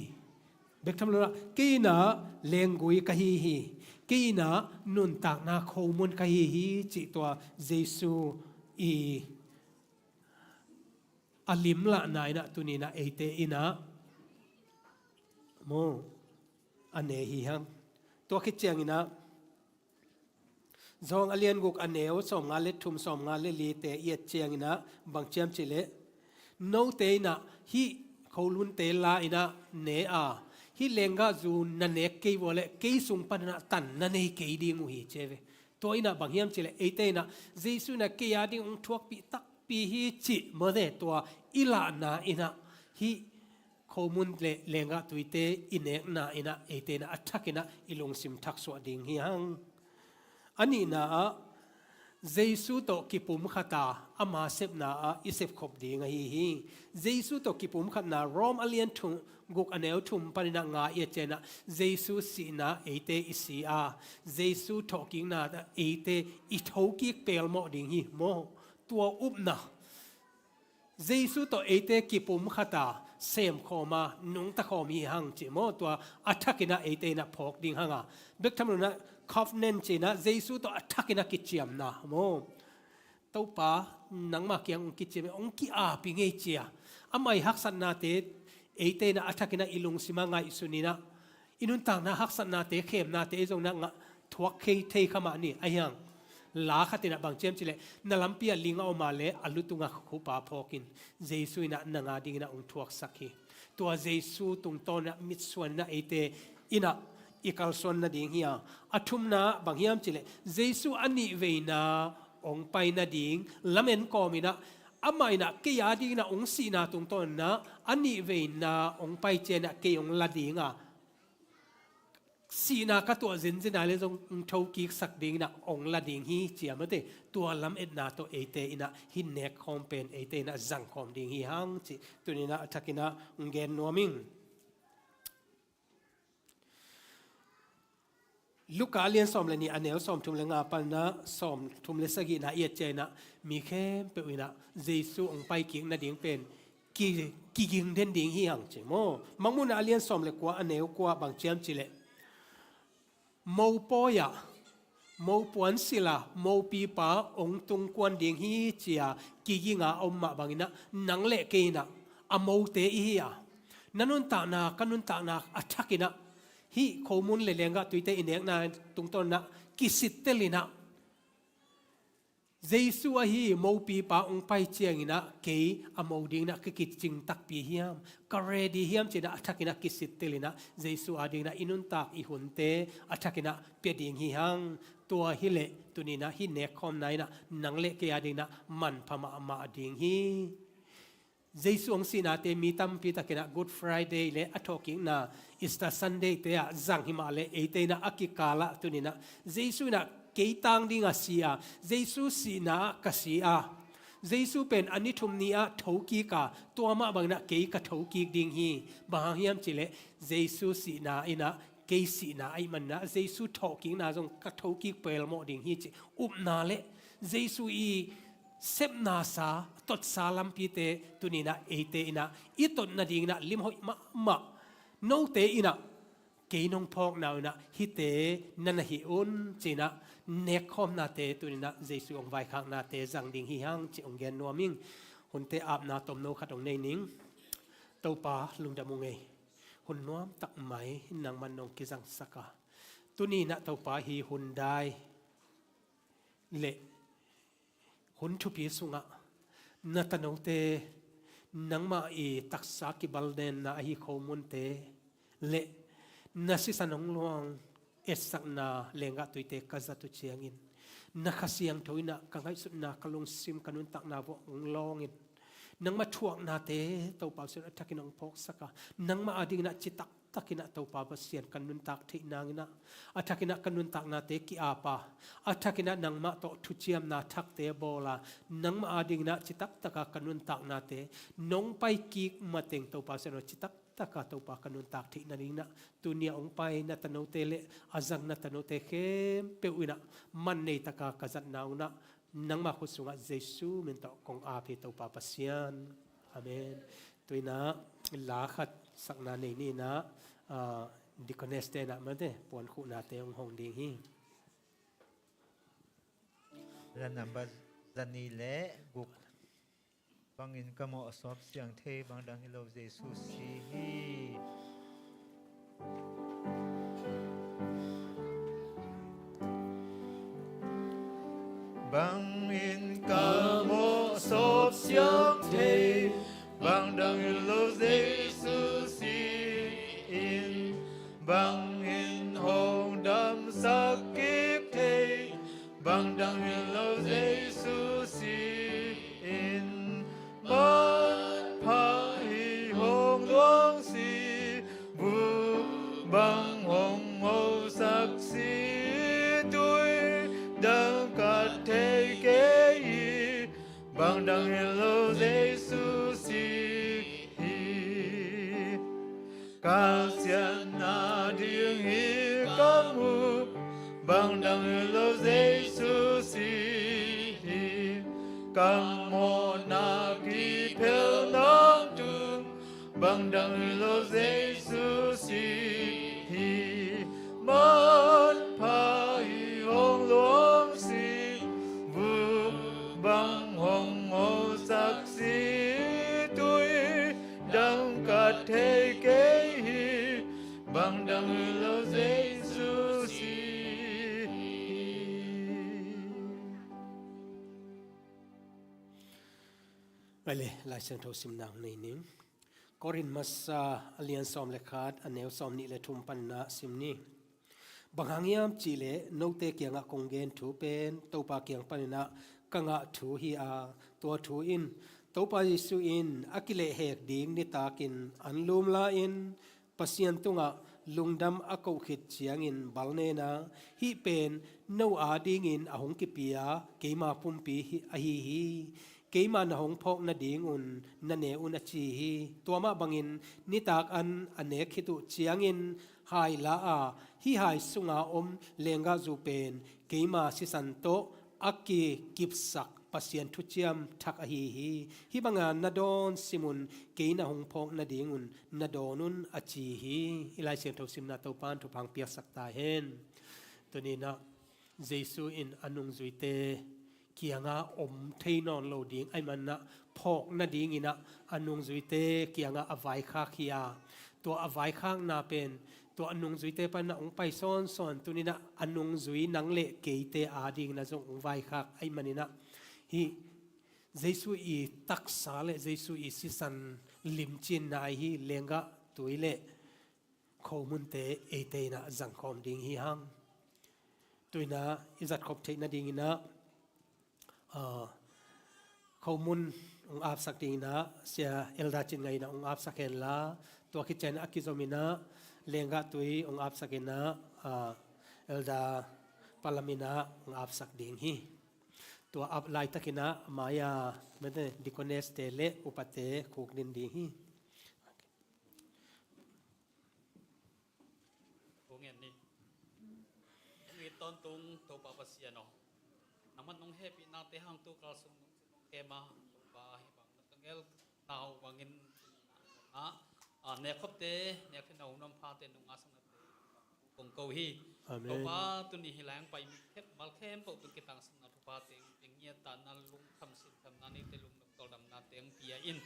Bek tham lo lah, kei inah lenggui ka hi hi. Kei inah nuntakna khomun ka hi hi, cih tua Jesu i a limlahna inah tuninah eite inah maw, a ne hi hang. Tua khit cianginah John a lian guk a neu sawmnga le thum, sawmnga le lite i et cianginah bang ci hiam cihleh, note inah hih kholunte la inah ne a, hih lenggahzu na nek kei vua leh kei sung paninah tan na nei kei ding uh hi, ci ve. Tua inah bang hiam cihleh, eite inah Jesu inah kei ading hong thuakpih takpi hi cih mawte, tua i lahna inah hih khomun le lenggah tuite i nekna inah eite inah a thakinah i lungsim thaksuah ding hi hang. A nihna ah, Jesu tawh kipumkhat a, ama sepna ah i sepkhop ding ahi hi. Jesu tawh kipumkhatna Rom a lian thum, guk a neu thum panin ah nga i et ciangin ah, Jesu sihna eite i si a, Jesu thawhkikna eite i thokik pelmawh ding hi maw? Tua upna Jesu tawh eite kipumkhat a, semkhawm a, nungta khawm hi hang ci maw? Tua a thakin ah eite in ah phawk ding hang a, bek tham lo in ah covenant ci-in ah Jesu tawh a thakin ah kiciamna maw? Topa, nangma kiang hong kiciam, hong ki-ap ing ei ci a, ama i haksatnate eite in ah a thakin ah i lungsim ah ngaihsun in ah, i nuntakna haksatnate, khemnate ei zong in ah thuak thei kha mah ni. Ahi hang la khat in ah bang ci hiam cih leh, na lampi ah ling a om a leh a lu tungah khup a phawk in, Jesu in ah nang a dingin ah hong thuaksak hi. Tua Jesu tungtawn in ah mitsuan in ah eite in ah i kalsuan nading hi a. A thumna bang hiam cih leh, Jesu a nihveina hong pai nading lamen kawm in ah, amah in ah kei a dingin ah hong sihna tungtawn in ah a nihveina hong pai ciangin ah kei hong la ding a, sihna ka tuah zenzen a leh zong hong thokiksak dingin ah hong la ding hi ci a, mate. Tua lametna tawh eite in ah hih nekkhawm pen eite in ah zangkhawm ding hi hang cih tuni in ah a thakin ah hong gen nuam ing. Luka a lian sawm le nih a neu sawmthum le nga panin ah sawmthum le sagihna i et ciangin ah, mi khempeuh in ah Jesu hong paikik nading pen ki, kiging den ding hi hang ci maw? Mangmuhna a lian sawm le kua a neu kua bang ci hiam cih leh, mopawi ah, mopuan silh a, mopipa hong tungkuan ding hi ci a kiging a om mah bangin ah, nang le kei in ah a mote i hi a, na nuntakna, ka nuntakna a thakin ah, hih khomun le lenggah tuite i nekna tungtawn in ah kisittel in ah, Jesu ahi mopipa hong pai ciangin ah kei a mo dingin ah ka kicing takpi hiam, ka ready hiam ci-in ah a thakin ah kisittel in ah Jesu a dingin ah i nuntak, i hunte a thakin ah pia ding hi hang. Tua hi leh tuni in ah hih nekkhawmna in ah nang le kei a dingin ah manpha mahmah ding hi. Jesu hong sihnate mi tampi takin ah Good Friday le a thawhkikna Easter Sunday te ah zang hi mah leh, eite in ah a kikal ah tuni in ah Jesu in ah kei tang ding a si a, Jesu sihna ah ka si a, Jesu pen a ni thum ni ah thokik a, tua mah bangin ah kei ka thokik ding hi. Bang hang hiam cih leh Jesu sihna in ah kei sihna ahih manin ah Jesu thawhkikna zong ka thokik pelmawh ding hi cih upna le Jesu i sepna sa, totsa lampite tuni in ah eite in ah i tot nadingin ah limhoih mahmah, note in ah kei nong phawkna uh in ah hihte na na hi un ci-in ah nekkhawmnate tuni in ah Jesu hong vaikhaknate zang ding hi hang cih hong gen nuam ing. Hunte apna tomno khat hong nei ning. Topa lungdam ung ei. Hun nuamtak mai nangman nong kizangsak a, tuni in ah Topa hih hun dai le hun thupi sungah na tanote, nangmah i taksa kibalnenna ahi khomunte le na sisan hong luang etsakna lenggah tuite ka zat uh ciangin, na Kha Siangtho in ah ka ngaihsutna, ka lungsim, ka nuntakna vuah hong lawngin, nangmah thuaknate Topa Pasian a thakin hong phawksak a, nangmah a dingin ah citak takin ah Topa Pasian ka nuntak theih nangin ah, a thakin ah ka nuntaknate ki-ap a, a thakin ah nangmah tawh thuciamna thakte bawl a, nangmah a dingin ah citak taka ka nuntaknate nong paikik mateng Topa Pasian aw, citak taka Topa ka nuntak theih nadingin ah tuni a hong pai na tanote le a zang na tanote khempeuh in ah man nei taka ka zatna un ah nangmah khut sungah Jesu min tawh kong ap hi Topa Pasian. Amen. Tu-in ah la khat sakna nei ni in ah, ah, deaconess te in ah mate puan khuhnate hong hong ding hi. La number zanih le guk. Bangin ka mawh a sawp siang thei, bang dang hi lo Jesu si hi. Bangin ka mawh sawp siang thei, bang dang hi lo Jesu si in. Bangin hong damsak kik thei, bang dang hi lo Jesu si in. Manpha hi hong luang si, bu bang hong hosak si, tui dang kat thei Dang hi lo Jesu si hi. Ka siatna ding hi ka muh, bang dang hi lo Jesu si hi. Ka mawhna kiphel nong tung, bang dang hi lo Jesu si hi. Manpha i hong luang si, vuk bang hong hawlsak si, tui dang ka thei kei hi, bang dang hi lo Jesu si hi. Lai le, Lai Siangtho simna hong nei ning. Korin masa a lian sawm le khat, a neu sawm nih le thum panin ah sim ni. Bang hang hiam cihleh note kiangah kong gen thu pen Topa kiang panin ah ka ngah thu hi a, tua thu in Topa Jesu in a kilehhek ding nitakin an lum la-in Pasian tungah lungdam a koh khit ciangin bal nen a, hih pen no adingin a hong kipia keima pumpi hi, ahi hi. Keima na hong phawk nadingun na ne un, a ci hi. Tua mah bangin nitak an a nek khit uh ciangin hai la a, hih hai sunga om lenggahzu pen keima sisan tawh a kikipsak Pasian thuciam thak ahi hi. Hih banga na dawn sim un, kei na hong phawk nadingun na dawn un, a ci hi. I Lai Siangtho simna Topa in thupha hong piaksak ta hen. Tuni-in ah Jesu in a nungzuite kiangah om thei nawn lo ding ahih manin ah phawk nadingin ah a nungzuite kiangah a vaikhak hi a, tua a vaikhakna pen tua a nungzuite panin ah hong pai sawnsawn, tuni-in ah a nungzui nang le keite adingin ah zong hong vaikhak ahih manin ah hih Jesu i taksa le Jesu i sisan limcinna ahi lenggah tui le khomunte eite in ah zangkhawm ding hi hang. Tu-in ah i zatkhop theih nadingin ah, ah, khomun hong apsak dingin ah Sia Elder Cin Ngai in ah hong apsak hen la, tua khit ciangin a kizom in ah lenggah tui hong apsak in ah, ah, Elder Palam in ah hong apsak ding hi. Tua ap laitakin ah a mai-a mete deaconess te le upate khukdin ding hi. Kong en ni. Hong it tawntung Topa Pasian aw, nangman nong hehpihnate hangtu kalsung nong kem a, Topa, hih bang na ka ngelna uh bangin, ah, ah, nekkhopte, nek theihna hun om phate nong ngahsaknate kong ko hi. Amen. Topa, tuni hih lai hong pai mi khempeuh, mal khempeuh tung kitangsapna thupha teng, teng ngiat ta in ah lungkham sintham na neite, lungnop tawldamna teng pia in.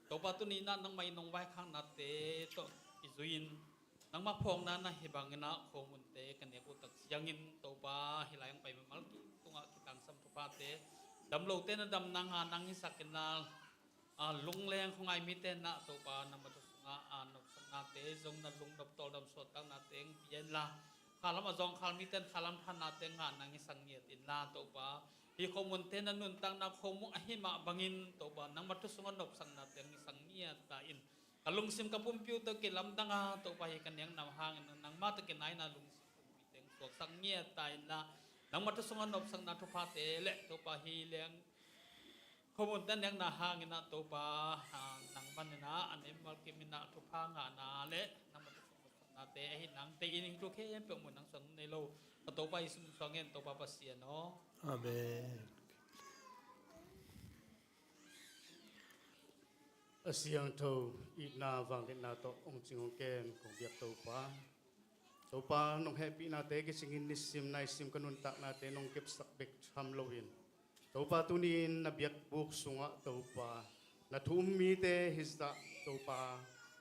Topa, tuni in ah nangmah in nong vaikhaknate tawh i zui in, nangmah phawkna in ah hih bangin ah khomunte ka nek uh tak ciangin, Topa, hih lai hong pai mimal kim tungah kitangsam thuphate, damlote na damna ngah nang hisak in ah, ah, lungleng khuangai mite in ah, Topa, nangmah thu sungah, ah, nopsaknate zong na lungnop tawldam suahtakna teng pia in la, khalam a zawngkhal mite in khalam thanna teng ngah nang hisak ngiat in la, Topa, hih khomunte na nuntakna khomun ahi mah bangin, Topa, nangmah thu sungah nopsakna teng hisak ngiat ta in, ka lungsim ka pumpi uh tawh kilamdang a, Topa, hih ka nekna hangin nangmah tawh kinaina lungsim pumpi teng suaksak ngiat ta in la, nangmah thu sungah nopsakna thuphate le, Topa, hih leng khomunte nekna hangin ah, Topa, ah, nang manin ah a nei mimal kim in ah thupha ngahna le nangmah thu sungah nopsaknate ahi nang tei in, hih thu khempeuh mun nang suang nei lo, ka Topa Jesu min suang in, Topa Pasian aw. Amen. A siangtho itna vangliatna tawh hong cing hong kem kong biak Topa, Topa, nong hehpihnate kicingin nisim naisim ka nuntaknate nong kepsak bek tham loin, Topa, tuni-in na biakbuk sungah, Topa, na thu um mite hi zah, Topa,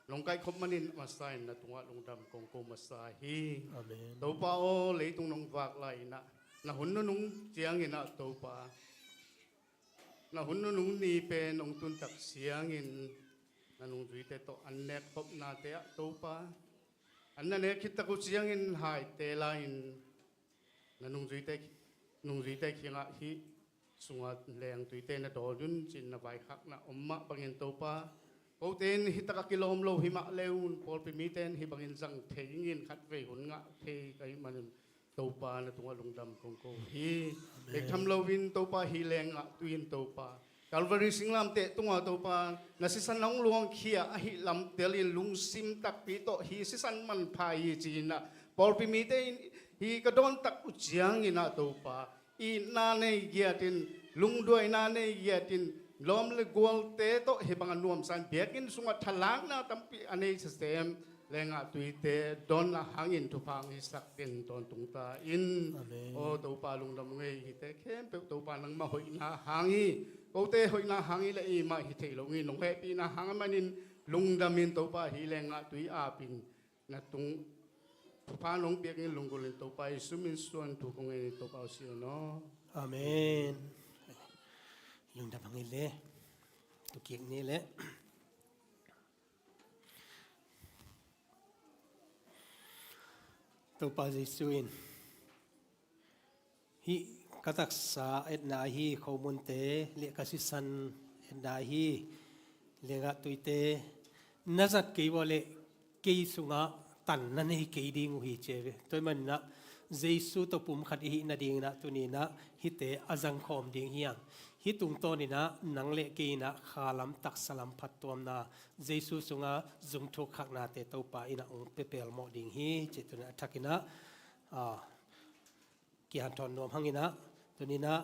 nong kaikhop manin a masa in na tungah lungdam kong ko masa hi. Amen. Topa aw, leitung nong vak lai-in ah, na hun nunung ciangin ah, Topa, na hun nunung ni pen hong tun tak ciangin, na nungzuite tawh an nekkhopnate ah, Topa, an na nek khit tak uh ciangin haite la-in, na nungzuite, nungzuite kiangah hih sunga lengtuite na dawn un ci-in na vaikhakna om mah bangin, Topa, kote in hih takah kilawm lo hi mah le un, pawlpi mite in hih bangin zang thei ingin khatvei hun ngah thei ka hih manin, Topa, na tungah lungdam kong ko hi. Amen. Bek tham loin, Topa, hih leng ngah tu-in, Topa, Calvary singlamteh tungah Topa, na sisan hong luangkhia ahih lam telin lungsim takpi tawh hih sisan manpha hi ci-in ah, pawlpi mite in hih ka dawn tak uh ciangin ah Topa, itna nei giatin, lungduaina nei giatin, lawm le gualte tawh hih bang a nuamsa in biakinn sungah thalakna tampi a nei sasem, lengah tuite donna hangin thupha hong hisak den tawntung ta in. Amen. Aw Topa, lungdam ngei, hihte khempeuh Topa nangmah hoihna hang hi. Kote hoihna hang hi leh i mah hi thei lo hi, nong hehpihna hang a manin lungdam in Topa, hih lengah tui apin na tung thupha nong piak in lunggulh in Topa Jesu min suan thu kong ngen in Topa aw, si aw naw. Amen. Lungdam hang hi leh. Tukik ni leh. Topa Jesu in, hih ka taksa etna ahi khomunte le ka sisan etna ahi lengah tuite na zat kei uh leh kei sungah tan na nei kei ding uh hi ci hi ve. Tua ahih manin ah Jesu tawh pumkhat i hih nadingin ah tuni-in ah hihte a zangkhawm ding hi hang. Hih tungtawnin ah nang le kei in ah khalam taksalam phattuamna, Jesu sungah zungthuk khaknate Topa in ah hong pia pelmawh ding hi cih tuni-in ah a thakin ah, ah, kihanthawn nuam hangin ah, tuni-in ah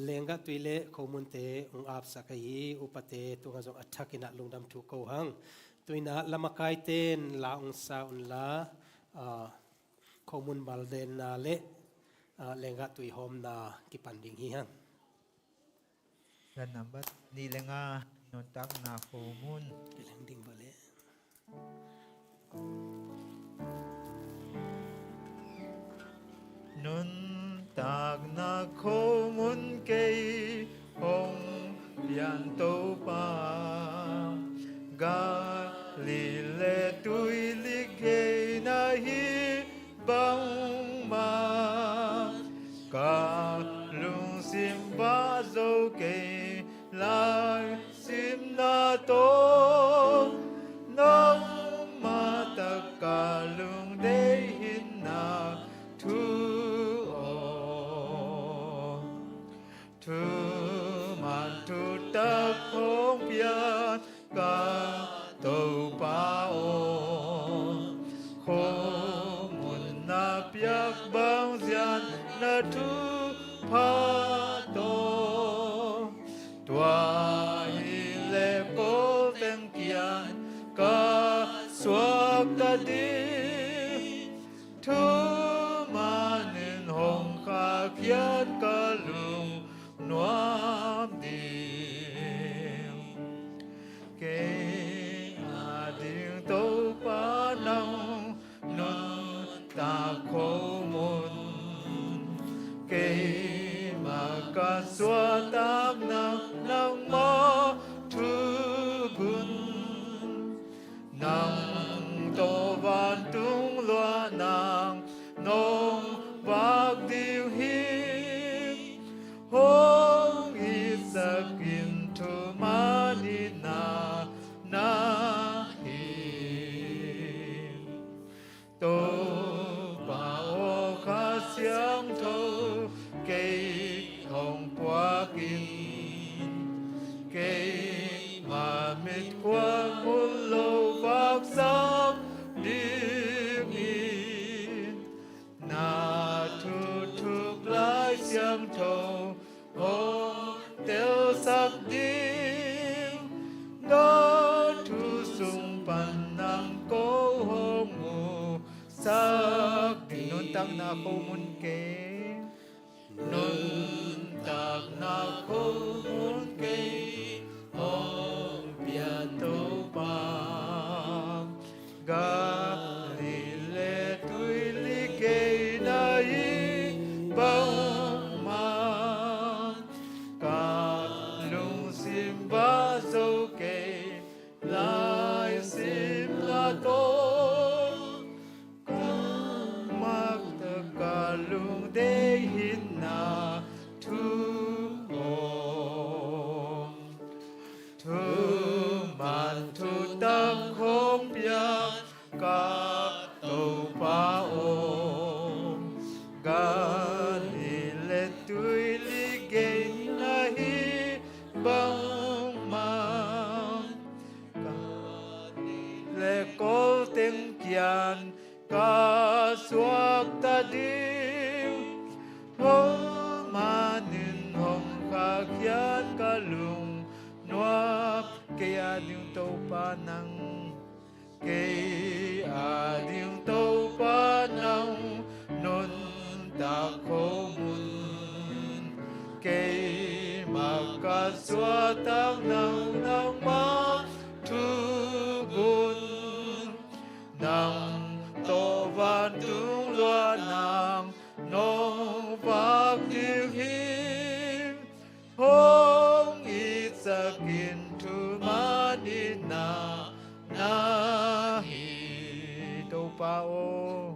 lenggah tui le khomunte hong apsak ahi upate tungah zong a thakin ah lungdam thu ko hang. Tu-in ah lamakaite in la hong sa unla, ah, khomun baldenna le, ah, lenggah tui hawmna kipan ding hi hang. Kan nambat nih le nga, nuntakna khomun. Kileng ding bale. Nuntakna khomun kei hong pian Topa, Galilee tuilik gei na hi bangmah, ka lungsim va zo kei lai simna tawh, nangmah tak ka lungdei hinna thu aw. Thuman thutak hong pian ka Topa aw, khomun na piak bang zian na thupha tawh, tua hi leh Kawl teng kiang ka suakta ding. Thuman in hong khahkhiat ka lungnuam ding. Kei a ding Topa nang nuntak khomun, keimah ka suahtak nang nangmah thugun. Nang tawh vantung luah nang nong vak ding hi. Hong itsak in thuman itna na hi. Topa aw, Kha Siangtho kei hong puak in, keimah mit khuak mun lo vaksak dingin, na thuthuk Lai Siangtho hong telsak ding. Na thu sung pan nang ko hong musak ding. Nuntakna khomun kei. Nuntakna khomun kei hong pian Topa, Galilee tuilik gei na hi bangmah, ka lungsim va zo kei lai simna tawh, nangmah tak ka lungdei hinna thu aw. Thuman thutak hong pian ka Topa aw, Galilee tuilik gei na hi bang Hian ka suakta ding, ho manin hong khakhiat ka lungnuam. Kei a ding Topa nang, kei a ding Topa nang, nuntak khomun. Keimah ka suakta nang, nangmah thugun. Nang tawh vantung luah nang nong vak ding hi. Hong itsak in thuman itna na hi. Topa aw,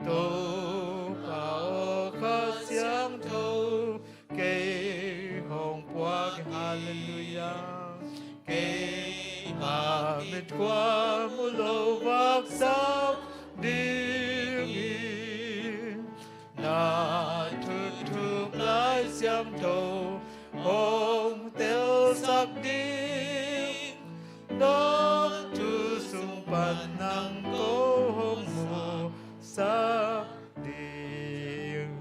Topa aw, Kha Siangtho, kei hong puak. Halleluiah. Keimah mitkhua mu lo vaksak ding hi. Na thuthuk Lai Siangtho hong telsak ding, na thu sung pan nang ko hong musak ding.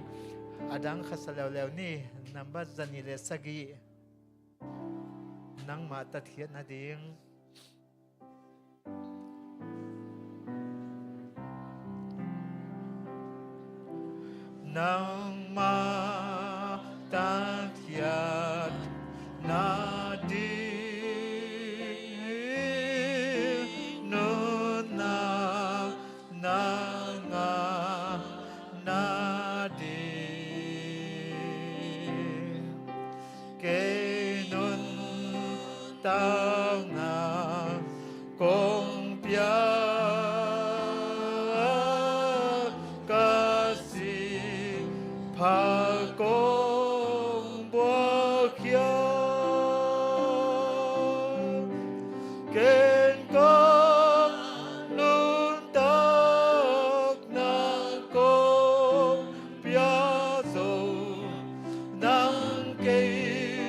A dang khat sa leuleu ni, nambat zanih le sagih. Nangmah tatkhiat nading. Nangmah tatkhiat nading, nuntak na ngah nading. Kei nuntakna kong pia, ka sih pha kong buak khia. Ken ka nuntakna kong pia zo, nang kei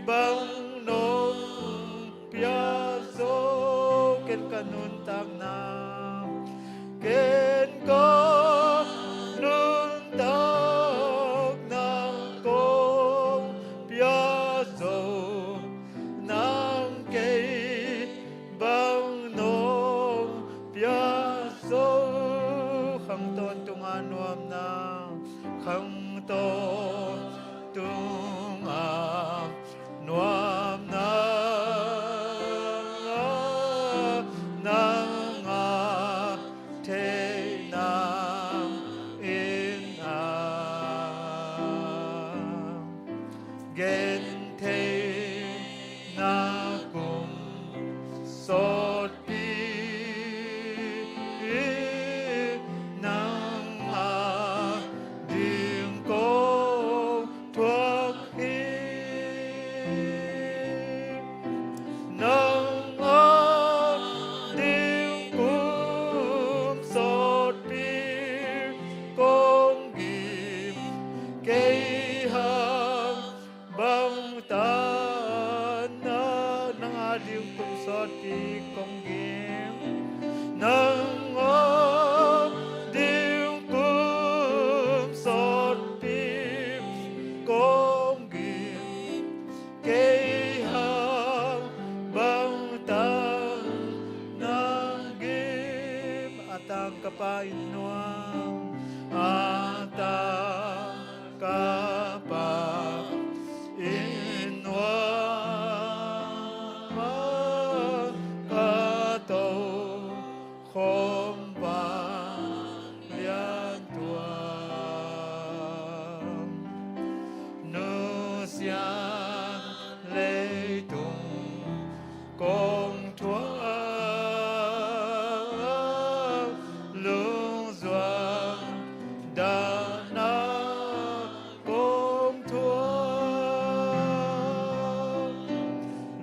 bang nong pia zo. Ken ka nuntakna, ken ka nuntakna kong pia zo, nang kei bang nong pia zo. Khang tawntung a nuamna, khang tawntung a nuamna, nang a theihna in a, gentheihna kum sawtpi, nang a ding kong thuak hi. Nang a ding kum sawtpi kong gim, kei hang bang ta na. Nang a ding kum sawtpi kong gim, nang a ding kum sawtpi kong gim, kei hang bang ta na gim. A tang ka Pa in nuam, a tang ka Pa in nuam, ka tokhom vanglian tuam, nusia leitung kong thuak, lungzuang dahna kong thuak.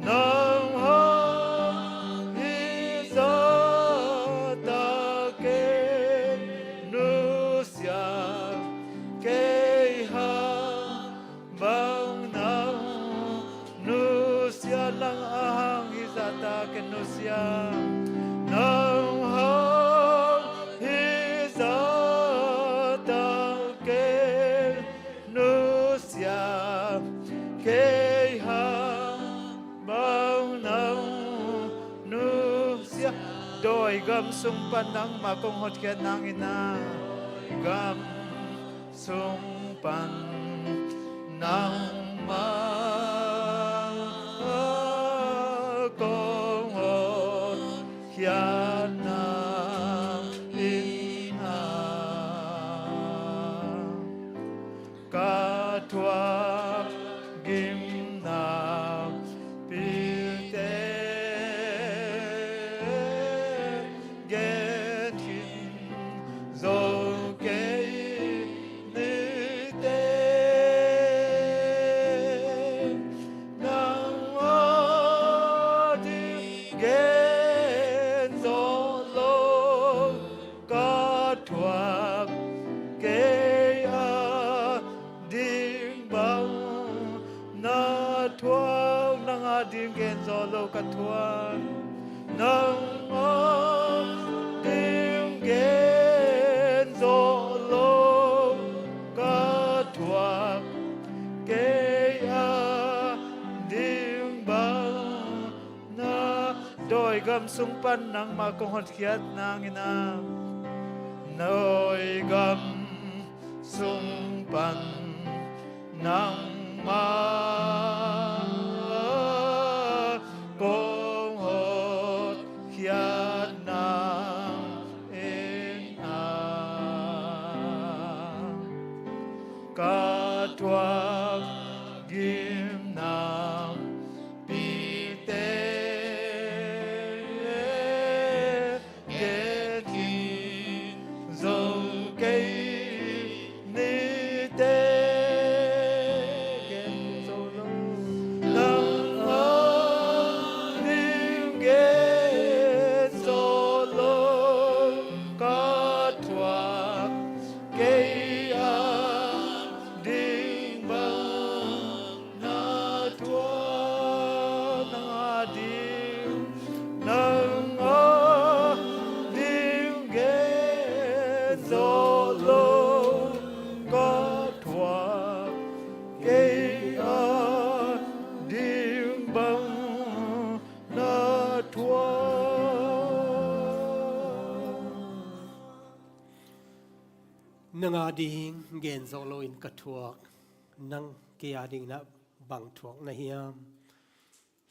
Nang hang hih zahta kei nusia, kei hang bang nang nusia. Nang a hang hih zahta kei nusia, nang hang Dawi gam sung pan nangmah kong hotkhiat nangin ah, gam sung pan nangmah kong hotkhiat nangin ah, ka thuak gimnam pite gen khin zo kei ni teh, nang ading gen zo lo ka thuak, kei ading bang na thuak. Nang ading gen zo lo ka thuak, nang ading gen zo lo ka thuak, kei ading bang na. Dawi gam sung pan nangmah kong hotkhiat nangin ah, dawi gam sung pan nangmah kong hotkhiat nangin ah, ka thuak gimnam pite gen khin zo kei ni teh, gen zo lo, nang ading gen zo lo ka thuak, kei ading bang na thuak. Nang ading, nang ading gen zo lo ka thuak, kei ading bang na thuak. Nang ading gen zo loin ka thuak, nang kei ading na bang thuak na hiam?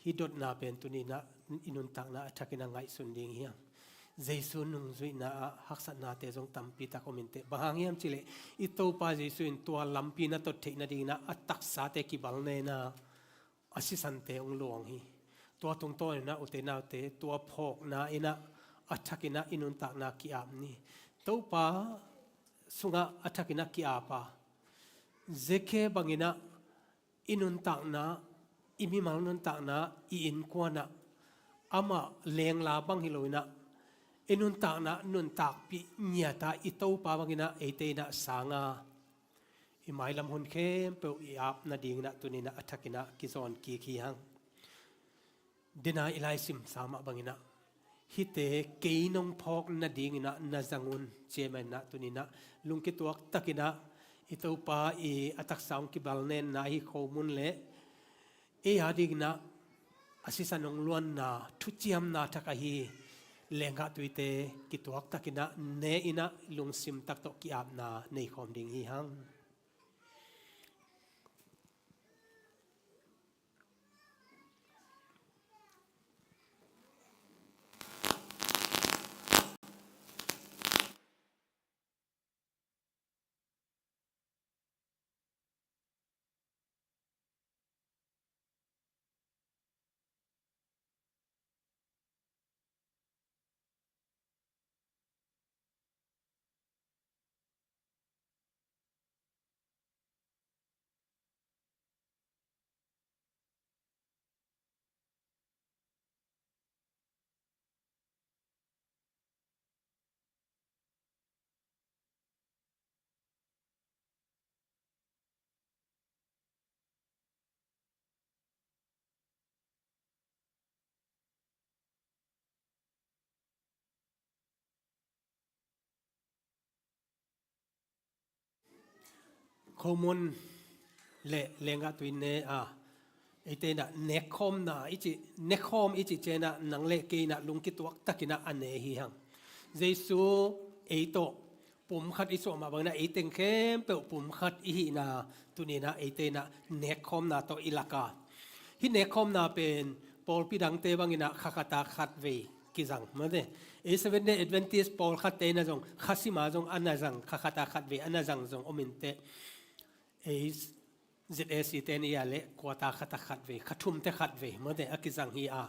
Hih dotna pen tuni-in ah i nuntakna a thakin a ngaihsun ding hiam? Jesu nungzuihna ah haksatnate zong tampi tak om inteh. Bang hang hiam cih leh i Topa Jesu in tua lampi na tot theih nadingin ah a taksate kibalnen ah a sisante hong luang hi. Tua tungtawn in ah ute naute, tua phawkna in ah a thakin ah i nuntakna ki-ap ni. Topa sungah a thakin ah ki-ap a, Zake bangin ah i nuntakna, i mimal nuntakna, i innkuan ah amah lengla bang hi loin ah i nuntakna nuntakpih ngiat a, i Topa bangin ah eite in ah sang a, i mailam hun khempeuh i ap nadingin ah tuni-in ah a thakin ah kizawn kik hi hang. Dena i laisimsa mah bangin ah hihte kei nong phawk nadingin ah na zang un, ci ahih manin ah tuni-in ah lungkituak takin ah i Topa i a taksa hong kibalnenna hih khomun leh ei adingin ah a sisan hong luanna thuciamna thak ahi lenggahtuite kituak takin ah ne-in ah lungsim tak tawh ki-apna nei khawm ding hi hang. Khomun le lenggah tuite a, eite in ah nekkhawmna i cih, nekkhawm i cih ciang in ah nang le kei in ah lungkituak takin ah a ne hi hang. Jesu ei tawh pumkhat i suah mah bangin ah ei teng khempeuh pumkhat i hihna tuni in ah eite in ah nekkhawmna tawh i lak a. Hih nekkhawmna pen pawlpi dangte bangin ah kha khat ah khatvei kizang, mate. Ei Seventh Day Adventist pawlkhatte in ah zong kha sim a zong a na zang, kha khat ah khatvei a na zang zong om inteh. Ei Z A C te in ah le quarter khat ah khatvei, kha thumte khatvei, mate, a kizang hi a.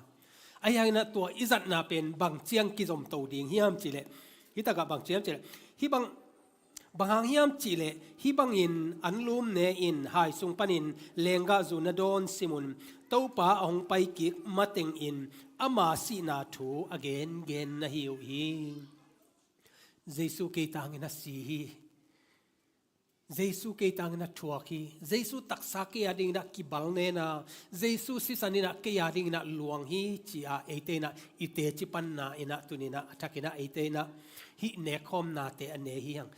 Ahi hangin ah tua i zatna pen bang ciang kizomto ding hiam cih leh, hih takah bang ciang cih leh, hih bang, bang hang hiam cih leh, hih bangin anlum ne in hai sung panin lenggahzu na dawn sim un, Topa a hong pai kik matengin ama sihna thu a gengen na hi uh hi. Jesu kei tangin a si hi. Jesu kei tangin a thuak hi. Jesu taksa kei a dingin ah kibalnen a, Jesu sisan in ah kei a dingin ah luang hi, ci-a eite in ah i teci panna in ah tuni in ah a thakin ah eite in ah hih nekkhawmnate a ne hi hang.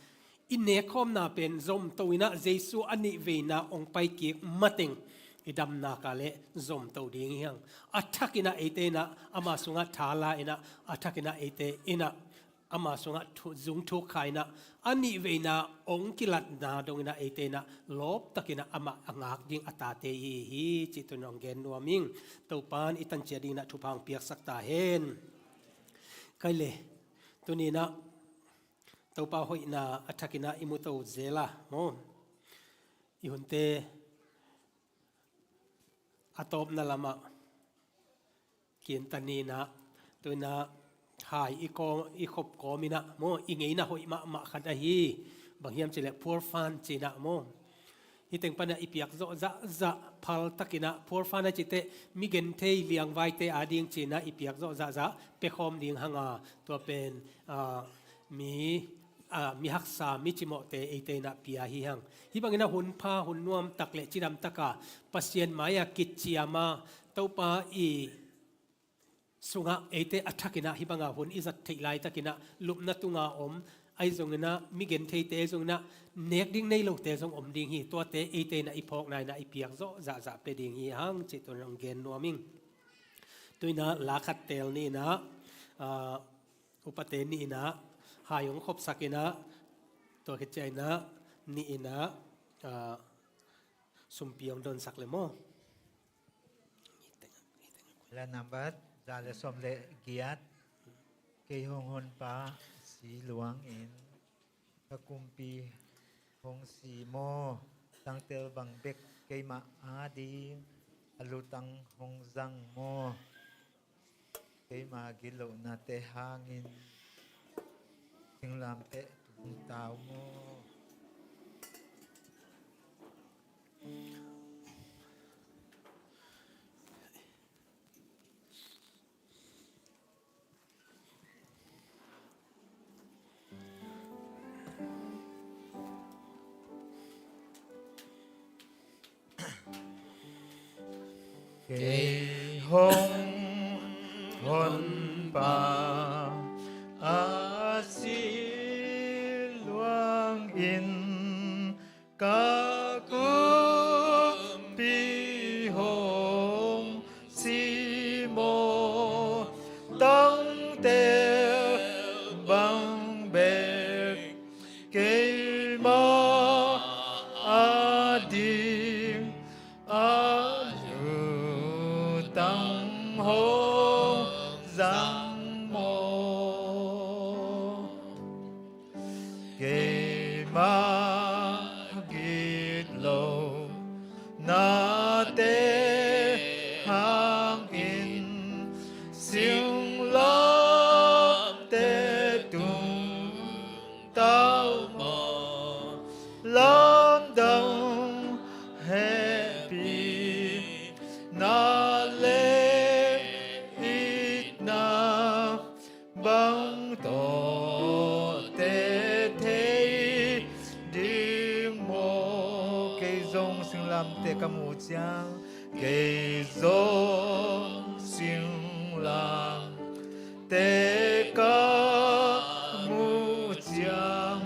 I nekkhawmna pen zomto in ah Jesu a nihveina hong pai kik mateng i damna ka le zomto ding hi hang. A thakin ah eite in ah ama sungah tha la in ah, a thakin ah eite in ah ama sungah thu, zung thuk kha in ah, a nihveina hong kilatna dongin ah eite in ah lawptakin ah amah a ngak ding a tate i hi hi, cih tuni in hong gen nuam ing. Topa in i tanciat dingin ah thupha hong piaksak ta hen. Kai le, tuni in ah Topa hoihna a thakin ah i muto zel a, maw? I hunte a tawpna lamah kintan ni in ah, tu in ah hai i kawm, i khop kawm in ah, maw, i ngeina hoih mahmah khat ahi. Bang hiam cih leh Poor Fund ci in ah, maw, hih teng pan ah i piak zawh zahzah phal takin ah, Poor Fund a cih teh mi genthei liangvaite a ding ci in ah i piak zawh zahzah pia khawm ding hang a, tua pen, ah, mi, ah, mi haksa, mi cimawhte eite in ah pia hi hang. Hih bangin ah hun pha, hun nuam tak le cidam tak a Pasian mai-ah kiciam a, Topa i sungah eite a thakin ah hih banga hun i zat theih laitakin ah lupna tunga om, ahi zongin ah mi gentheite, ahi zongin ah nek ding nei lote zong om ding hi. Tuate eite in ah i phawkna in ah i piak zawh zahzah pia ding hi hang, cih tuni in hong gen nuam ing. Tu in ah la khat teel ni in ah, ah, upate ni in ah hai hong khopsak in ah, tua khit ciang in ah ni in ah, ah, sumpi hong donsak le maw. La nambat za le sawm le giat. Kei hong honpa si luangin ka kumpi hong si maw? Tangtel bang bek keimah a ding a lutang hong zang maw? Keima gitlohnate hangin singlamteh tung ta uh maw? Kei hong honpa a si luangin ka kumpi hong si maw? Tangtel bang bek keimah a ding a lutang hong zang maw? Keimah gitlohnate hangin singlamteh tung ta uh maw? Lamdang hehpihna le itna bang tawh teel thei ding maw? Kei zong singlamteh ka muh ciang, kei zong singlamteh ka muh ciang,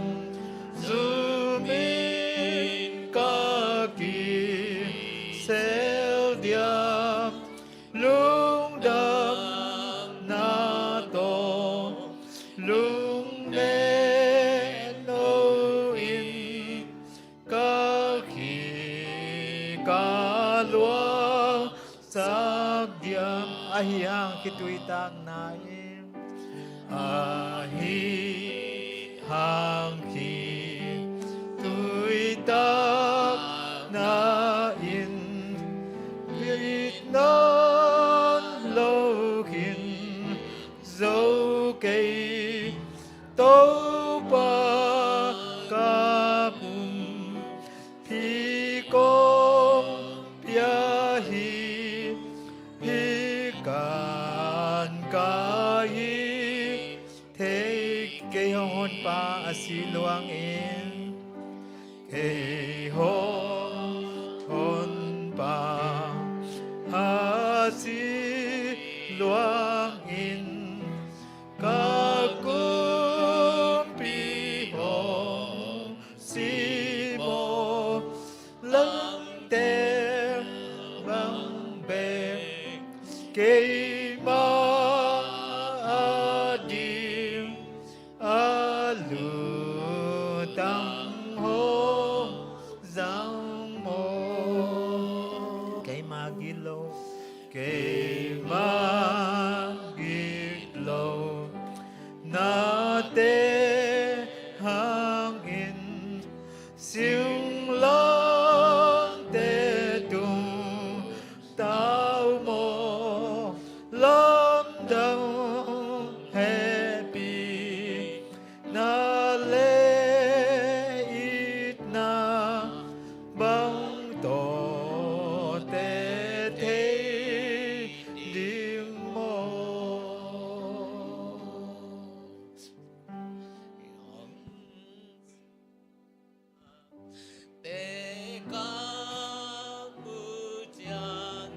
zum in ka kisel dia. Ahi hang khituitakna in, ahi hang khituitakna in, itna lo khin zo kei, Topa ka pum phi kong pia hi, hih kan ka hi thei. Kei hong Honpa a si luangin, kei hong Honpa a si luangin, ka kumpi hong si maw, lamte bang bek keima ading a lutang hong zang maw. Keima gilo, keima gilo nate hangin, singlamteh tung tau maw, lamdang hehpihna le itna bang tawh teh thei ding maw. Te ka mu ciang,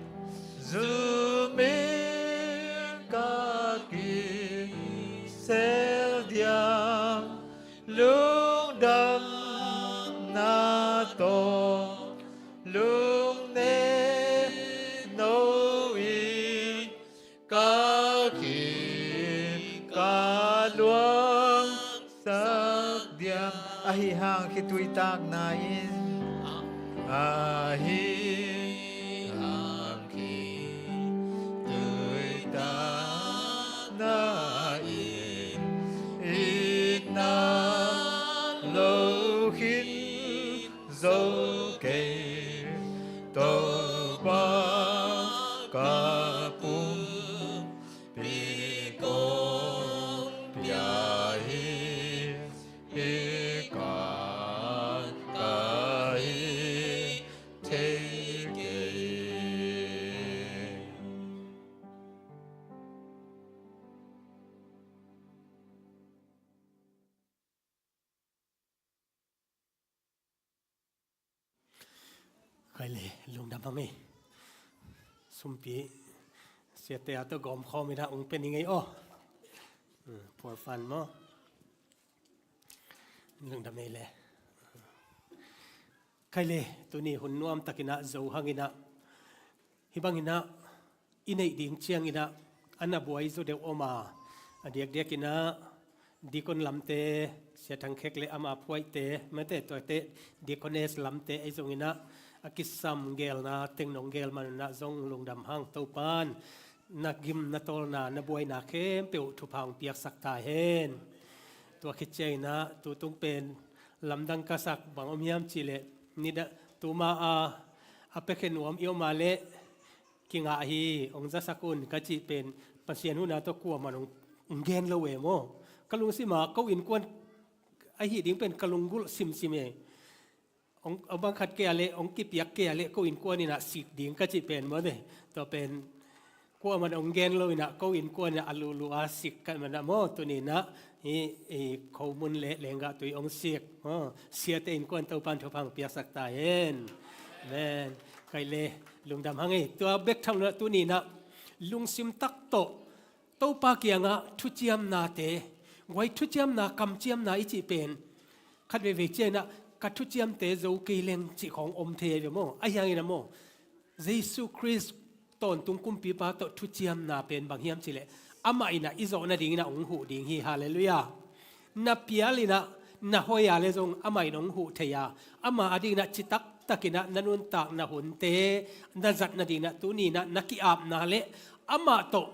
zum in ka kisel diam, lungdamna tawh lungnem no in, ka khin ka luangsak diam. Ahi hang khituitakna in, ahi hang khituitakna in, itna lo khin zo kei, Topa ka pumpi kong pia hi, hih kan ka hi thei kei. Khai le, lungdam hang ei. Sumpi siate a tawh gawmkhawm in ah ung pe ning ei aw. Hmm, phual fan maw. Lungdam ei le. Khai le, tuni hun nuamtak in ah zo hang in ah, hih bang in ah i neih ding ciang in ah a na buai zaw deuh om a, a diakdiak in ah deacon lamte, Sia Thang Khek le ama phuaihte, mate tuate deaconess lamte ahi zong in ah a kisam geelna teng nong geel man un ah zong lungdam hang. Topa'n na gim, na tawlna, na buaina khempeuh thupha hong piaksak ta hen. Tua khit ciang in ah tu tung pen lamdang ka sak bang om hiam cih leh, nidang tuma a, a pekhe nuam i om a leh, kingah hi, hong zasak un ka cih pen Pasian huhna tawh kuamah hong, hong gen lo e maw. Ka lungsim ah ko innkuan ahi ding pen ka lunggulh simsim e. Hong, hong bang khat kei a leh, hong kipiak kei a leh ko innkuan in ah sik ding ka cih pen maw te. Tua pen kuamah hong gen lo in ah ko innkuan in ah a luhluh a sik ka hih manin ah maw, tuni in ah hih, hih khomun le lenggah tui hong sik maw, siate innkuan Topa'n thupha hong piaksak ta hen. Amen. Khai le, lungdam hang ei. Tua bek tham lo, tuni in ah lungsim tak tawh Topa kiangah thuciamnate, guai thuciamna, kamciamna i cih pen khat veivei ciang in ah ka thuciamte zo kei leng cih khawng om thei ve maw. Ahi hang in ah maw, Jesu Khrist tawntung kumpipa tawh thuciamna pen bang hiam cih leh, amah in ah i zawh nading in ah hong huh ding hi. Halleluiah. Na pial in ah, na hoih a leh zong amah in hong huh thei a, ama ading in ah citak tak in ah na nuntakna hunte na zat nading in ah tuni in ah na ki-apna le amah tawh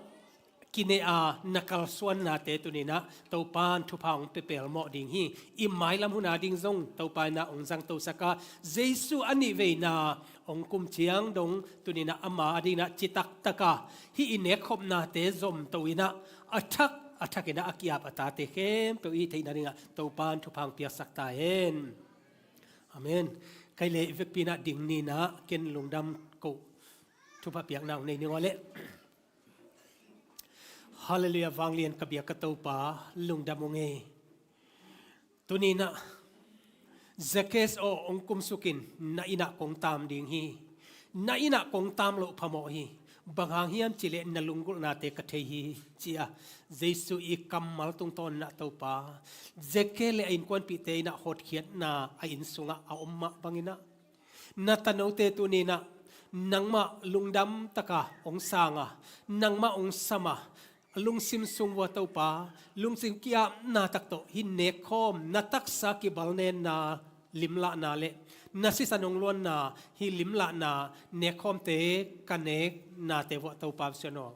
kineh a na kalsuannate tuninah Topan thupha hong pia pelmawh ding hi. I mailam hun ading zong Topa inah hong zangtosak a, Jesu a nih veina hong kum ciang dong tuninah ama adinginah citaktak a hih i nekkhopnate zomto inah a thak a thak inah a ki-ap a tate khempeuh i theihna dingah Topan thupha hong piaksak ta hen. Amen. Kei le i vekpi inah ding ninah ken lungdam koh thupha piakna hong nei ning aw leh. Halleluiah, vanglian ka biak ka Topa, lungdam ung ei. Tuninah Zacchaeus aw, hong kumsukin na innah kong tam ding hi. Na innah kong tam loh phamawh hi. Bang hang hiam cihleh na lunggulhnate ka thei hi, ci-a Jesu i kammal tungtawn inah Topa, Zacchaeus le a innkuanpihte inah hotkhiatna a inn sungah a om mah banginah na tanote tuninah nangmah lungdam taka hong sanga, nangmah hong sama, lungsim sung vua Topa, lungsim ki-apna tak tawh hih nekkhawm, na taksa kibalnenna limlahna le na sisan hong luanna hih limlahna nekkhawmte ka neknate vua Topa sian aw.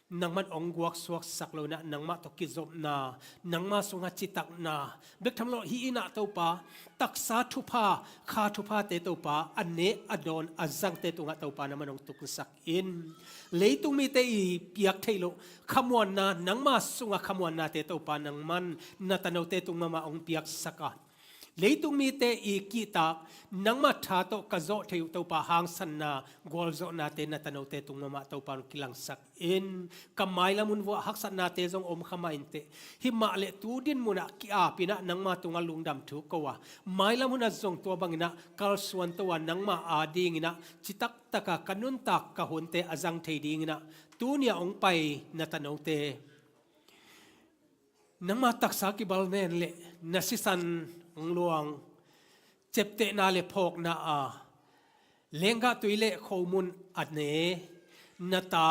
Nangman hong guaksuaksak lo inah nangmah tawh kizopna, nangmah sungah citakna bek tham lo hih inah Topa, taksa thupha, kha thuphate Topa, a ne a dawn a zangte tungah Topa nangman hong tuksak in. Leitung mite i piak theih loh khamuanna, nangmah sungah khamuannate Topa nangman na tanote tung mahmah hong piaksak a, leitung mite i kihtak, nangmah tha tawh ka zawh theih uh Topa hangsanna, gualzawhnate na tanote tung mahmah Topa hong kilangsak in. Ka mailam hun vuah haksatnate zong om kha mah inteh. Himah le tu dinmunah ki-ap inah nangma tungah lungdam thu ko a, mailam hunah zong tua banginah kalsuanto a nangma adinginah citaktaka ka nuntak ka hunte a zang thei dinginah tuni-ah hong pai na tanote nangma taksa kibalnen le na sisan hong luang, ciaptehna le phawkna a lenggah tui le khomun a ne na ta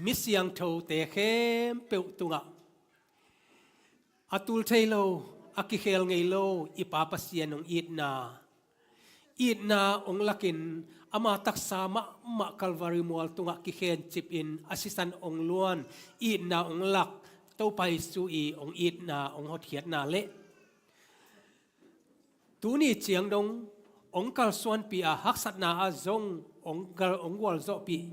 mi siangthote khempeuh tungah a tul thei lo, a kikhel ngei lo i Pa Pasian hong itna, itna hong lakin ama taksa mahmah Calvary mual tungah kikhencip in a sisan hong luan, itna hong lak Topa Jesu i hong itna, hong hotkhiatna le tuni ciang dong hong kalsuanpih a, haksatna ah zong hong gal, hong gualzawhpih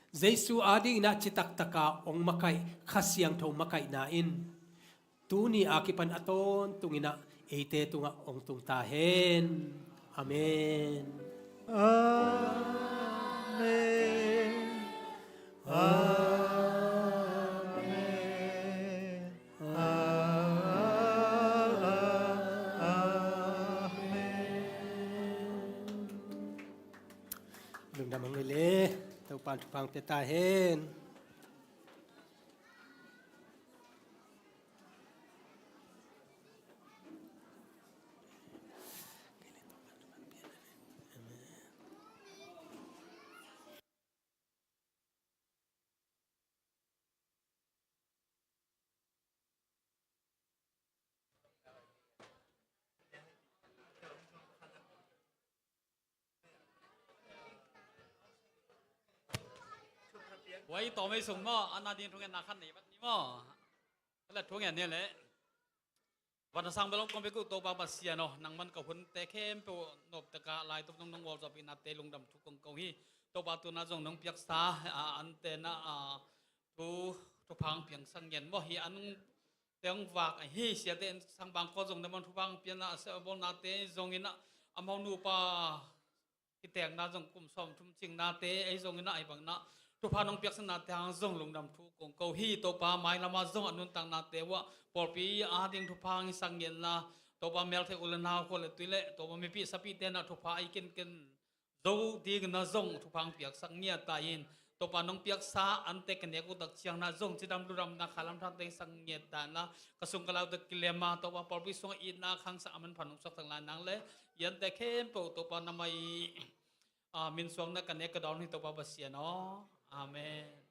Jesu adinginah citaktaka hong makaih Kha Siangtho makaihna in tuni a kipan a tawntunginah eite tungah hong tung ta hen. Amen. Amen. Amen. Amen. Lungdam hang ei le, Topan thupha hong pia ta hen. Ua i tawm ei sung maw, a na ding thungen na khan nei vat ni maw. Ala thungen ni le. Van a sang bel hong kong pek uh Topa Pasian aw, nangman ka hunte khempeuh noptaka laitum nong nong gualzawhpihnate lungdam thu kong ko hi. Topa tuna zong nong piaksa a, ante na a, thu, thupha hong piangsak ngian maw hi, a nungte hong vak ahi, siate in sang bangkua zong nangman thupha hong pianna a, sia bawlnate zongin a, amau nupa kitekna zong kum sawmthum cingnate ei zongin a, ahi bangin a thupha nong piaksaknate hang zong lungdam thu kong ko hi. Topa mailama zong a nuntaknate uah pawlpi ading thupha hong hisak ngiatna, Topa meltheih u le nau, khua le tui le Topa mipi sapite na thupha ei kenken zo dingin a zong thupha hong piaksak ngiat ta in. Topa nong piaksa ante ka nek uh tak ciang na zong cidam ludamna khalam thate hisak ngiat ta in a, ka sung ka laute kilema Topa pawlpi sungah itna khangsak a manpha nong suaksak lai nang le, i ante khempeuh Topa na mai a, min suangna ka nek ka dawn hi Topa Pasian aw. Amen.